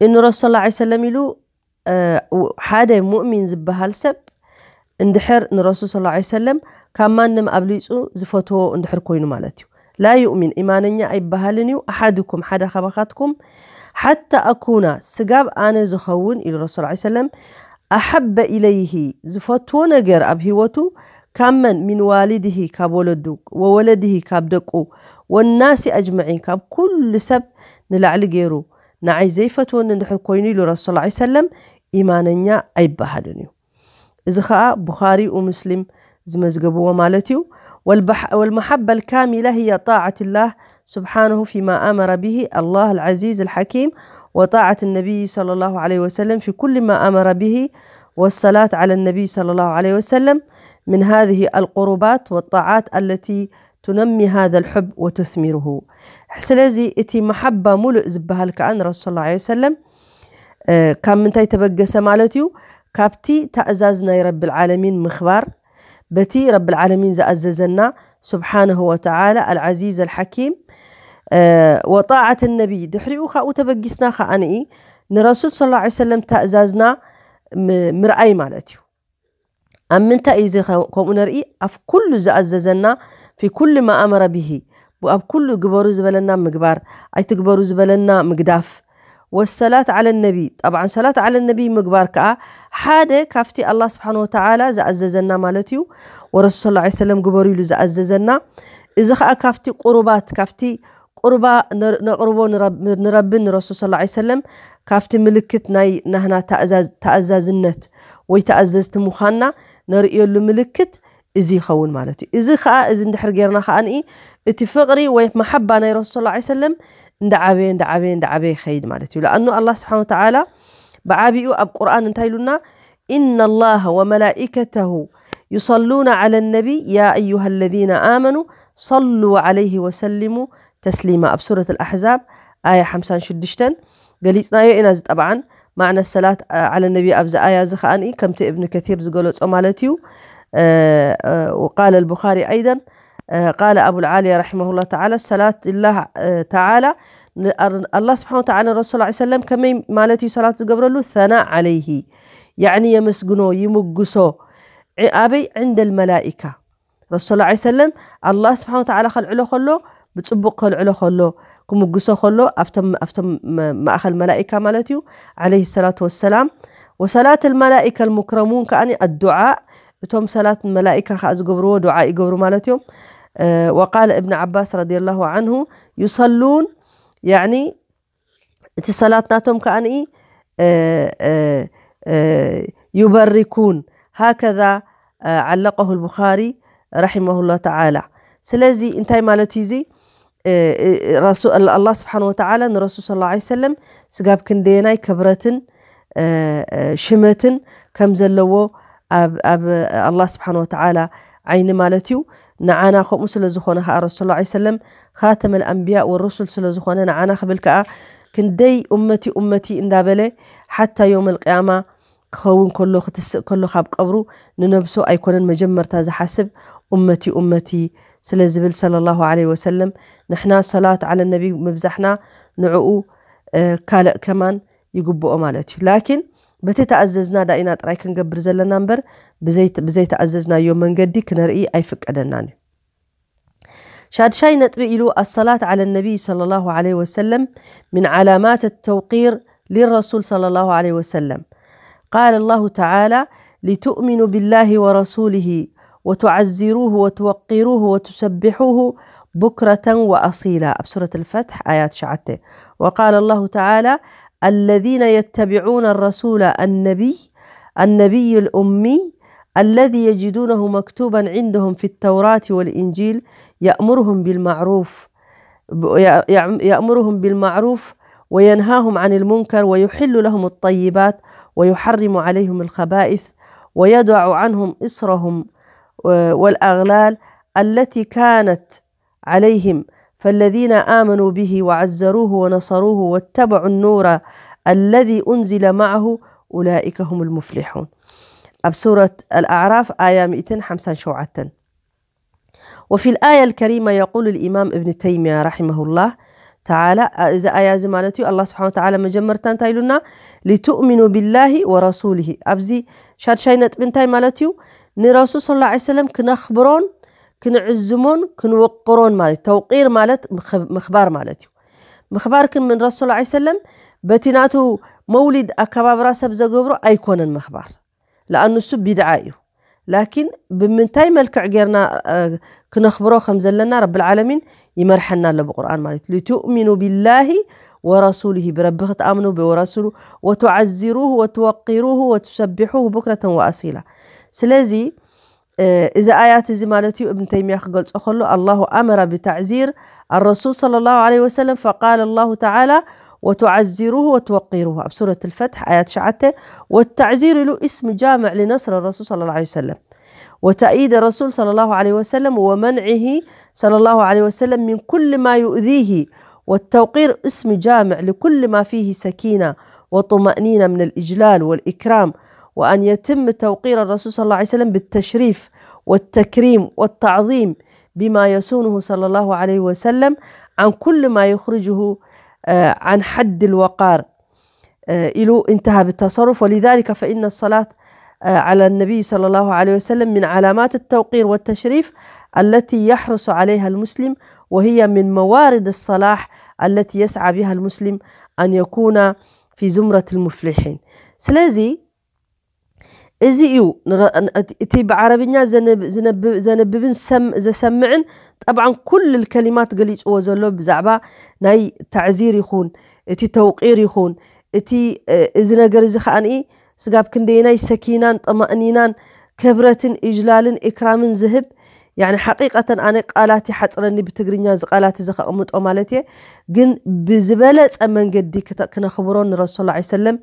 እኑ ረሱል ሰለላሁ ዓለይሂ ወሰለም ኢሉ ሓደ ሙእሚን ዝበሃል ሰብ እንድሕር ንረሱል ሰለላሁ ዓለይሂ ወሰለም ካብ ማንም ኣብሊጹ ዝፈትዎ እንድሕር ኮይኑ ማለት እዩ። لا يؤمن ኢማነኛ ኣይበሃልን እዩ ኣሓድኩም ሓደ ካባኻትኩም ሓታ ኣኩና ስጋብ ኣነ ዝኸውን ኢሉ ረሱል ሰለላሁ ዓለይሂ ወሰለም ኣሓበ ኢለይሂ ዝፈትዎ ነገር ኣብ ህይወቱ ካብ መን ሚን ዋሊድሂ ካብ ወለዱ ወወለድሂ ካብ ደቁ ወናሲ ኣጅመዒን ካብ ኩሉ ሰብ ንላዕሊ ገይሩ ንዓይ ዘይፈትወኒ እንድሕር ኮይኑ ኢሉ ረሱል ላ ሰለም ኢማነኛ ኣይበሃልን እዩ። እዚ ኸኣ ቡኻሪ ወሙስሊም ዝመዝገብዎ ማለት እዩ። والبح- والمحبة الكاملة هي طاعة الله سبحانه فيما أمر به الله العزيز الحكيم، وطاعة النبي صلى الله عليه وسلم في كل ما أمر به، والصلاة على النبي صلى الله عليه وسلم من هذه القربات والطاعات التي تنمي هذا الحب وتثمره. ስለዚ እቲ መሓባ ሙሉእ ዝበሃል ከኣ ንረሱል ላ ሰለም ካብ ምንታይ ተበገሰ ማለት እዩ? ካብቲ ታእዛዝ ናይ ረብል ዓለሚን ምኽባር፣ በቲ ረብል ዓለሚን ዝኣዘዘና ስብሓንሁ ወተዓላ ኣልዓዚዝ ኣልሓኪም፣ ወጣዓት ነቢይ፣ ድሕሪኡ ካብኡ ተበጊስና ከኣ ንኢ ንረሱል ስለ ላ ሰለም ታእዛዝና ም- ምርኣይ ማለት እዩ። ኣብ ምንታይ እዩ እዚ ከ- ከምኡ ነርኢ? ኣብ ኩሉ ዝኣዘዘና፣ ፊ ኩሉ ማ ኣመረ ብሂ፣ ኣብ ኩሉ ግበሩ ዝበለና ምግባር፣ ኣይትግበሩ ዝበለና ምግዳፍ። ወሰላት ዓለ ነቢ፣ ጠብዓን ሰላት ዓለ ነቢ ምግባር ከኣ ሓደ ካብቲ ኣላ ስብሓን ወተዓላ ዝኣዘዘና ማለት እዩ። ወረሱል ስለ ላ ሰለም ግበሩ ኢሉ ዝኣዘዘና። እዚ ከኣ ካብቲ ቁሩባት፣ ካብቲ ቁርባ ነር- ነቕርቦ ንረብ- ንረብን ንረሱል ስለ ላ ሰለም ካብቲ ምልክት ናይ ናህና ተኣዛዝ- ተኣዛዝነት ወይ ተኣዘዝቲ ምዃንና ነርእየሉ ምልክት እዚ ይኸውን ማለት እዩ። እዚ ከኣ እዚ እንድሕር ጌርና ከኣ ንኢ እቲ ፍቕሪ ወይ መሓባ ናይ ረሱል ስለ ላ ሰለም እንዳዓበየ እንዳዓበየ እንዳዓበየ ይኸይድ ማለት እዩ። ለኣኑ ኣላ ስብሓን ወተዓላ ብዓብኡ ኣብ ቁርኣን እንታይ ኢሉና? إن الله وملائكته يصلون على النبي يا أيها الذين آمنوا صلوا عليه وسلموا تسليما ኣብ ሱረት ኣልኣሕዛብ ኣያ ሓምሳን ሽዱሽተን ገሊጽናዮ ኢና። እዚ ጠብዓን ማዕነ ሰላት ዓለ ነቢ ኣብዚ ኣያ እዚ ከኣ ከምቲ እብን ከሲር ዝገለጾ ማለት እዩ። وقال البخاري أيضا قال أبو العالية رحمه الله تعالى صلاة الله تعالى ኣላ ስብሓን ወተዓላ ረሱል ላ ሰለም ከመይ ማለት እዩ ሰላት ዝገብረሉ? ثناء عليه ያዕኒ የመስግኖ ይምጉሶ። ኣበይ? عند الملائكة ረሱል ላ ሰለም ኣላ ስብሓን ወተዓላ ከልዕሎ ከሎ ብጽቡቕ ከልዕሎ ከሎ ክምጉሶ ከሎ ኣብቶም ኣብቶም መ- ማእኸል መላኢካ ማለት እዩ ዓለይሂ ሰላቱ ወሰላም። ወሰላት ልመላኢካ ልሙክረሙን ከኣ ኣዱዓ እቶም ሰላት መላኢካ ከኣ ዝገብርዎ ዱዓ ይገብሩ ማለት እዮም። ወቃለ እብን ዓባስ ረዲየላሁ ዓንሁ ዩሰሉን ያዕኒ እቲ ሰላት ናቶም ከኣ ንኢ ዩበሪኩን ሃከዛ ዓለቀሁ ልቡኻሪ ረሒመሁላ ተዓላ። ስለዚ እንታይ ማለት እዩ እዚ? ኣላ ስብሓን ወተዓላ ንረሱል ስለ ላ ሰለም ስጋብ ክንደየናይ ክብረትን ሽመትን ከም ዘለዎ ኣብ ኣላ ስብሓን ወተዓላ ዓይኒ ማለት እዩ። ንዓና ከምኡ ስለ ዝኾነ ከዓ ረሱል ላ ሰለም ካተመል ኣንብያ ወሩሱል ስለ ዝኾነ ንዓና ክብል ከዓ ክንደይ ኡመቲ ኡመቲ እንዳበለ ሓታ ዮም ልቅያማ ክኸውን ከሎ ክትስእ ከሎ ካብ ቀብሩ ንነብሱ ኣይኮነን መጀመርታ ዝሓስብ ኡመቲ ኡመቲ ስለ ዝብል ሰለላሁ ዐለይሂ ወሰለም ንሕና ሰላት ዓለ ነቢ ምብዛሕና ንዕኡ ካልእ ከማን ይግብኦ ማለት እዩ። ላኪን በቲ ተኣዘዝና ዳኢና ጥራይ ክንገብር ዘለና እምበር ብዘይተኣዘዝናዮ መንገዲ ክነርኢ ኣይፍቀደናን እዩ። ሻድሻይ ነጥቢ ኢሉ ኣሰላት ዓለ ነቢይ ሰለላሁ ዐለይሂ ወሰለም ምን ዓላማት ተውቂር ሊረሱል ሰለላሁ ዐለይሂ ወሰለም ቃለ ላሁ ተዓላ ሊቱእሚኑ ቢላሂ ወረሱሊሂ ወቱዓዚሩሁ ወቱወቂሩሁ ወቱሰቢሑሁ ቡክረተን ወኣሲላ ኣብ ሱረት ልፈትሕ ኣያ ትሽዓተ። ወቃለ ላሁ ተዓላ الذين يتبعون الرسول النبي النبي الأمي الذي يجدونه مكتوبا عندهم في التوراة والإنجيل يأمرهم بالمعروف يأمرهم بالمعروف وينهاهم عن المنكر ويحل لهم الطيبات ويحرم عليهم الخبائث ويضع عنهم إصرهم والأغلال التي كانت عليهم فالذين آمنوا به وعزروه ونصروه واتبعوا النور الذي أنزل معه أولئك هم المفلحون. ኣብ ሱረት ኣልኣዕራፍ ኣያ ሚእትን ሓምሳን ሸውዓተን። وفي الآية الكريمة يقول الإمام ابن تيمية رحمه الله تعالى እዚ ኣያ እዚ ማለት እዩ ኣላ ስብሓን ወተዓላ መጀመርታ እንታይ ኢሉና? ሊቱእሚኑ ቢላሂ ወረሱሊሂ። ኣብዚ ሻድሻይ ነጥቢ እንታይ ማለት እዩ? ንረሱል ስለ ላ ሰለም ክነኽብሮን ክንዕዝሞን ክንውቅሮን ማለት ተውቂር ማለት ምኽባር ማለት እዩ። ምኽባር ክን ምን ረሱል ላ ሰለም በቲ ናቱ መውሊድ ኣከባብራ ሰብ ዘገብሮ ኣይኮነን ምኽባር ለኣኑ እሱ ቢድዓ እዩ። ላኪን ብምንታይ መልክዕ ጌርና ክነኽብሮ ከም ዘለና ረብል ዓለሚን ይመርሐና ኣሎ ብቁርኣን ማለት እዩ። ሊቱእሚኑ ቢላሂ ወረሱሊሂ፣ ብረቢ ክትኣምኑ፣ ብወረሱሉ፣ ወቱዓዚሩሁ ወትወቂሩሁ ወትሰቢሑሁ ቡክረተን ወኣሲላ። ስለዚ እዚ ኣያት እዚ ማለት እዩ እብን ተይሚያ ክገልጾ ከሎ፣ ኣላሁ ኣመረ ብተዕዚር ኣረሱል ሰለላሁ ዐለይሂ ወሰለም፣ ፈቃለ ኣላሁ ተዓላ ወቱዓዚሩሁ ወትወቂሩሁ ኣብ ሱረት ልፈትሕ ኣያ ትሽዓተ። ወተዕዚር ኢሉ እስም ጃምዕ ሊነስር ረሱል ሰለላሁ ዐለይሂ ወሰለም ወተእይድ ረሱል ሰለላሁ ዐለይሂ ወሰለም ወመንዒሂ ሰለላሁ ዐለይሂ ወሰለም ሚን ኩል ማ ዩእዚሂ። والتوقير اسم جامع لكل ما فيه سكينة وطمأنينة من الإجلال والإكرام، وأن يتم توقير الرسول صلى الله عليه وسلم بالتشريف والتكريم والتعظيم بما يصونه صلى الله عليه وسلم عن كل ما يخرجه عن حد الوقار. إلو انتهى بالتصرف. ولذلك فإن الصلاة على النبي صلى الله عليه وسلم من علامات التوقير والتشريف التي يحرص عليها المسلم، وهي من موارد الصلاح التي يسعى بها المسلم أن يكون في زمرة المفلحين. ስለዚ እዚ እዩ እቲ ብዓረብኛ ዘንብብን ዘሰምዕን። ጠብዓን ኩል ከሊማት ገሊፅዎ ዘሎ ብዛዕባ ናይ ታዕዚር ይኹን እቲ ተውቂር ይኹን እቲ እዚ ነገር እዚ ከዓኒ ስጋብ ክንደየናይ ሰኪናን ጠማእኒናን ክብረትን እጅላልን እክራምን ዝህብ። ያኒ ሓቂቀተን ኣነ ቃላት ይሓፅረኒ ብትግርኛ እዚ ቃላት እዚ ከቕምጦ ማለት እየ። ግን ብዝበለፀ መንገዲ ክነኽብሮ ንረሱል ላ ሰለም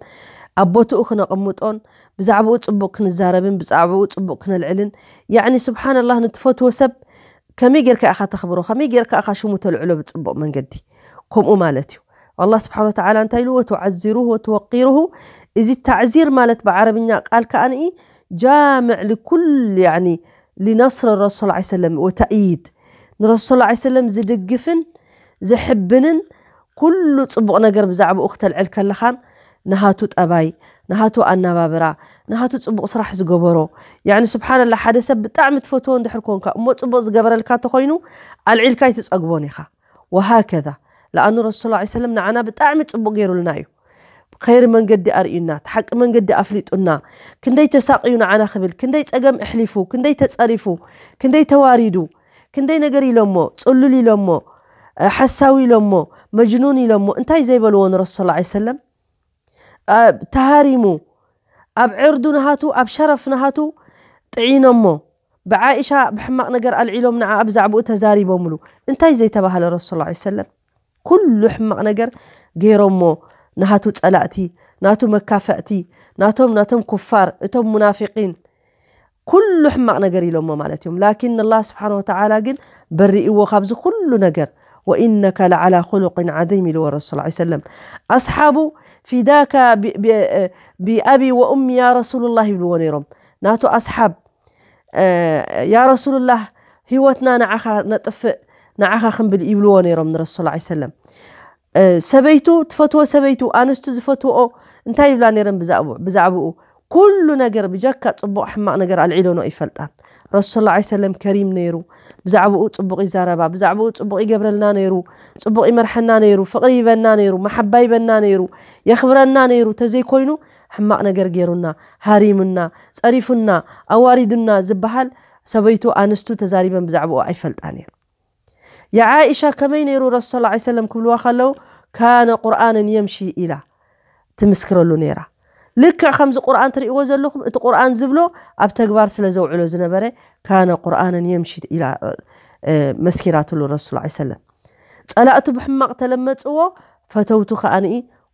ኣብ ቦትኡ ክነቕምጦን ብዛዕባኡ ፅቡቕ ክንዛረብን ብዛዕባኡ ፅቡቕ ክነልዕልን። ያኒ ስብሓንላህ ንትፈትዎ ሰብ ከመይ ጌርካ ኢኻ ተኽብሮ? ከመይ ጌርካ ኢኻ ሽሙ ተልዕሎ ብፅቡቕ መንገዲ? ከምኡ ማለት እዩ። ኣላህ ስብሓን ወተዓላ እንታይ ኢሉ? ወቱዓዚሩሁ ወቱወቂሩሁ። እዚ ታዕዚር ማለት ብዓረብኛ ቃል ከኣንኢ ጃምዕ ልኩል ያኒ ሊነስር ረሱል ላ ሰለም ወተእይድ ንረሱል ላ ሰለም ዝድግፍን ዝሕብንን ኩሉ ፅቡቕ ነገር ብዛዕባኡ ክተልዕል ከለኻን ንሃቱ ጠባይ፣ ንሃቱ ኣናባብራ፣ ንሃቱ ፅቡቕ ስራሕ ዝገበሮ። ያኒ ስብሓንላ ሓደ ሰብ ብጣዕሚ ትፈትዎ እንድሕር ኮንካ እሞ ፅቡቕ ዝገበረልካ ተኾይኑ ኣልዒልካ ኣይትፀግቦን ኢኻ። ወሃከዛ ለኣኑ ረሱል ላ ሰለም ንዓና ብጣዕሚ ፅቡቕ ገይሩልና እዩ። ኸይሪ መንገዲ ኣርእዩና፣ ሓቂ መንገዲ ኣፍሊጡና፣ ክንደይ ተሳቕዩ ንዓና ክብል፣ ክንደይ ፀገም ኣሕሊፉ፣ ክንደይ ተፀሪፉ፣ ክንደይ ተዋሪዱ፣ ክንደይ ነገር ኢሎሞ፣ ፅሉል ኢሎሞ፣ ሓሳዊ ኢሎሞ፣ መጅኑን ኢሎሞ፣ እንታይ ዘይበልዎ ንረሱል ላ ሰለም ተሃሪሙ፣ ኣብ ዕርዱ ንሃቱ ኣብ ሸረፍ ንሃቱ ጥዒኖሞ፣ ብዓኢሻ ብሕማቕ ነገር ኣልዒሎም ንዓ ብዛዕባኡ ተዛሪቦምሉ። እንታይ ዘይተባህለ ረሱል ላ ሰለም ኩሉ ሕማቕ ነገር ገይሮሞ ንሃቱ ጸላእቲ፣ ናቱ መካፈእቲ፣ ናቶም ናቶም ኩፋር እቶም ሙናፊቂን ኩሉ ሕማቕ ነገር ኢሎሞ ማለት እዮም። ላኪን ኣላህ ስብሓን ወተዓላ ግን በሪእዎ ካብዚ ኩሉ ነገር። ወኢነካ ለዓላ ኹሉቅን ዓዚም ኢልዎ ረሱል ላ ሰለም ኣስሓቡ ፊዳካ ብኣቢ ወኡሚ ያ ረሱሉላህ ይብልዎ ነይሮም። ናቱ ኣስሓብ ያ ረሱሉላህ ህይወትና ንዓኻ ነጥፍእ ንዓኻ ክንብል ይብልዎ ነይሮም ንረሱል ላ ሰለም። ሰበይቱ ትፈትዎ ሰበይቱ ኣንስቱ ዝፈትዎ እንታይ ይብላ ነይረን ብዛዕባኡ? ኩሉ ነገር ብጀካ ፅቡቕ ሕማቕ ነገር ኣልዒሎኖ ይፈልጣን። ረሱል ላ ሰለም ከሪም ነይሩ፣ ብዛዕባኡ ፅቡቕ ይዛረባ፣ ብዛዕባኡ ፅቡቕ ይገብረልና ነይሩ፣ ፅቡቕ ይመርሐና ነይሩ፣ ፍቕሪ ይበና ነይሩ፣ መሓባ ይበና ነይሩ፣ የኽብረና ነይሩ። ተዘይኮይኑ ሕማቕ ነገር ገይሩና፣ ሃሪሙና፣ ፀሪፉና፣ ኣዋሪዱና ዝበሃል ሰበይቱ ኣንስቱ ተዛሪበን ብዛዕባኡ ኣይፈልጣን እየን። የዓኢሻ ከመይ ነይሩ ረሱል ላ ሰለም ክብልዋ ከለዉ ካነ ቁርኣንን የምሺ ኢላ ትምስክረሉ ነይራ። ልክዕ ከምዚ ቁርኣን ትርእይዎ ዘለኹም እቲ ቁርኣን ዝብሎ ኣብ ተግባር ስለ ዘውዕሎ ዝነበረ ካነ ቁርኣንን የምሺ ኢላ መስኪራትሉ ረሱል ላ ሰለም። ጸላእቱ ብሕማቕ ተለመጽዎ ፈተውቱ ከኣንኢ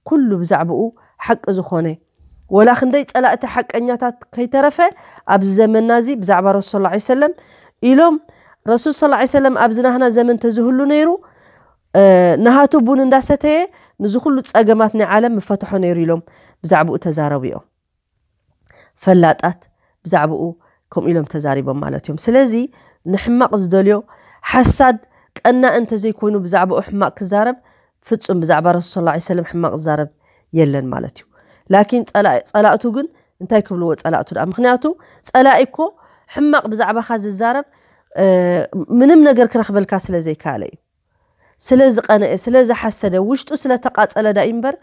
ኩሉ ብዛዕባኡ ሓቂ ዝኾነ ወላ ክንደይ ጸላእቲ ሓቀኛታት ከይተረፈ ኣብዚ ዘመንና እዚ ብዛዕባ ረሱል ላ ሰለም ኢሎም ረሱል ስ ሰለም ኣብዚ ናህና ዘመን ተዝህሉ ነይሩ ናሃቱ ቡን እንዳሰተየ ንዚ ኩሉ ጸገማት ናይ ዓለም ምፈትሖ ነይሩ ኢሎም ብዛዕባኡ ተዛረቡ እዮም። ፈላጣት ብዛዕባኡ ከምኡ ኢሎም ተዛሪቦም ማለት እዮም። ስለዚ ንሕማቕ ዝደልዮ ሓሳድ ቀናእ እንተዘይኮይኑ ብዛዕባኡ ሕማቕ ክዛረብ ፍጹም ብዛዕባ ረሱል ስ ሰለም ሕማቕ ዝዛረብ የለን ማለት እዩ። ላኪን ጸላእቱ ግን እንታይ ክብልዎ ጸላእቱ ደኣ? ምኽንያቱ ጸላኢ እኮ ሕማቕ ብዛዕባኻ ዝዛረብ ምንም ነገር ክረኽበልካ ስለ ዘይከኣለ እዩ። ስለ ዝቐነአ ስለ ዝሓሰደ ውሽጡ ስለ ተቃጸለ ዳ እምበር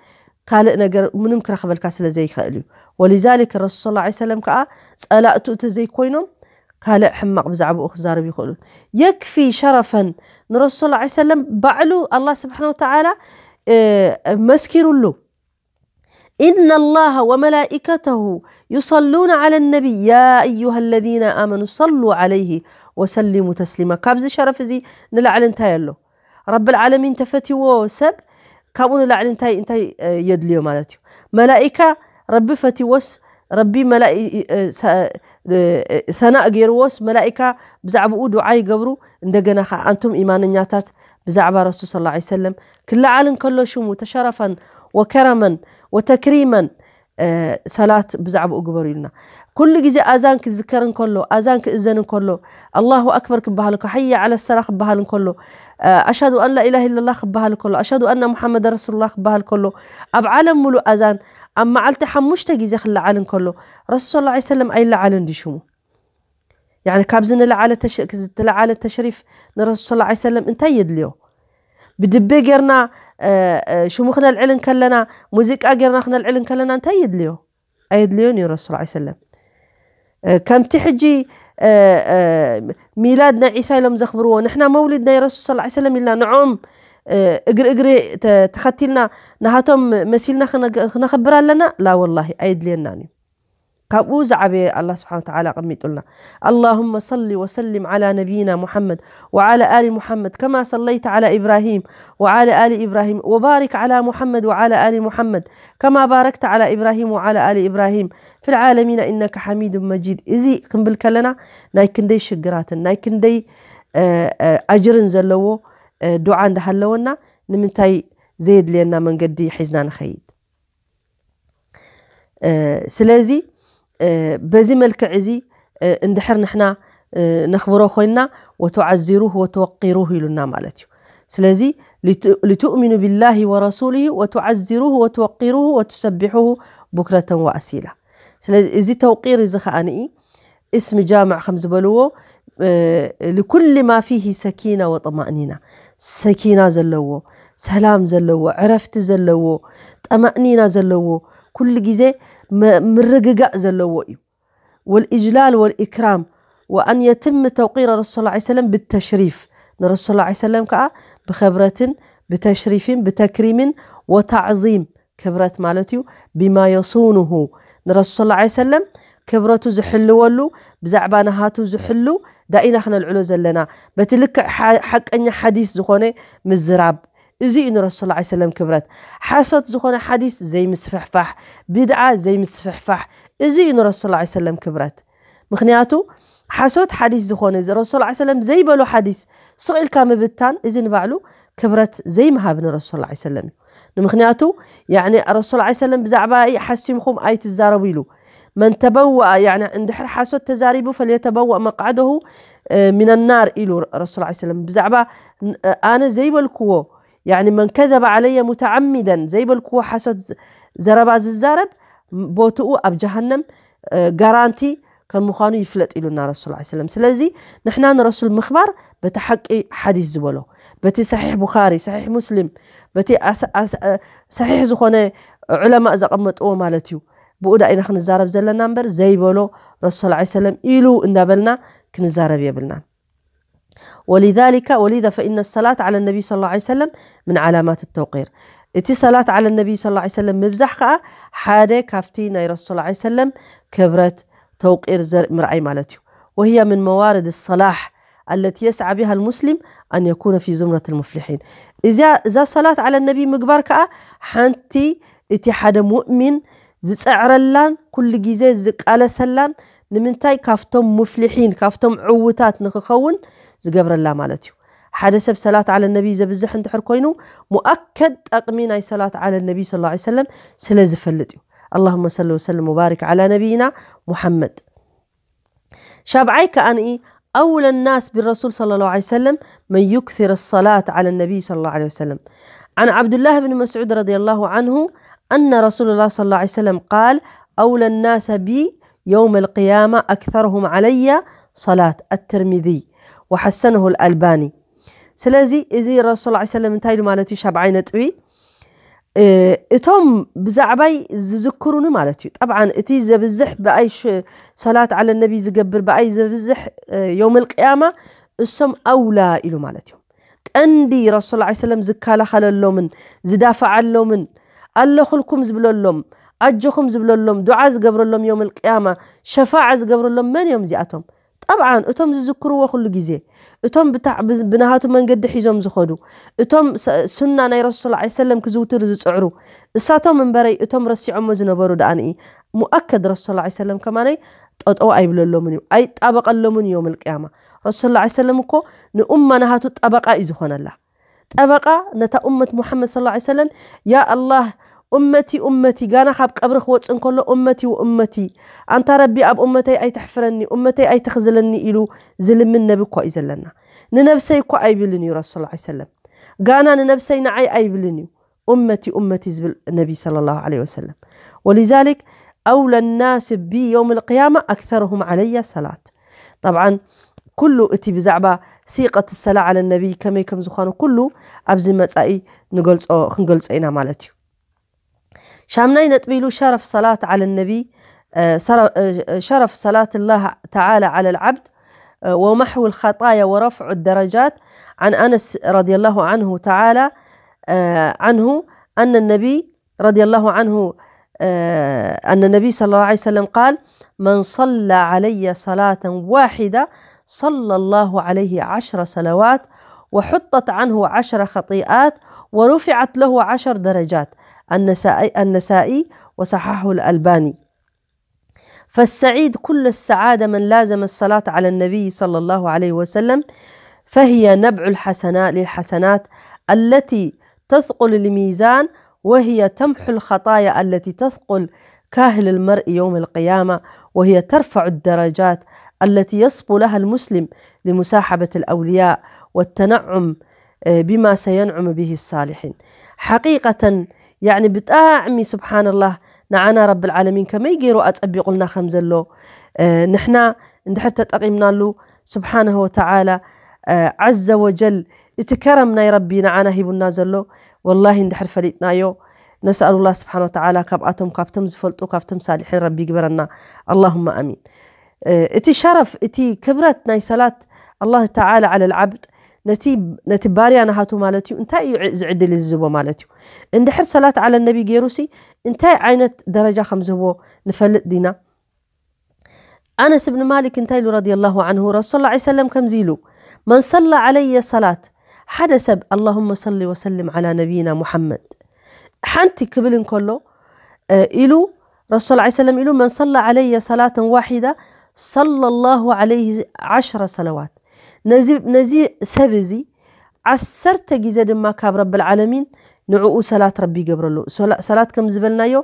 ካልእ ነገር ምንም ክረኽበልካ ስለ ዘይክእል እዩ። ወሊዛሊክ ረሱል ስ ሰለም ከዓ ጸላእቱ እቲ ዘይኮይኖም ካልእ ሕማቕ ብዛዕባኡ ክዛረብ ይኽእሉን። የክፊ ሸረፈን ንረሱል ሰለላሁ ዐለይሂ ወሰለም ባዕሉ ኣላህ ስብሓነ ወተዓላ፣ እ፣ መስኪሩሉ። إن الله وملائكته يصلون على النبي يا أيها الذين آمنوا صلوا عليه وسلموا تسليما። ካብዚ ሸረፍ እዚ ንላዕሊ እንታይ ኣሎ? ረብል ዓለሚን ተፈትዎ ሰብ ካብኡ ንላዕሊ እንታይ፣ እንታይ፣ እ፣ የድልዮ ማለት እዩ? መላኢካ ረቢ ፈትዎስ፣ ረቢ መላኢ-፣ እ፣ ሰ-፣ እ፣ ሰናእ ገይርዎስ፣ መላኢካ ብዛዕባኡ ዱዓ ይገብሩ። እንደገና ኸዓ ኣንቱም ኢማነኛታት ብዛዕባ ረሱል ሰለላሁ ዐለይሂ ወሰለም ክለዓል እንከሎ ሽሙ ተሸረፈን ወከረመን ወተክሪመን፣ እ፣ ሰላት ብዛዕባኡ ግበሩ ኢሉና። ኩሉ ግዜ ኣዛን ክዝከር እንከሎ፣ ኣዛን ክእዘን እንከሎ፣ ኣላሁ ኣክበር ክበሃል እንከሎ፣ ሓየ ዓለ ሰላ ክበሃል እንከሎ፣ እ፣ ኣሽሃዱ ኣን ላኢላሃ ኢለላህ ክበሃል እንከሎ፣ ኣሽሃዱ ኣና ሙሓመድ ረሱሉላህ ክበሃል እንከሎ፣ ኣብ ዓለም ሙሉእ ኣዛን ኣብ መዓልቲ ሓሙሽተ ግዜ ክለዓል እንከሎ፣ ረሱል ሰለላሁ ዐለይሂ ወሰለም ኣይለዓልን ድዩ ሽሙ? ያኒ ካብዚ ንለዓለ ተሽ-፣ ዝተለዓለ ተሽሪፍ ንረሱል ሰለላሁ ዐለይሂ ወሰለም እንታይ የድልዮ? ብድቤ ጌርና፣ እ፣ እ፣ ሽሙ ክነልዕል እንከለና፣ ሙዚቃ ጌርና ክነልዕል እንከለና እንታይ የድልዮ? ኣየድልዮን እዩ ረሱል ሰለላሁ ዐለይሂ ወሰለም። እ፣ ከምቲ ሕጂ፣ እ፣ እ፣ ሚላድ ናይ ዒሳ ኢሎም ዘኽብርዎ፣ ንሕና መውሊድ ናይ ረሱል ሰለላሁ ዐለይሂ ወሰለም ኢልና ንዕኦም፣ እ፣ እግሪ እግሪ ተ-፣ ተኸቲልና ናሃቶም መሲልና ክነግ-፣ ክነኽብር ኣለና? ላ ወላሂ ኣየድልየናን እዩ። ካብኡ ዝዓበየ ኣላህ ስብሓነ ወተዓላ ኣቐሚጡልና። اللهم صل وسلم على نبينا محمد وعلى آل محمد كما صليت على إبراهيم وعلى آل إبراهيم وبارك على محمد وعلى آل محمد كما باركت على إبراهيم وعلى آل إبراهيم في العالمين إنك حميد مجيد። እዚ ክንብል ከለና ናይ ክንደይ ሽግራትን ናይ ክንደይ፣ እ፣ እ፣ ኣጅርን ዘለዎ፣ እ፣ ዱዓ እንዳሃለወና ንምንታይ ዘየድልየና መንገዲ ሒዝና ንኸይድ? እ፣ ስለዚ፣ እ፣ በዚ መልክዕ እዚ፣ እ፣ እንድሕር ንሕና፣ እ፣ ነኽብሮ ኮይንና፣ "ወቱዓዚሩሁ ወቱወቂሩሁ" ኢሉና ማለት እዩ። ስለዚ፣ "ልቱ-፣ ልቱእሚኑ ቢላሂ ወረሱሊሂ ወቱዓዚሩሁ ወቱወቂሩሁ ወቱሰቢሑሁ ቡክረተን ወኣሲላ።" ስለዚ፣ እዚ ተውቂር እዚ ከኣ ንኢ እስሚ ጃምዕ ከም ዝበልዎ፣ እ፣ ልኩል ማ ፊሂ ሰኪና ወጠማእኒና፣ ሰኪና ዘለዎ፣ ሰላም ዘለዎ፣ ዕረፍቲ ዘለዎ፣ ጠማእኒና ዘለዎ፣ ኩሉ ግዜ መ-፣ ምርግጋእ ዘለዎ እዩ። ወልእጅላል ወልኢክራም ወኣን የትም ተውቂር ረሱል ሰለላሁ ዐለይሂ ወሰለም ብተሽሪፍ፣ ንረሱል ሰለላሁ ዐለይሂ ወሰለም ከኣ ብኸብረትን ብተሽሪፍን ብተክሪምን ወታዕዚም ክብረት ማለት እዩ። ቢማ የሱኑሁ፣ ንረሱል ሰለላሁ ዐለይሂ ወሰለም ክብረቱ ዝሕልወሉ፣ ብዛዕባ ናሃቱ ዝሕሉ ዳኢና ክነልዕሎ ዘለና። በቲ ልክዕ ሓ-፣ ሓቀኛ ሓዲስ ዝኾነ ምዝራብ፣ እዚ እዩ ንረሱል ሰለላሁ ዐለይሂ ወሰለም ክብረት። ሓሶት ዝኾነ ሓዲስ ዘይምስፍሕፋሕ፣ ቢድዓ ዘይምስፍሕፋሕ፣ እዚ እዩ ንረሱል ሰለላሁ ዐለይሂ ወሰለም ክብረት። ምኽንያቱ ሓሶት ሓዲስ ዝኾነ፣ እዚ ረሱል ሰለላሁ ዐለይሂ ወሰለም ዘይበሎ ሓዲስ ስቕ ኢልካ ምብታን፣ እዚ ንባዕሉ ክብረት ዘይምሃብ ንረሱል ሰለላሁ ዐለይሂ ወሰለም እዩ። ንምኽንያቱ፣ ያዕኒ፣ ረሱል ሰለላሁ ዐለይሂ ወሰለም ብዛዕባ ሓሲምኹም ኣይትዛረቡ ኢሉ። መን ተበወአ፣ ያዕኒ፣ እንድሕር ሓሶት ተዛሪቡ፣ "ፈልየተበወእ መቅዓደሁ፣ እ፣ ሚነ ናር" ኢሉ ረሱል ሰለላሁ ዐለይሂ ወሰለም። ብዛዕባ ን-፣ ኣነ ዘይበልክዎ፣ ያዕኒ፣ "መን ከዘበ ዐለየ ሙተዓሚደን" ዘይበልክዎ ሓሶት ዝ-፣ ዘረባ ዝዛረብ፣ ቦትኡ ኣብ ጀሃነም፣ እ፣ ጋራንቲ ከም ምዃኑ ይፍለጥ ኢሉና ረሱል ሰለላሁ ዐለይሂ ወሰለም። ስለዚ ንሕና ንረሱል ምኽባር በቲ ሓቂ ሓዲስ ዝበሎ፣ በቲ ሰሒሕ ቡኻሪ፣ ሰሒሕ ሙስሊም፣ በቲ ኣስ-፣ ኣስ-፣ እ፣ ሰሒሕ ዝኾነ ዑለማእ ዘቐመጥዎ ማለት እዩ። ብኡ ዳኢና ክንዛረብ ዘለና እምበር ዘይበሎ ረሱል ሰለላሁ ዐለይሂ ወሰለም ኢሉ እንዳበልና ክንዛረብ የብልናን። ولذلك، ولذا فإن الصلاة على النبي صلى الله عليه وسلم من علامات التوقير። እቲ ሰላት على النبي صلى الله عليه وسلم ምብዛሕ ከኣ ሓደ ካብቲ ናይ ረሱል صلى الله عليه وسلم ክብረት ተውቂር ዘር-፣ ምርኣይ ማለት እዩ። وهي من موارد الصلاح التي يسعى بها المسلم أن يكون في زمرة المفلحين። እዚኣ፣ እዛ ሰላት على النبي ምግባር ከኣ ሓንቲ እቲ ሓደ ሙእሚን ዝጸዕረላን ኩሉ ግዜ ዝቃለሰላን ንምንታይ ካብቶም ሙፍሊሒን፣ ካብቶም ዕዉታት ንኽኸውን ዝገብረላ ማለት እዩ። ሓደ ሰብ ሰላት على النبي ዘብዝሕ እንድሕር ኮይኑ፣ ሙኣከድ ጠቕሚ ናይ ሰላት على النبي صلى الله عليه وسلم ስለ ዝፈልጥ እዩ። اللهم صل وسلم وبارك على نبينا محمد። ሻብዓይ ከኣ ንኢ أولى الناس بالرسول صلى الله عليه وسلم من يكثر الصلاة على النبي صلى الله عليه وسلم. عن عبد الله بن مسعود رضي الله عنه أن رسول الله صلى الله عليه وسلم قال: "أولى الناس بي يوم القيامة أكثرهم علي صلاة." الترمذي وحسنه الألباني. ስለዚ እዚ ረሱል صلى الله عليه وسلم እንታይ ኢሉ ማለት እዩ? ሻብዓይ ነጥቢ፣ እ፣ እቶም ብዛዕባይ ዝዝክሩኒ ማለት እዩ። ጠብዓን እቲ ዘብዝሕ ብኣይ ሽ-፣ ሰላት ዓለ ነቢ ዝገብር ብኣይ ዘብዝሕ፣ እ፣ የውመል ቅያማ እሶም ኣውላ ኢሉ ማለት እዩ። ቀንዲ ረሱል ላ ሰለም ዝከላኸለሎምን ዝዳፈዓሎምን ኣለኹልኩም ዝብለሎም ኣጆኹም ዝብለሎም ዱዓ ዝገብረሎም የውመል ቅያማ ሸፋዓ ዝገብረሎም መን እዮም እዚኣቶም? ጠብዓን እቶም ዝዝክርዎ ኩሉ ግዜ እቶም ብታ-፣ ብ-፣ ብናሃቱ መንገዲ ሒዞም ዝኸዱ እቶም ሰ-፣ ሱና ናይ ረሱል ላ ሰለም ክዝውትር ዝፅዕሩ እሳቶም እምበረይ እቶም ረሲዖሞ ዝነበሩ ደኣ ንኢ ሙኣከድ ረሱል ላ ሰለም ከማነይ ጠጠው ኣይብለሎምን እዩ ኣይጣበቐሎምን እዩ የውመል ቅያማ። ረሱል ላ ሰለም እኮ ንኡማ ናሃቱ ጠበቃ እዩ ዝኾነላ። ጠበቃ ነታ ኡመት ሙሐመድ ሰለላሁ ዐለይሂ ወሰለም፣ ያ ኣላህ ኡመቲ ኡመቲ ጋና ካብ ቀብሪ ክወፅእ እንከሎ ኡመቲ ወኡመቲ ኣንታ ረቢ ኣብ ኡመተይ ኣይተሕፍረኒ ኡመተይ ኣይተኽዝለኒ ኢሉ ዝልምን ነቢ እኳ እዩ ዘለና። ንነብሰይ እኳ ኣይብልን እዩ ረሱል ላ ሰለም። ጋና ንነብሰይ ንዓይ ኣይብልን እዩ። ኡመቲ ኡመቲ ዝብል ነቢ ሰለላሁ ዐለይሂ ወሰለም። ወሊዛሊክ ኣውለ ናስ ቢ የውም ልቅያማ ኣክተርሁም ዓለያ ሰላት። ጠብዓን ኩሉ እቲ ብዛዕባ ሲቀት ሰላ ዓለ ነቢ ከመይ ከም ዝኾነ ኩሉ ኣብዚ መጻኢ ንገልጾ ክንገልጾ ኢና ማለት እዩ። ሻምናይ ነጥቢ ኢሉ ሸረፍ ሰላት ዓለ ነቢ شرف صلاة الله تعالى على العبد ومحو الخطايا ورفع الدرجات. عن أنس رضي الله عنه تعالى عنه أن النبي رضي الله عنه أن النبي صلى الله عليه وسلم قال: من صلى علي صلاة واحدة صلى الله عليه عشر صلوات وحطت عنه عشر خطيئات ورفعت له عشر درجات. النسائي، النسائي وصححه الألباني. فالسعيد كل السعادة من لازم الصلاة على النبي صلى الله عليه وسلم، فهي نبع الحسنات للحسنات التي تثقل الميزان، وهي تمحو الخطايا التي تثقل كاهل المرء يوم القيامة، وهي ترفع الدرجات التي يصبو لها المسلم لمصاحبة الأولياء والتنعم بما سينعم به الصالحين. حقيقة يعني ብጣዕሚ ስብሓንላህ ንዓና ረብል ዓለሚን ከመይ ገይሩ ኣጸቢቑልና ከም ዘሎ ንሕና እንድሕር ተጠቒምናሉ ስብሓንሁ ወተዓላ ዓዘ ወጀል እቲ ከረም ናይ ረቢ ንዓና ሂቡና ዘሎ ወላሂ እንድሕር ፈሊጥናዮ ነስኣሉላህ ስብሓን ወተዓላ ካብኣቶም ካብቶም ዝፈልጡ ካብቶም ሳሊሒን ረቢ ይግበረና። ኣላሁማ ኣሚን። እቲ ሸረፍ እቲ ክብረት ናይ ሰላት ኣላህ ተዓላ ዓለ ልዓብድ ነቲ ባርያ ናሃቱ ማለት እዩ እንታይ እዩ ዝዕድል ዝዝቦ ማለት እዩ። እንድሕር ሰላት ዓለ ነቢ ገይሩሲ እንታይ ዓይነት ደረጃ ከም ዝህቦ ንፈልጥ ዲና? ኣነስ እብን ማሊክ እንታይ ኢሉ ረዲየላሁ ዓንሁ ረሱል ላ ሰለም ከምዚ ኢሉ መን ሰላ ዓለየ ሰላት ሓደ ሰብ ኣላሁመ ሰሊ ወሰልም ዓላ ነቢይና ሙሓመድ ሓንቲ ክብል እንከሎ ኢሉ ረሱል ላ ሰለም ኢሉ መን ሰላ ዓለየ ሰላተን ዋሒዳ ሰለላሁ ዓለይህ ዓሽረ ሰለዋት። ነዚ ሰብ እዚ ዓሰርተ ግዜ ድማ ካብ ረብል ዓለሚን ንዕኡ ሰላት ረቢ ይገብረሉ። ሰላት ከም ዝበልናዮ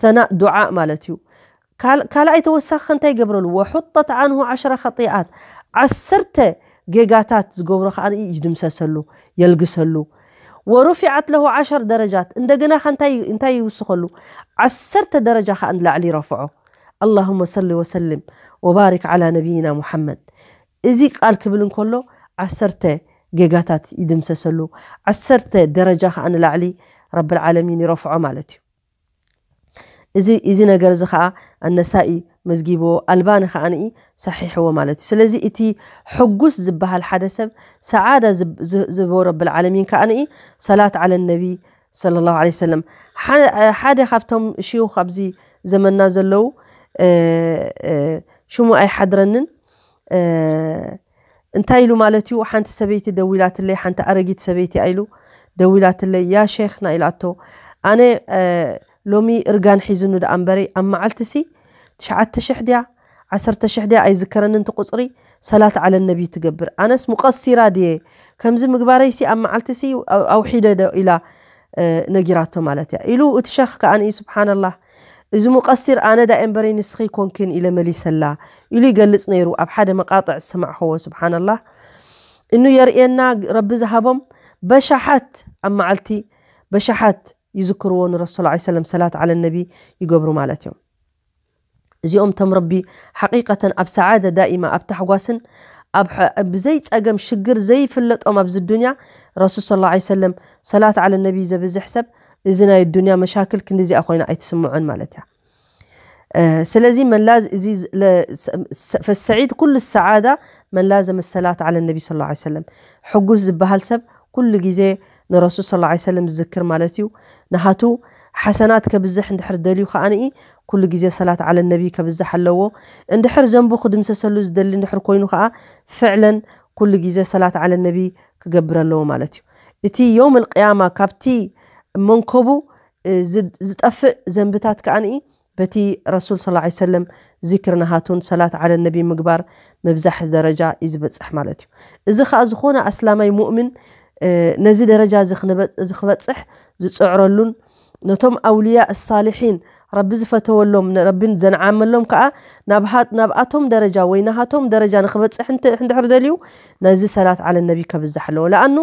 ተናእ ዱዓ ማለት እዩ። ካልኣይ ተወሳኺ እንታይ ይገብረሉ? ወሑጠት ዓንሁ ዓሽረ ኸጢኣት ዓሰርተ ጌጋታት ዝገብሮ ከዓ ይድምሰሰሉ የልግሰሉ። ወሩፊዓት ለሁ ዓሸር ደረጃት እንደገና እንታይ ይውስኸሉ? ዓሰርተ ደረጃ ከዓ ንላዕሊ ይረፍዖ። ኣላሁመ ሰሊ ወሰልም ወባሪክ ዓላ ነቢይና ሙሓመድ። እዚ ቃል ክብል እንከሎ ዓሰርተ ጌጋታት ይድምሰሰሉ፣ ዓሰርተ ደረጃ ከዓ ንላዕሊ ረብል ዓለሚን ይረፍዖ ማለት እዩ። እዚ እዚ ነገር እዚ ከዓ ኣነሳኢ መዝጊብዎ ኣልባኒ ከዓ ንኢ ሰሒሕዎ ማለት እዩ። ስለዚ እቲ ሕጉስ ዝበሃል ሓደ ሰብ ሰዓዳ ዝቦ ረብል ዓለሚን ከዓ ንኢ ሰላት ዓለ ነቢ ሰለላሁ ዐለይሂ ወሰለም። ሓደ ካብቶም ሽዩኽ ኣብዚ ዘመንና ዘለዉ ሽሙ ኣይሓድረንን እንታይ ኢሉ ማለት እዩ፣ ሓንቲ ሰበይቲ ደዊላትለይ፣ ሓንቲ ኣረጊት ሰበይቲ ኢሉ ደዊላትለይ፣ ያ ሼኽና ኢላቶ፣ ኣነ ሎሚ እርጋን ሒዙኒ ደኣ እምበረይ ኣብ መዓልትሲ ትሽዓተ ሽሕ ድያ ዓሰርተ ሽሕ ድያ ኣይዝከረንን እቲ ቁፅሪ ሰላት ዓለ ነቢ ትገብር። ኣነስ ሙቀሲራ ድየ ከምዚ ምግባረይሲ ኣብ መዓልትሲ ኣውሒደ ዶ ኢላ ነጊራቶ ማለት እያ ኢሉ እቲ ሸኽ ከዓ ንኢ ስብሓንላህ እዚ ሙቀሲር ኣነ ዳየ እምበረይ ንስኺ ኣይኮንክን ኢለ መሊሰላ ኢሉ ይገልፅ ነይሩ ኣብ ሓደ መቃጥዕ ዝሰማዕኸዎ። ስብሓንላህ እኑ የርእየና ረቢ ዝሃቦም በሻሓት ኣብ መዓልቲ በሻሓት ይዝክርዎ ንረሱል ላ ሰለም ሰላት ዓለ ነቢ ይገብሩ ማለት እዮም። እዚኦም ቶም ረቢ ሓቂቀተን ኣብ ሰዓደ ዳኢማ ኣብ ታሕጓስን ብዘይ ጸገም ሽግር ዘይፍለጦም ኣብዚ ዱንያ ረሱል ስለ ላ ሰለም ሰላት ዓለ ነቢ ዘብዝሕ ሰብ እዚ ናይ ዱንያ መሻክል ክንዲዚኣ ኮይና ኣይትስምዖን ማለት እያ። ስለዚ መላዝ እዚ ፈሰዒድ ኩሉ ሰዓዳ መላዘመ ሰላት ዓለ ነቢ ስለ ላ ሰለም። ሕጉስ ዝበሃል ሰብ ኩሉ ግዜ ንረሱል ስለ ላ ሰለም ዝዝክር ማለት እዩ። ንሃቱ ሓሰናት ከብዝሕ እንድሕር ደልዩ ከዓንኢ ኩሉ ግዜ ሰላት ዓለ ነቢ ከብዝሕ ኣለዎ። እንድሕር ዘንቡ ክድምሰሰሉ ዝደሊ እንድሕር ኮይኑ ከዓ ፍዕለን ኩሉ ግዜ ሰላት ዓለ ነቢ ክገብር ኣለዎ ማለት እዩ። እቲ የውም ልቅያማ ካብቲ መንከቡ ዝጠፍእ ዘንብታት ከዓንኢ በቲ ረሱል ስለ ላ ሰለም ዚክር ንሃቱን ሰላት ዓለ ነቢ ምግባር ምብዛሕ ደረጃ እዩ ዝበፅሕ ማለት እዩ። እዚ ከዓ ዝኾነ ኣስላማይ ሙእምን ነዚ ደረጃ እዚ ክበፅሕ ዝፅዕረሉን ነቶም ኣውልያ ሳሊሒን ረቢ ዝፈተወሎም ረቢን ዘንዓመሎም ከዓ ናብኣቶም ደረጃ ወይ ናሃቶም ደረጃ ንክበፅሕ እንድሕር ደልዩ ነዚ ሰላት ዓለ ነቢ ከብዛሕ ኣለዎ። ለኣኑ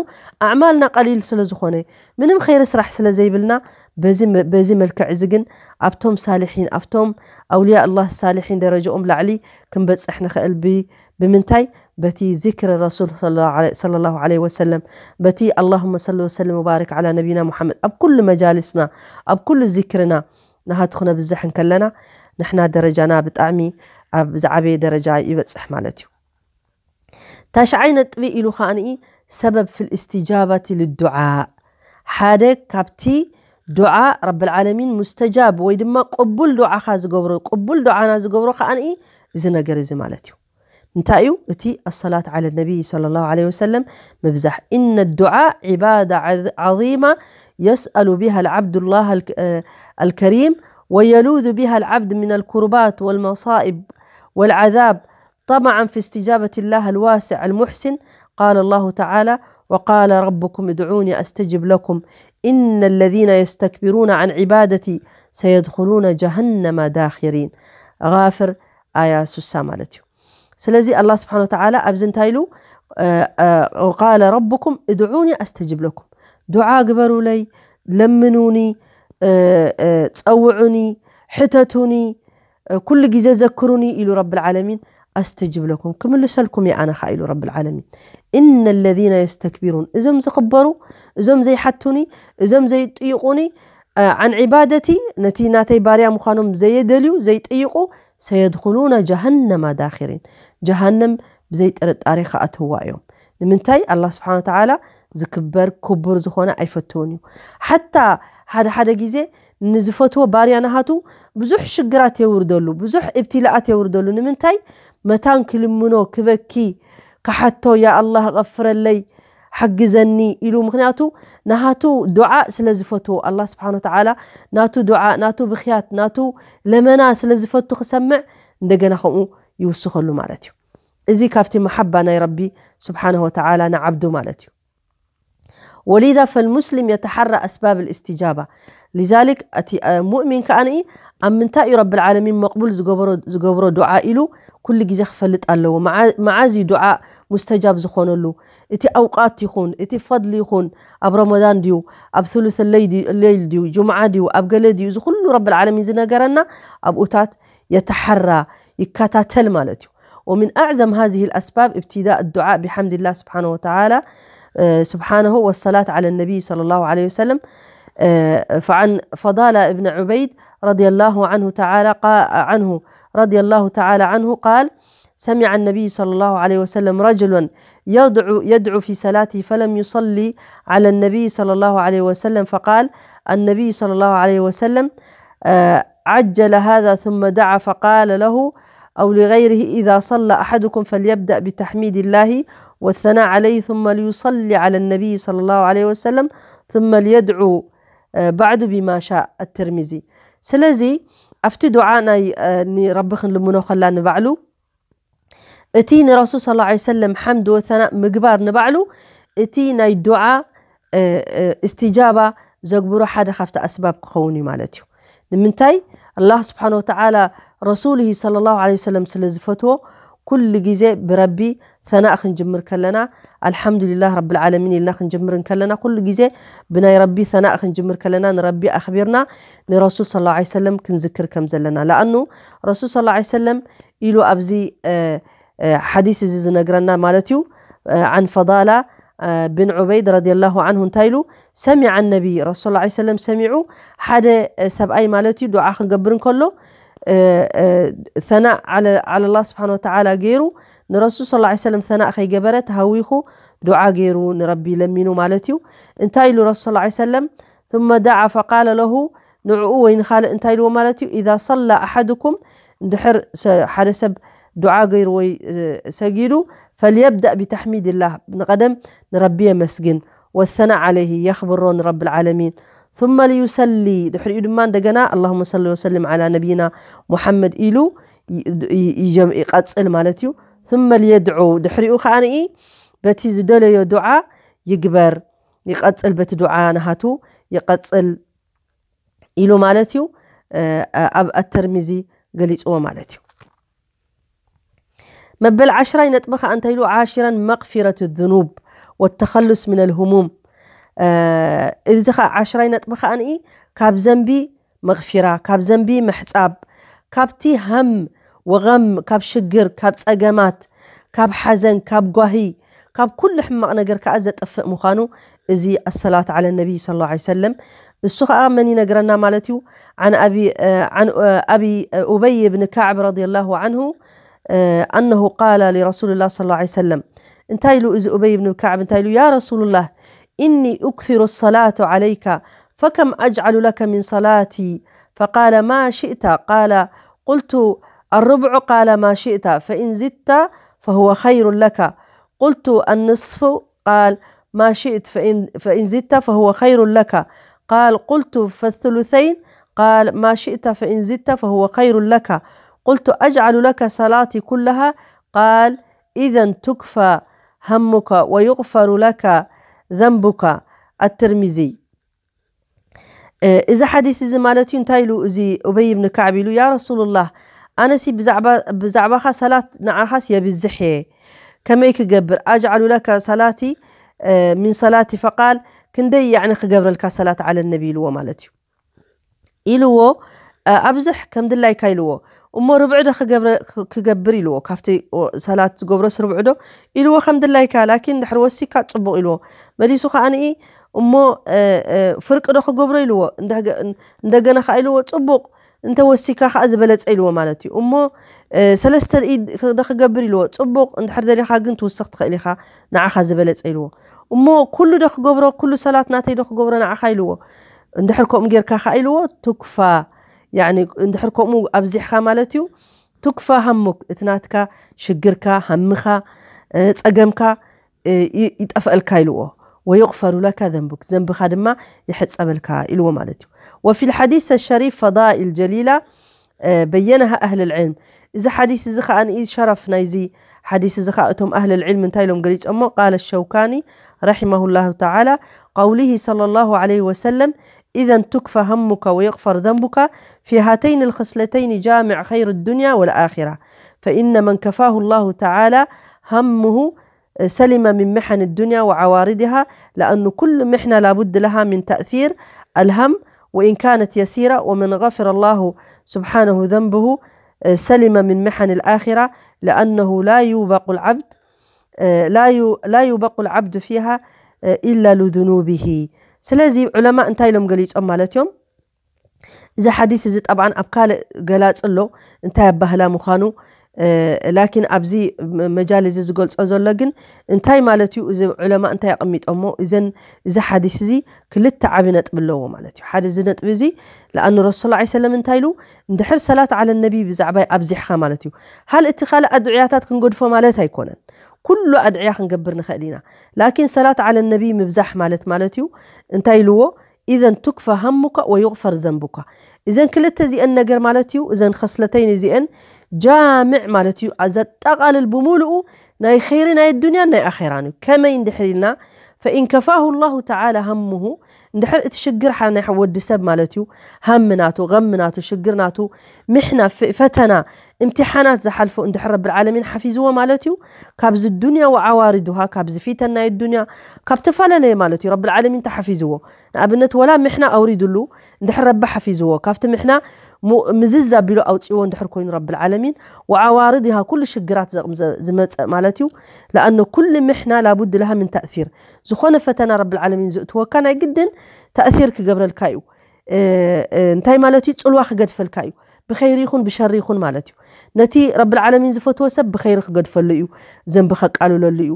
ኣዕማልና ቀሊል ስለዝኾነ ምንም ኸይሪ ስራሕ ስለ ዘይብልና በዚ መልክዕ እዚ ግን ኣብቶም ሳሊሒን ኣብቶም ኣውልያ ኣላህ ሳሊሒን ደረጃኦም ላዕሊ ክንበፅሕ ንኽእል። ብምንታይ? በቲ ዚክር ረሱል ሰለላሁ ዐለይሂ ወሰለም በቲ ኣላሁመ ሰሊ ወሰልም ወባሪክ ዓላ ነቢና ሙሓመድ ኣብ ኩሉ መጃልስና ኣብ ኩሉ ዚክርና ናሃቱ ክነብዝሕ እንከለና ንሕና ደረጃና ብጣዕሚ ኣብ ዝዓበየ ደረጃ ይበፅሕ ማለት እዩ። ታሽዓይ ነጥቢ ኢሉ ከዓንኢ ሰበብ ፊል እስትጃባቲ ልዱዓ ሓደ ካብቲ ዱዓ ረብል ዓለሚን ሙስተጃብ ወይ ድማ ቅቡል ዱዓኻ ዝገብሮ ቅቡል ዱዓና ዝገብሮ ከዓንኢ እዚ ነገር እዚ ማለት እዩ። እንታይ እዩ እቲ ኣሰላት ዓለ ነቢይ ሰለላሁ ዐለይሂ ወሰለም ምብዛሕ إن الدعاء عبادة عظيمة يسأل بها العبد الله الكريم ويلوذ بها العبد من الكربات والمصائب والعذاب طمعا في استجابة الله الواسع المحسن قال الله تعالى وقال ربكم ادعوني أستجب لكم إن الذين يستكبرون عن عبادتي سيدخلون جهنم داخرين غافر آية ስሳ ማለት እዩ። ስለዚ ኣላህ ስብሓን ወተዓላ ኣብዚ እንታይ ኢሉ وقال ربكم ادعوني أستجب لكم ዱዓ ግበሩለይ ለምኑኒ ጸውዑኒ ሕተቱኒ ኩሉ ግዜ ዘክሩኒ ኢሉ ረብል ዓለሚን ኣስተጅብ ለኩም ክምልሰልኩም እየ ኣነ ኸዓ ኢሉ ረብል ዓለሚን إن الذين يستكبرون እዞም ዝኽበሩ እዞም ዘይሓቱኒ እዞም ዘይጥይቑኒ عن عبادتي ነቲ ናተይ ባርያ ምዃኖም ዘየደልዩ ዘይጥይቑ سيدخلون جهنم داخرين ጀሃነም ብዘይ ጥርጣሬ ክኣትውዋ እዮም። ንምንታይ ኣላህ ስብሓን ወተዓላ ዝክበር ክቡር ዝኾነ ኣይፈትውን እዩ። ሓታ ሓደ ሓደ ግዜ ንዝፈትዎ ባርያ ናሃቱ ብዙሕ ሽግራት የውርደሉ ብዙሕ እብትላኣት የውርደሉ ንምንታይ መታን ክልምኖ ክበኪ ክሓቶ ያ ኣላህ غፍረለይ ሓግዘኒ ኢሉ ምክንያቱ ናሃቱ ዱዓ ስለ ዝፈትዎ ኣላህ ስብሓን ወተዓላ ናቱ ዱዓ ናቱ ብክያት ናቱ ለመና ስለ ዝፈቱ ክሰምዕ እንደገና ከምኡ ይውስኸሉ ማለት እዩ። እዚ ካብቲ መሓባ ናይ ረቢ ስብሓንሁ ወተዓላ ንዓብዱ ማለት እዩ። ولذا فالمسلم يتحرى أسباب الاستجابة لذلك እቲ ሙእሚን ከዓንኢ ኣብ ምንታይ እዩ ረብል ዓለሚን መቕቡል ዝገብሮ ዱዓ ኢሉ ኩሉ ግዜ ክፈልጥ ኣለዎ። መዓዝ እዩ ዱዓ ሙስተጃብ ዝኾነሉ እቲ ኣውቃት ይኹን እቲ ፈድሊ ይኹን ኣብ ረመዳን ድዩ ኣብ ثلث الليل ድዩ ጁምዓ ድዩ ኣብ ገለ ድዩ እዚ ኩሉ ረብል ዓለሚን ዝነገረና ኣብኡታት የተሓራ ይከታተል ማለት እዩ። ومن أعظم هذه الأسباب ابتداء الدعاء بحمد الله سبحانه وتعالى سبحانه والصلاة على النبي صلى الله عليه وسلم فعن فضالة بن عبيد رضي الله عنه تعالى عنه رضي الله تعالى عنه قال سمع النبي صلى الله عليه وسلم رجلا يدعو يدعو في صلاته فلم يصلي على النبي صلى الله عليه وسلم فقال النبي صلى الله عليه وسلم عجل هذا ثم دعا فقال له أو لغيره إذا صلى أحدكم فليبدأ بتحميد الله والثناء عليه ثم ليصلي على النبي صلى الله عليه وسلم ثم ليدعو بعد بما شاء الترمذي ስለዚ ኣብቲ ዱዓ ናይ ንረቢ ክንልምኖ ከላ ንባዕሉ እቲ ንረሱል صلى الله عليه وسلم ሓምድ ወተናእ ምግባር ንባዕሉ እቲ ናይ ዱዓ እስትጃባ ዘግብሮ ሓደ ካብቲ ኣስባብ ክኸውን እዩ ማለት እዩ። ንምንታይ ኣላህ ስብሓን ወተዓላ ረሱልሂ صلى الله عليه وسلم ስለ ዝፈትዎ ኩሉ ግዜ ብረቢ ተናእ ክንጅምር ከለና ኣልሓምዱሊላህ ረብል ዓለሚን ኢልና ክንጅምር እንከለና ኩሉ ግዜ ብናይ ረቢ ተናእ ክንጅምር ከለና ንረቢ ኣኽቢርና ንረሱል صلى الله عليه وسلم ክንዝክር ከም ዘለና ለኣኑ ረሱል صلى الله عليه وسلم ኢሉ ኣብዚ ሓዲስ እዚ ዝነግረና ማለት እዩ عن فضالة ብን ዑበይድ ረዲየላሁ ዓንሁ እንታይ ኢሉ? ሰሚዐ ነቢ ረሱል ሰለላሁ ዐለይሂ ወሰለም ሰሚዑ፣ ሓደ ሰብኣይ ማለት እዩ ዱዓ ክገብር እንከሎ፣ ሰናእ ዓለ ላህ ስብሓን ወተዓላ ገይሩ፣ ንረሱል ሰለላሁ ዐለይሂ ወሰለም ሰናእ ከይገበረ ተሃዊኹ ዱዓ ገይሩ ንረቢ ለሚኑ ማለት እዩ። እንታይ ኢሉ ረሱል ሰለላሁ ዐለይሂ ወሰለም? ثم دعا فقال له ንዕኡ ወይ ንኻልእ እንታይ ኢልዎ ማለት እዩ? إذا صلى أحدكم እንድሕር ሓደ ሰብ ዱዓ ገይሩ ወይ ሰጊዱ فليبدأ بتحميد الله ንቐደም ንረቢ የመስግን والثناء عليه የኽብሮ ንረቢ العالمين ثم ليصلي ድሕሪኡ ድማ እንደገና اللهم صل وسلم على نبينا محمد ኢሉ ይቐጽል ማለት እዩ ثم ليدعو ድሕሪኡ ከኣ ንኢ በቲ ዝደለዮ ዱዓ ይግበር ይቐጽል በቲ ዱዓ ናሃቱ ይቐጽል ኢሉ ማለት እዩ ኣብ ኣተርሚዚ ገሊፅዎ ማለት እዩ መበል ዓሽራይ ነጥቢ ከዓ እንታይ ኢሉ عاشرا مغفرة الذنوب والتخلص من الهموم እዚ ከዓ ዓሽራይ ነጥቢ ከዓ ንኢ ካብ ዘንቢ መغፊራ ካብ ዘንቢ ምሕፃብ ካብቲ ሃም ወغም ካብ ሽግር ካብ ፀገማት ካብ ሓዘን ካብ ጓሂ ካብ ኩሉ ሕማቕ ነገር ከዓ ዘጥፍእ ምዃኑ እዚ ኣሰላት ዓለ ነቢይ صلى الله عليه وسلم እሱ ከዓ መን ይነግረና ማለት እዩ عن أبي عن أبي أبي أبي أبي أبي أبي أبي أبي أبي أبي أبي أبي أنه قال لرسول الله صلى الله عليه وسلم እንታይ ኢሉ እዚ ኡበይ ብን ካዕብ እንታይ ኢሉ يا رسول الله إني أكثر الصلاة عليك فكم أجعل لك من صلاتي فقال ما شئت قال قلت الربع قال ما شئت فإن زدت فهو خير لك قلت النصف قال ما شئت فإن, فإن زدت فهو خير لك قال قلت فالثلثين قال ما شئت فإن زدت فهو خير لك قلت أجعل لك صلاتي كلها قال إذا تكفى همك ويغفر لك ذنبك الترمذي እዚ ሓዲስ እዚ ማለት እዩ እንታይ ኢሉ እዚ ኡበይ ብን ካዕብ ኢሉ ያ ረሱሉላህ ኣነሲ ብዛዕባኻ ሰላት ንዓኻስ የብዝሕ እየ ከመይ ክገብር ኣጅዓሉ ለካ ሰላቲ ምን ሰላቲ ፈቃል ክንደይ ያዕኒ ክገብረልካ ሰላት ዓለ ነቢ ኢልዎ ማለት እዩ ኢልዎ ኣብዝሕ ከም ድላይካ ኢልዎ እሞ ርብዒ ዶ ክገብር ኢልዎ ካብቲ ሰላት ዝገብሮስ ርብዒ ዶ ኢልዎ ከም ድላይካ ላኪን ድሕር ወሲካ ፅቡቕ ኢልዎ መሊሱ ከዓ ንኢ እሞ ፍርቂ ዶ ክገብሮ ኢልዎ እንደገና ከዓ ኢልዎ ፅቡቕ እንተ ወሲካ ከዓ ዝበለፀ ኢልዎ ማለት እዩ እሞ ሰለስተ ኢድ ዶ ክገብር ኢልዎ ፅቡቕ እንድሕር ደሊኻ ግን ትውስኽ ትኽእል ኢኻ ንዓኻ ዝበለፀ ኢልዎ እሞ ኩሉ ዶ ክገብሮ ኩሉ ሰላት ናተይ ዶ ክገብሮ ንዓኻ ኢልዎ እንድሕር ከምኡ ጌርካ ከዓ ኢልዎ ትኩፋ ያኒ እንድሕር ከምኡ ኣብዚሕኻ ማለት እዩ ትኩፋ ሃሙክ እቲ ናትካ ሽግርካ ሃምኻ ፀገምካ ይጠፍአልካ ኢልዎ ويغفر لك ذنبك ዘንብኻ ድማ ይሕፀበልካ ኢልዎ ማለት እዩ وفي الحديث الشريف فضائل جليلة بينها أهل العلم እዚ ሓዲስ እዚ ከዓ ንኢ ሸረፍ ናይዚ ሓዲስ እዚ ከዓ እቶም ኣህል ልዕልም እንታይ ኢሎም ገሊፆሞ قال الشوكاني رحمه الله تعالى قوله صلى الله عليه وسلم إذا تكفى همك ويغفر ذنبك في هاتين الخصلتين جامع خير الدنيا والآخرة فإن من كفاه الله تعالى همه سلم من محن الدنيا وعوارضها لأن كل محنة لابد لها من تأثير الهم وإن كانت يسيرة ومن غفر الله سبحانه ذنبه سلم من محن الآخرة لأنه لا يوبق العبد لا لا يوبق العبد فيها إلا لذنوبه ስለዚ ዑለማ እንታይ ኢሎም ገሊጾም ማለት እዮም እዚ ሓዲስ እዚ ጠብዓን ኣብ ካልእ ገላጽ ኣሎ እንታይ ኣባህላ ምዃኑ ላኪን ኣብዚ መጃል እዚ ዝገልጾ ዘሎ ግን እንታይ ማለት እዩ እዚ ዑለማ እንታይ ኣቐሚጦሞ እዘን እዚ ሓዲስ እዚ ክልተ ዓቢ ነጥቢ ኣለዎ ማለት እዩ ሓደ እዚ ነጥቢ እዚ ለኣኑ ረሱል ላ ሰለም እንታይ ኢሉ እንድሕር ሰላት ዓለ ነቢ ብዛዕባ ኣብዚሕኻ ማለት እዩ ሃል እቲ ካልእ ኣድዕያታት ክንገድፎ ማለት ኣይኮነን ኩሉ ኣድዕያ ክንገብር ንኽእል ኢና ላኪን ሰላት ዓለ ነቢ ምብዛሕ ማለት ማለት እዩ እንታይ ኢልዎ إذا تكفى همك ويغفر ذنبك إذا ክልተ እዚአን ነገር ማለት እዩ እዘን خصلتين እዚአን جامع ማለት እዩ ዘጠቓልል ብምሉኡ ናይ خير ናይ الدنيا ናይ ኣኼራን እዩ ከመይ እንድሕር ኢልና فإن كفاه الله تعالى همه እንድሕር እቲ ሽግር ሓደ ናይ ወዲ ሰብ ማለት እዩ ሃም ናቱ غም ናቱ ሽግር ናቱ ምሕና ፈተና እምትሓናት ዝሓልፎ እንድሕር ረቢ ዓለሚን ሓፊዝዎ ማለት እዩ ካብዚ ዱንያ ወዓዋሪዱሃ ካብዚ ፊተን ናይ ዱንያ ካብ ተፈላለየ ማለት እዩ ረቢ ዓለሚን ተሓፊዝዎ ንኣብነት ወላ ምሕና ኣውሪድሉ እንድሕር ረቢ ሓፊዝዎ ካብቲ ምሕና ሙ- ምዝዝ ኣቢሉ ኣውፅዎ እንድሕር ኮይኑ ረብል ዓለሚን ወዓዋርድ ይሃ ኩሉ ሽግራት ዘቕም- ዘ- ዝመፀእ ማለት እዩ። ለኣነ ኩሉ ምሕና ላቡድ ለሃ ምን ተእሲር። ዝኾነ ፈተና ረብል ዓለሚን ዝእትወካ ናይ ግድን ተእሲር ክገብረልካ እዩ። እ- እ- እንታይ ማለት እዩ? ፅልዋ ክገድፈልካ እዩ። ብኸይሪ ይኹን ብሸሪ ይኹን ማለት እዩ። ነቲ ረብል ዓለሚን ዝፈትዎ ሰብ ብኸይሪ ክገድፈሉ እዩ። ዘንቢ ከቃልለሉ እዩ።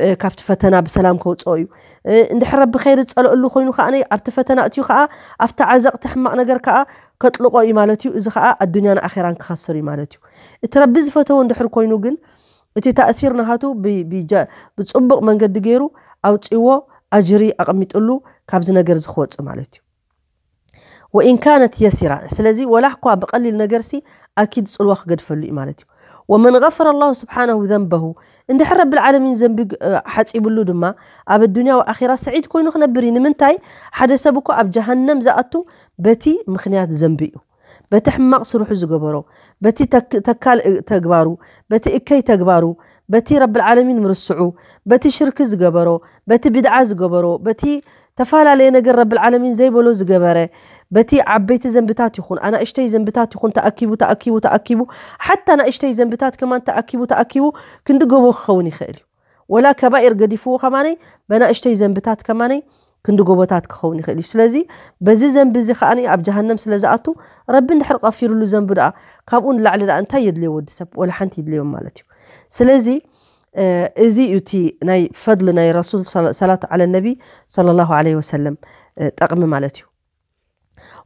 እ- ካብቲ ፈተና ብሰላም ከውፅኦ እዩ። እ- እንድሕር ረቢ ኸይሪ ዝፀልእሉ ኮይኑ ከዓ ኣብቲ ፈተና እትዩ ከዓ ኣብቲ ዓዘቕቲ ሕማቕ ነገር ከዓ ከጥልቆ እዩ ማለት እዩ። እዚ ከዓ ኣዱንያን ኣኼራን ክኸስር እዩ ማለት እዩ። እቲ ረቢ ዝፈተዎ እንድሕር ኮይኑ ግን እቲ ተእሲር ናሃቱ ብ- ብጃ- ብፅቡቕ መንገዲ ገይሩ ኣውፅዎ ኣጅሪ ኣቐሚጥሉ ካብዚ ነገር እዚ ክወፅእ ማለት እዩ። ወኢን ካነት የሲራ ስለዚ ወላ እኳ ብቐሊል ነገርሲ ኣኪድ ፅልዋ ክገድፈሉ እዩ ማለት እዩ። ወመን غفر الله سبحانه ذنبه እንድሕር ረብል ዓለሚን ዘንቢ እ፣ ሓፂብሉ ድማ ኣብ ኣዱንያ ወኣኺራ ስዒድ ኮይኑ ክነብር እዩ። ንምንታይ ሓደ ሰብ እኮ ኣብ ጀሃነም ዝኣቱ በቲ ምኽንያት ዘንቢ እዩ። በቲ ሕማቕ ስርሑ ዝገበሮ፣ በቲ ተክ- ተካል እ- ተግባሩ፣ በቲ እከይ ተግባሩ፣ በቲ ረብል ዓለሚን ምርስዑ፣ በቲ ሽርኪ ዝገበሮ፣ በቲ ቢድዓ ዝገበሮ፣ በቲ ተፈላለየ ነገር ረብል ዓለሚን ዘይበሎ ዝገበረ፣ በቲ ዓበይቲ ዘንብታት ይኹን ኣናእሽተይ ዘንብታት ይኹን ተኣኪቡ ተኣኪቡ ተኣኪቡ ሓታ ኣናእሽተይ ዘንብታት ከማን ተኣኪቡ ተኣኪቡ ክንዲ ጎቦ ክኸውን ይኽእል እዩ። ወላ ከባኢር ገዲፍዎ ከማነይ በናእሽተይ ዘንብታት ከማነይ ክንዲ ጎቦታት ክኸውን ይኽእል እዩ። ስለዚ በዚ ዘንቢ እዚ ከዓኒ ኣብ ጀሃነም ስለ ዝኣቱ ረቢ እንድሕር ቀፊሩሉ ዘንቢ ደኣ ካብኡ ንላዕሊ ደኣ እንታይ የድልዮ ወዲ ሰብ? ወላ ሓንቲ የድልዮም ማለት እዩ። ስለዚ እ፣ እዚ እዩ እቲ ናይ ፈድሊ ናይ ረሱል ሰላ- ሰላት ዓለ ነቢ ሰለላሁ ዐለይሂ ወሰለም እ፣ ጠቕሚ ማለት እዩ።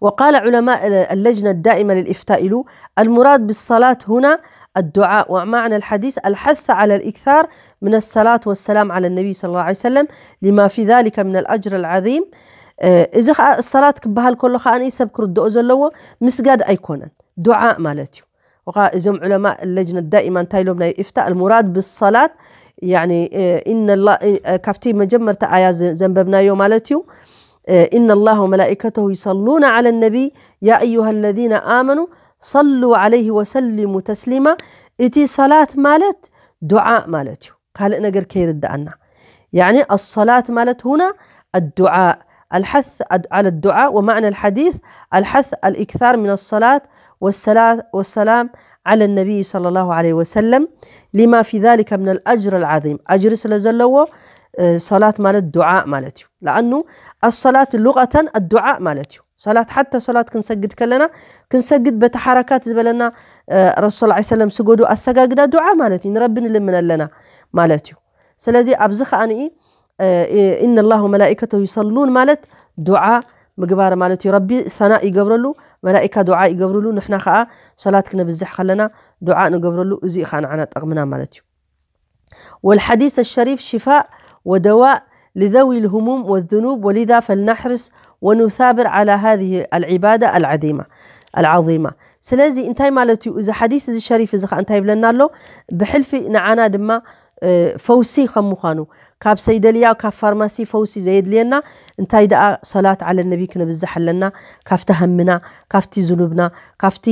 وقال علماء اللجنة الدائمة للإفتاء إلو: المراد بالصلاة هنا الدعاء، ومعنى الحديث الحث على الإكثار من الصلاة والسلام على النبي صلى الله عليه وسلم لما في ذلك من الأجر العظيم. እዚ ኸዓ ሰላት ክበሃል ከሎ ኸዓ ሰብ ክርድኦ ዘለዎ ምስጋድ ኣይኮነን፣ ዱዓ ማለት እዩ። ወኻ እዞም ዑለማ ለጅነ ዳኢማ እንታይ ኢሎም ናይ ኢፍታ المراد بالصلاة يعني إن الله ካብቲ መጀመርታ ኣያ ዘንበብናዮ ማለት እዩ إن الله وملائكته يصلون على النبي يا أيها الذين آمنوا صلوا عليه وسلموا تسليما። እቲ ሰላት ማለት ዱዓ ማለት እዩ። ካልእ ነገር ከይርድኣና يعني الصلاة ማለት هنا الدعاء الحث على الدعاء ومعنى الحديث الحث الإكثار من الصلاة والسلام على النبي صلى الله عليه وسلم لما في ذلك من الأجر العظيم. أجر ስለ ዘለዎ ሰላት ማለት ዱዓ ማለት እዩ። لأنه الصلاة لغة الدعاء ማለት እዩ። ሰላት ሓታ ሰላት ክንሰግድ ከለና ክንሰግድ በቲ ሓረካት ዝበለና ረሱል ላ ሰለም ስገዱ ኣሰጋግዳ ዱዓ ማለት እዩ። ንረቢ ንልምን ኣለና ማለት እዩ። ስለዚ ኣብዚ ከዓኒ إن الله وملائكته يصلون ማለት ዱዓ ምግባር ማለት እዩ። ረቢ ሰናእ ይገብረሉ፣ መላኢካ ዱዓ ይገብርሉ፣ ንሕና ከዓ ሰላት ክነብዝሕ ከለና ዱዓ ንገብረሉ። እዚ ከዓ ንዓና ጠቕምና ማለት እዩ። والحديث الشريف شفاء ودواء لذوي الهموم والذنوب ولذا فلنحرص ونثابر على هذه العبادة العظيمة العظيمة። ስለዚ እንታይ ማለት እዩ እዚ ሓዲስ እዚ ሸሪፍ እዚ ከዓ እንታይ ይብለና ኣሎ? ብሕልፊ ንዓና ድማ ፈውሲ ከም ምዃኑ ካብ ሰይደልያ ካብ ፋርማሲ ፈውሲ ዘየድልየና እንታይ ደኣ ሰላት ዓለ ነቢ ክነብዝሕ ኣለና። ካብቲ ሃምና፣ ካብቲ ዝኑብና፣ ካብቲ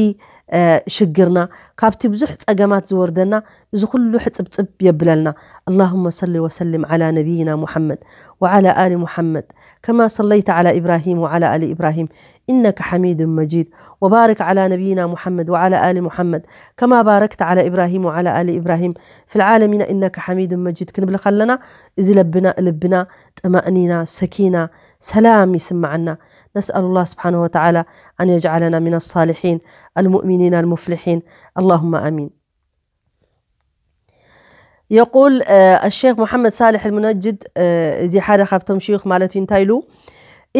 ሽግርና፣ ካብቲ ብዙሕ ጸገማት ዝወርደና እዚ ኩሉ ሕጽብጽብ የብለልና። اللهم صل وسلم على نبينا محمد وعلى آل محمد كما صليت على إبراهيم وعلى آل إبراهيم إنك حميد مجيد وبارك على نبينا محمد وعلى آل محمد كما باركت على إبراهيم وعلى آل إبراهيم في العالمين إنك حميد مجيد ክንብል ከለና እዚ ለብና ልብና ጥማእኒና ሰኪና ሰላም ይስማዓና። نسأل الله سبحانه وتعالى أن يجعلنا من الصالحين المؤمنين المفلحين. اللهم آمين. يقول الشيخ محمد صالح المنجد، እዚ ሓደ ካብቶም ሽዩኽ ማለት እዩ፣ እንታይ ኢሉ?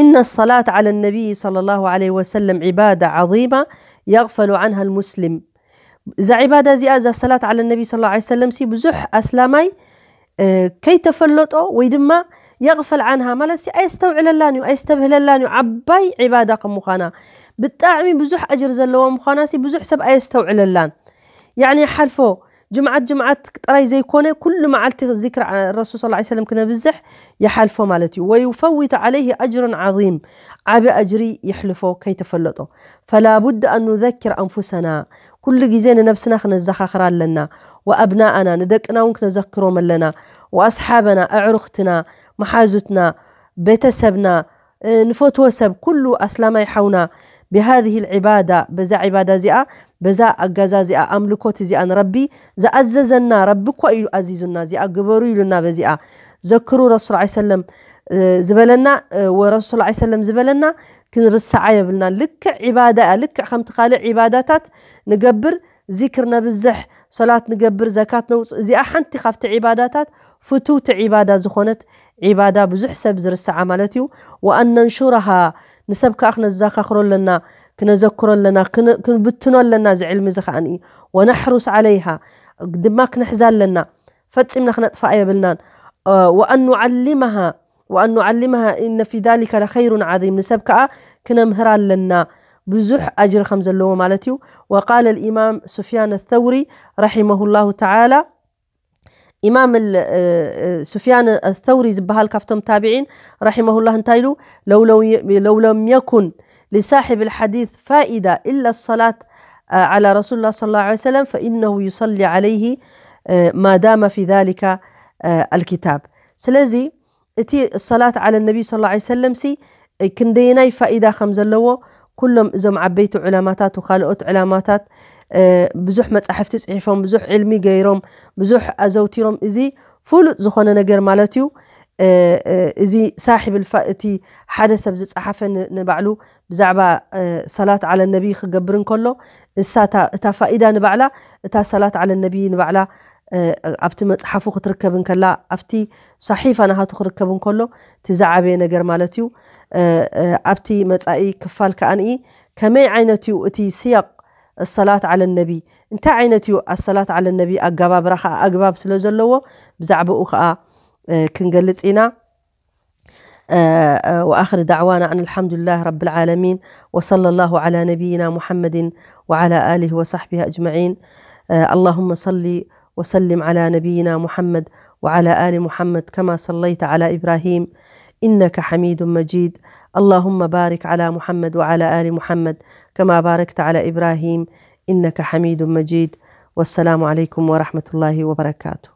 إن الصلاة على النبي صلى الله عليه وسلم عبادة عظيمة يغفل عنها المسلم. እዛ ዒባዳ እዚኣ እዛ ሰላት ዓለ ነቢ صلى الله عليه وسلم ሲ ብዙሕ ኣስላማይ ከይተፈለጦ ወይ ድማ يغفل عنها ማለት ሲ ኣየስተውዕለላን እዩ፣ ኣየስተብህለላን እዩ። ዓባይ ዒባዳ ከም ምዃና ብጣዕሚ ብዙሕ ኣጅር ዘለዋ ምዃና ሲ ብዙሕ ሰብ ኣየስተውዕለላን። يعني ሓልፎ ጅምዓት ጅምዓት ጥራይ ዘይኮነ ኩሉ መዓልቲ ዚክር ረሱል صلى الله عليه وسلم ክነብዝሕ ይሓልፎ ማለት እዩ። ويفوت عليه أجر عظيم ዓቢ ኣጅሪ ይሕልፎ ከይተፈለጦ። فلا بد أن نذكر أنفسنا ኩሉ ግዜ ንነብስና ክነዘኻኽራ ኣለና። وأبناءنا ንደቅና እውን ክነዘክሮም ኣለና። وأصحابنا ኣዕሩኽትና፣ መሓዙትና፣ ቤተሰብና፣ ንፈትዎ ሰብ ኩሉ ኣስላማይ ሓውና ብሃذه العبادة፣ በዛ ዒባዳ እዚኣ፣ በዛ ኣጋዛ እዚኣ፣ ኣምልኮት እዚኣ ንረቢ ዝኣዘዘና፣ ረቢ እኳ እዩ ኣዚዙና፣ እዚኣ ግበሩ ኢሉና። በዚኣ ዘክሩ ረሱል ዓ ሰለም ዝበለና፣ ወረሱል ዓ ሰለም ዝበለና ክንርስዓ የብልና። ልክዕ ዒባዳ እያ። ልክዕ ከምቲ ካልእ ዒባዳታት ንገብር፣ ዚክር ነብዝሕ፣ ሶላት ንገብር፣ ዘካት ነውፅእ፣ እዚኣ ሓንቲ ካብቲ ዒባዳታት፣ ፍትውቲ ዒባዳ ዝኾነት ዒባዳ፣ ብዙሕ ሰብ ዝርስዓ ማለት እዩ። ወኣን ነንሹረሃ፣ ንሰብ ከኣ ክነዘካኽሮ ኣለና፣ ክነዘክሮ ኣለና፣ ክን- ክንብትኖ ኣለና፣ እዚ ዕልሚ እዚ ከኣኒ። ወነሕሩስ ዓለይሃ፣ ድማ ክንሕዛ ኣለና፣ ፈጺምና ክነጥፍኣ የብልናን። ወኣን ኑዓሊመሃ፣ ወኣን ኑዓሊመሃ ኢነ ፊ ዛሊከ ለኸይሩን ዓዚም፣ ንሰብ ከኣ ክነምህር ኣለና፣ ብዙሕ ኣጅሪ ከም ዘለዎ ማለት እዩ። ወቃለ ልኢማም ሱፍያን ኣተውሪ ረሒመሁ ላሁ ተዓላ፣ ኢማም ሱፍያን ኣተውሪ ዝበሃል ካብቶም ታቢዒን ረሒመሁላህ እንታይ ኢሉ? ለው ለም የኩን ሊሳሒብ ልሓዲት ፋኢዳ ኢላ ሰላት ዓላ ረሱሉላህ ሰለላሁ ዐለይሂ ወሰለም ፈኢነሁ ዩሰሊ ዓለይሂ ማዳመ ፊ ዛሊከ ኣልኪታብ። ስለዚ እቲ ሰላት ዓለ ነቢ ሰለላሁ ዐለይሂ ወሰለም ሲ ክንደየናይ ፋኢዳ ከም ዘለዎ ኩሎም እዞም ዓበይቲ ዑለማታት ወካልኦት ዑለማታት ብዙሕ መጻሕፍቲ ጽሒፎም፣ ብዙሕ ዕልሚ ገይሮም፣ ብዙሕ ኣዘውቲሮም፣ እዚ ፍሉጥ ዝኾነ ነገር ማለት እዩ። እዚ ሳሒብ እቲ ሓደ ሰብ ዝጸሓፈ ንባዕሉ ብዛዕባ ሰላት ዓለ ነቢ ክገብር እንከሎ እሳ እታ ፋኢዳ ንባዕላ፣ እታ ሰላት ዓለ ነቢ ንባዕላ ኣብቲ መጽሓፉ ክትርከብ እንከላ፣ ኣብቲ ሳሒፋ ናሃቱ ክርከብ እንከሎ እቲ ዝዓበየ ነገር ማለት እዩ። ኣብቲ መጻኢ ክፋል ከኣ ከመይ ዓይነት እዩ እቲ ስያቅ ሰላት ዓለ ነቢ፣ እንታይ ዓይነት እዩ ኣሰላት ዓለ ነቢ ኣገባብራ ከኣ ኣግባብ ስለ ዘለዎ ብዛዕባኡ ከኣ ክንገልጽ ኢና። وآخر دعوانا أن الحمد لله رب العالمين، وصلى الله على نبينا محمد وعلى آله وصحبه أجمعين. اللهم صل وسلم على نبينا محمد وعلى آل محمد كما صليت على إبراهيم إنك حميد مجيد. اللهم بارك على محمد وعلى آل محمد كما باركت على إبراهيم إنك حميد مجيد. والسلام عليكم ورحمة الله وبركاته.